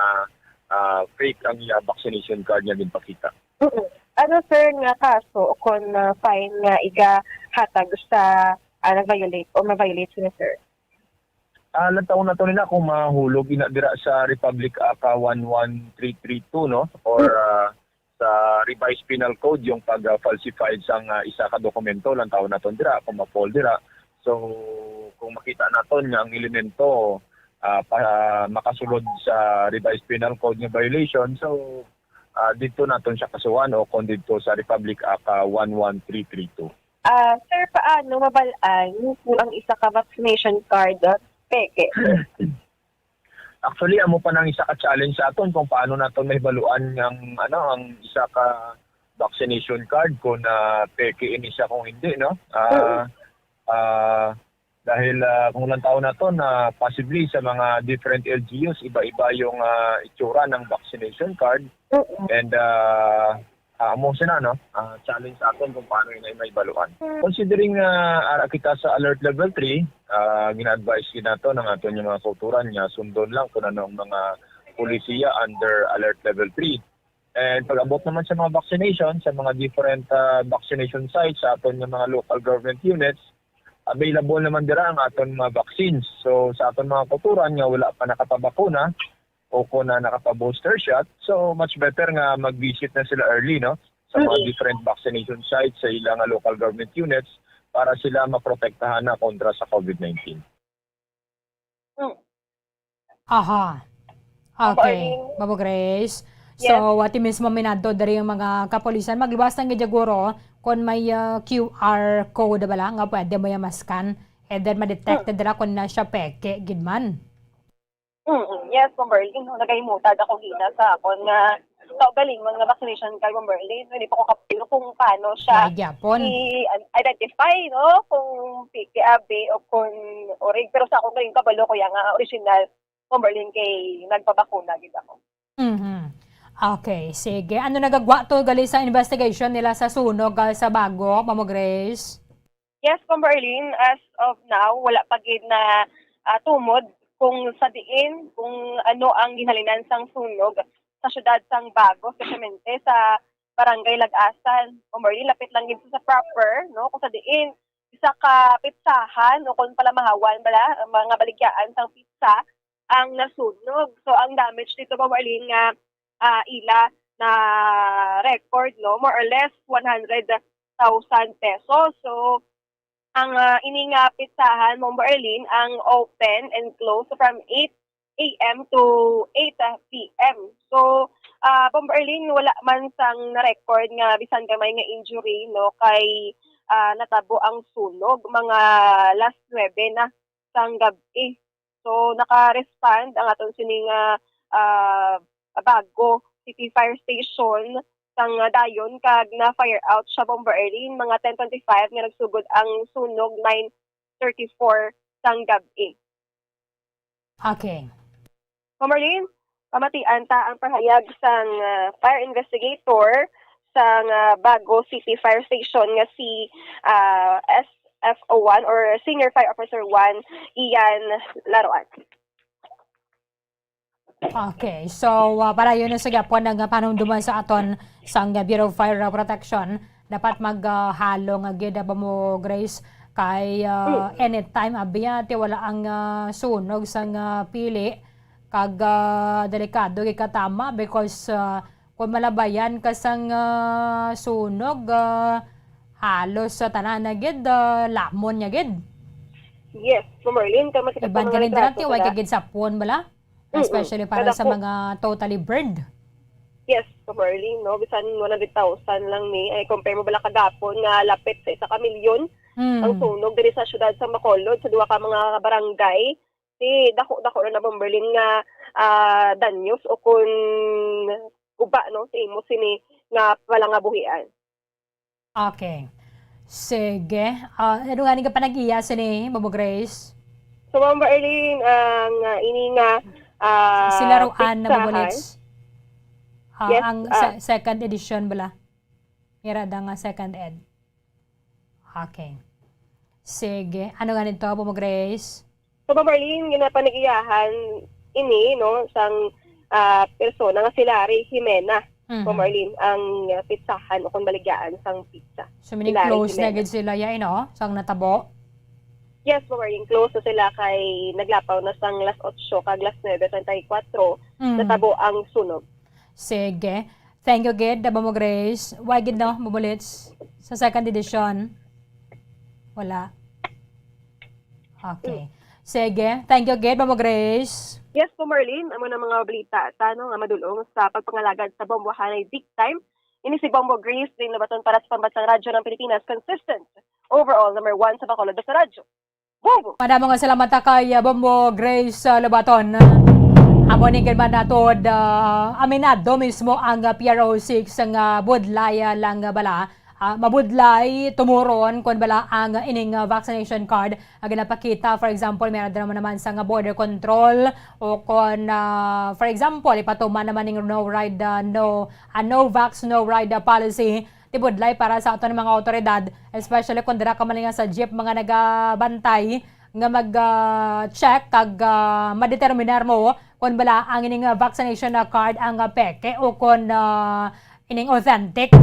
ah, fake ang iya vaccination card nga ginpakita. Mm. Ano, sir, nga kaso o kon, ah, fine nga igahatag sa, ah, nag-violate o ma-violate sila, sir? Ah, lantawon nato nila kung mahulog ina dira sa Republic Act, ah, one one three three two, no? Or, Mm. ah, sa Revised Penal Code, yung pag, ah, falsified sang, ah, isa ka dokumento, lantawon naton dira kung ma-fall dira. So, kung makita naton nga ang elemento, ah, pa, makasulod sa Revised Penal Code nga violation, so, ah, dito naton siya kasuhan o kung dito sa Republic Act, ah, one one three three two. Ah, sir, paano mabal-an kung ang isa ka vaccination card, ah, peke? Actually, amo pa nang isa ka challenge sa aton kung paano naton mahibaluan ang, ano, ang isa ka vaccination card kung, ah, peke ini siya kung hindi, no? Ah, Mm. ah, dahil, ah, kung lantawon naton na possibly sa mga different L G Us, iba-iba yung, ah, itsura ng vaccination card. Mm. And, ah, ah, amo sina, no? Ah, challenge sa aton kung paano ina mahibaluan. Mm. Considering, ah, ara kita sa Alert Level three, ah, gina-advise gid nato ng aton yung mga kauturan nga sundon lang kung ano ang mga polisiya under Alert Level three. And pag-abot naman sa mga vaccination, sa mga different, ah, vaccination sites, sa aton nga mga local government units, available naman dira ang aton mga vaccines. So, sa aton mga kauturan nga wala pa nakapabakuna o kung na nakapa-booster shot, so much better nga mag-visit na sila early, no? Sa mga Mm. different vaccination sites sa ila nga local government units para sila maprotektahan na kontra sa COVID nineteen. Mm. Aha. Okay, Morning. Ma'am Grace. Yes. So, ati mismo minadto diri ang mga kapulisan. Magluwas lang gid siguro kung may, ah, Q R code bala nga pwede mo yung ma-scan. And then, ma-detect Mm. dira kung na siya peke gid man. Mm, yes, Ma'am Berlin, no, nagahimutad ako gina sa akon nga kaugalingon nga vaccination card, Ma'am Berlin. Hindi pa ko kapilo kung paano siya May gyapon. i-, identify, no, kung peke abi o kung orig. Pero sa akong galing kabalo ko yan nga original, Ma'am Berlin, kay nagpabakuna gid ako. Mhm. Okay, sige. Ano nagagwa to gali sa investigation nila sa sunog, ah, sa Bago, Ma'am Grace? Yes, Ma'am Berlin, as of now, wala pa gid na, ah, tumod kung sa diin, kung ano ang ginhalinan sang sunog sa siyudad sang Bago, especialmente sa Barangay Lag-asan. Ma'am Berlin, lapit lang gid sa proper, no? Kung sa diin, isa ka pitsahan o kung palamahawan bala, ang mga baligyaan sang pitsa ang nasunog. So, ang damage dito, Ma'am Berlin, nga, ah, ila na record, no? More or less, one hundred thousand pesos. So, ang, ah, ini nga pitsahan, Ma'am Berlin, ang open and close from eight A M to eight P M. So, ah, Ma'am Berlin, wala man sang na-record nga bisan gamay nga injury, no, kay, ah, natabo ang sunog mga las nuebe na sang gab-i. So, naka-respond ang aton sining, ah, ah, Bago City Fire Station sang, ah, dayon kag na-fire out siya, Ma'am Berlin, mga ten twenty-five nga nagsugod ang sunog, nine thirty-four sang gab-i. Okay. Ma'am Marlene, pamatian ta ang pahayag sang, ah, fire investigator sang, ah, Bago City Fire Station nga si, ah, S F O one or Senior Fire Officer one, Ian Laroan. Okay. So, ah, para yun sa gyapon nga panumduman sa aton sang Bureau of Fire Protection, dapat mag, ah, halo nga gid, ah, ba mo, Grace, kay, ah, Mm. anytime, abi, ah, ti wala ang, ah, sunog sang, ah, pili, kag, ah, delikado gid katama because, ah, kung malabayan ka sang, ah, sunog, ah, halos sa tanan na gid, ah, lamon niya gid. Yes, Ma'am Marlene, kay makita Iban sa mga ganin dira, retrato ti, way sila. Ka gid sapon bala? Mm-mm. Especially para sa Kada po. Mga totally burned. Yes, Ma'am Marlene, no? Bisan one hundred thousand lang ni, ay compare mo bala kagapon nga lapit sa isa ka milyon Mm. ang sunog diri sa siyudad sa Bacolod, sa duha ka mga barangay. ti dako-dako na, Bomberlin, nga, ah, danyos o kon guba, no, sa imo sini nga palangabuhian. Okay. Sige. Ah, ano nga ni ka panag-iya sini, Bobo Grace? So, Ma'am Arlene, ang, ah, ini nga, ah, Sila Roan na pizzahan. Bubulits. Ah, Yes, ang ah. se-, second edition bala. Mira da nga second ed. Okay. Sige. Ano nga nito, Bobo Grace? So, Ma'am Arlene, ginapanag-iyahan ini, no, sang, ah, persona nga si Larry Jimena. Mhm. Ma'am Arlene, ang, ah, pitsahan o kung baligyaan sang pizza. So, meaning Si Larry close na Jimena. Gid sila, ya, eh, no? Sang natabo? Yes, Ma'am Arlene, close na sila kay naglapaw na sang las otso kag las nuebe treinta y cuatro, Mm. natabo ang sunog. Sige. Thank you gid, Bobo Grace. Why gid, no, Bubulits? Sa second edition? Wala. Okay. Mm. Sige. Thank you gid, Bobo Grace. Yes po, Marlene. Amo na mga balita ta, no, nga madulong sa pagpangalagad sa Bombo Hanay Big Time. Ini si Bombo Grace, din Labaton para sa Pambansang Radyo ng Pilipinas. Consistent. Overall, number one sa Bacolod sa radyo. Bombo! Madamo nga salamat ta kay, uh, Bombo Grace, uh, Lobaton. Amo ni gid man natod, uh, aminado mismo ang, uh, P R O six nga budlay, uh, lang, uh, bala. Uh, mabudlay, tumuron, kon bala ang, uh, ining, uh, vaccination card nga ginapakita. For example, may adra mo naman sa nga border control o kon, uh, for example, ipatuman naman ning no ride, uh, no, uh, no vax, no ride, uh, policy. Ti budlay para sa aton mga awtoridad, especially kung dira ka man nga sa jeep, mga nagabantay nga mag, ah, check kag, ah, madeterminar mo kung bala ang ining, ah, vaccination, ah, card ang, ah, peke o kung, ah, ining authentic.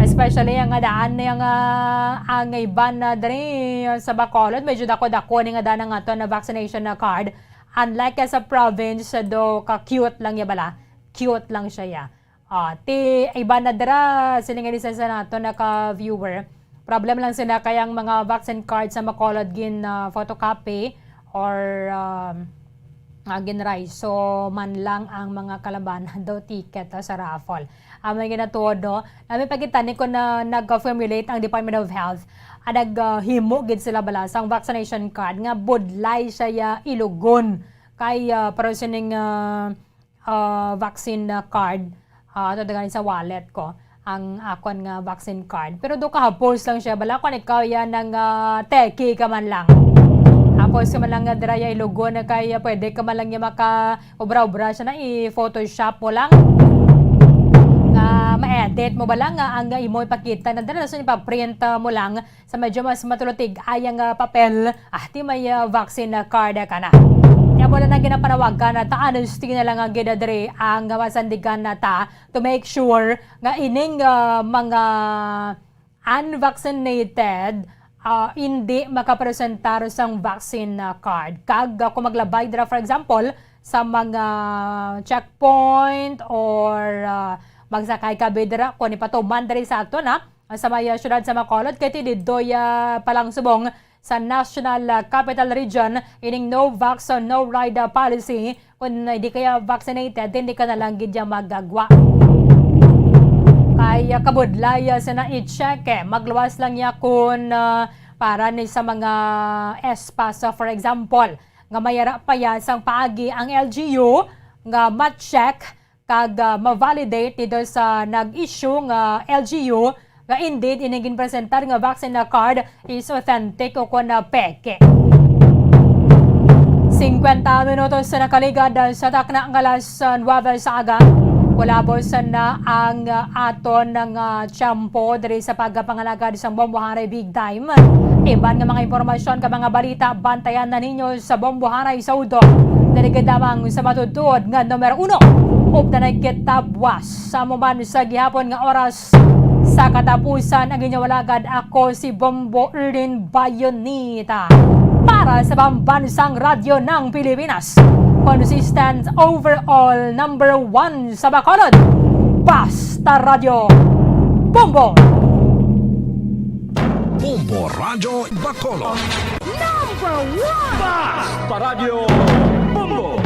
Especially ang, ah, daan nga, ah, ang iban na diri sa Bacolod, medyo dako-dako ni nga daan ang aton na vaccination na card. Unlike sa province, do ka cute lang ya bala. Cute lang siya ya. Ah, ti iban na dira, sini nga lisensya nato, naka-viewer. Problem lang sila kay ang mga vaccine card sa Bacolod gin, ah, photocopy or, um, ah, ginraiso man lang ang mga kalaban daw ticket, ah, sa raffle. Amo ang ginatuod, no? Nami pagkita ni ko na nag-formulate ang Department of Health. Ah, nag, ah, himo gid sila bala sang vaccination card nga budlay siya ya ilugon. Kay, ah, pero sining, ah, ah, vaccine, ah, card. Ah, ato dagan sa wallet ko ang akon nga vaccine card. Pero do kahapos lang siya. Bala kon ikaw yan ang, ah, teki ka man lang. Tapos ka man lang nga dira ya ilugon na kay, ah, pwede ka man lang ya maka-obra-obra siya na i-Photoshop mo lang. Nga ma-edit mo ba lang nga ang imo ipakita na dira sa ipa-print, ah, mo lang sa medyo mas matulutig ay ang, ah, papel, ah, ti may, ah, vaccine, ah, card, ah, ka na. Kaya mo lang ang ginapanawagan na ta, honesty na lang ang ginadiri ang, ah, masandigan na ta to make sure nga ining, ah, mga unvaccinated, ah, hindi makapresentar sang vaccine, ah, card. Kag, ah, kung maglabay dira, for example, sa mga checkpoint or, ah, magsakay ka bidra, kung ipatuman diri sa ato na, sa may, ah, siyudad sa Bacolod, kay ti didto, ah, pa lang subong sa National, ah, Capital Region, ining no vax, ah, no ride, ah, policy. Kung hindi kaya vaccinated, hindi ka na lang gid ya magagwa. Kay, ah, kabudlay, ah, sa na i-check, eh. Magluwas lang ya kung, ah, para ni sa mga espas, ah, for example, nga mayara pa ya sang paagi ang L G U nga ma-check kag, ah, ma-validate didto sa nag-issue nga L G U nga indeed ining ginpresentar nga vaccine na card is authentic o kon, ah, peke. Singkwenta minutos sa nakaligad, ah, sa takna nga alas, ah, nuwebe sa aga. Kulabos na ang, ah, aton nga tiyempo diri sa pagpangalagad sang Bombo Hanay Big Time. Iban nga mga impormasyon kag mga balita, bantayan na ninyo sa Bombo Hanay sa udto. Diri gid lamang sa matutuod nga numero uno. Updanay kita buwas sa amo man sa gihapon nga oras. Sa katapusan, ang inyong alagad, ako si Bombo Erlin Bayonita. Para sa Pambansang Radyo ng Pilipinas, consistent overall number one sa Bacolod. Basta Radyo Bombo! Bombo Radyo Bacolod. Number one! Basta Radyo Bombo!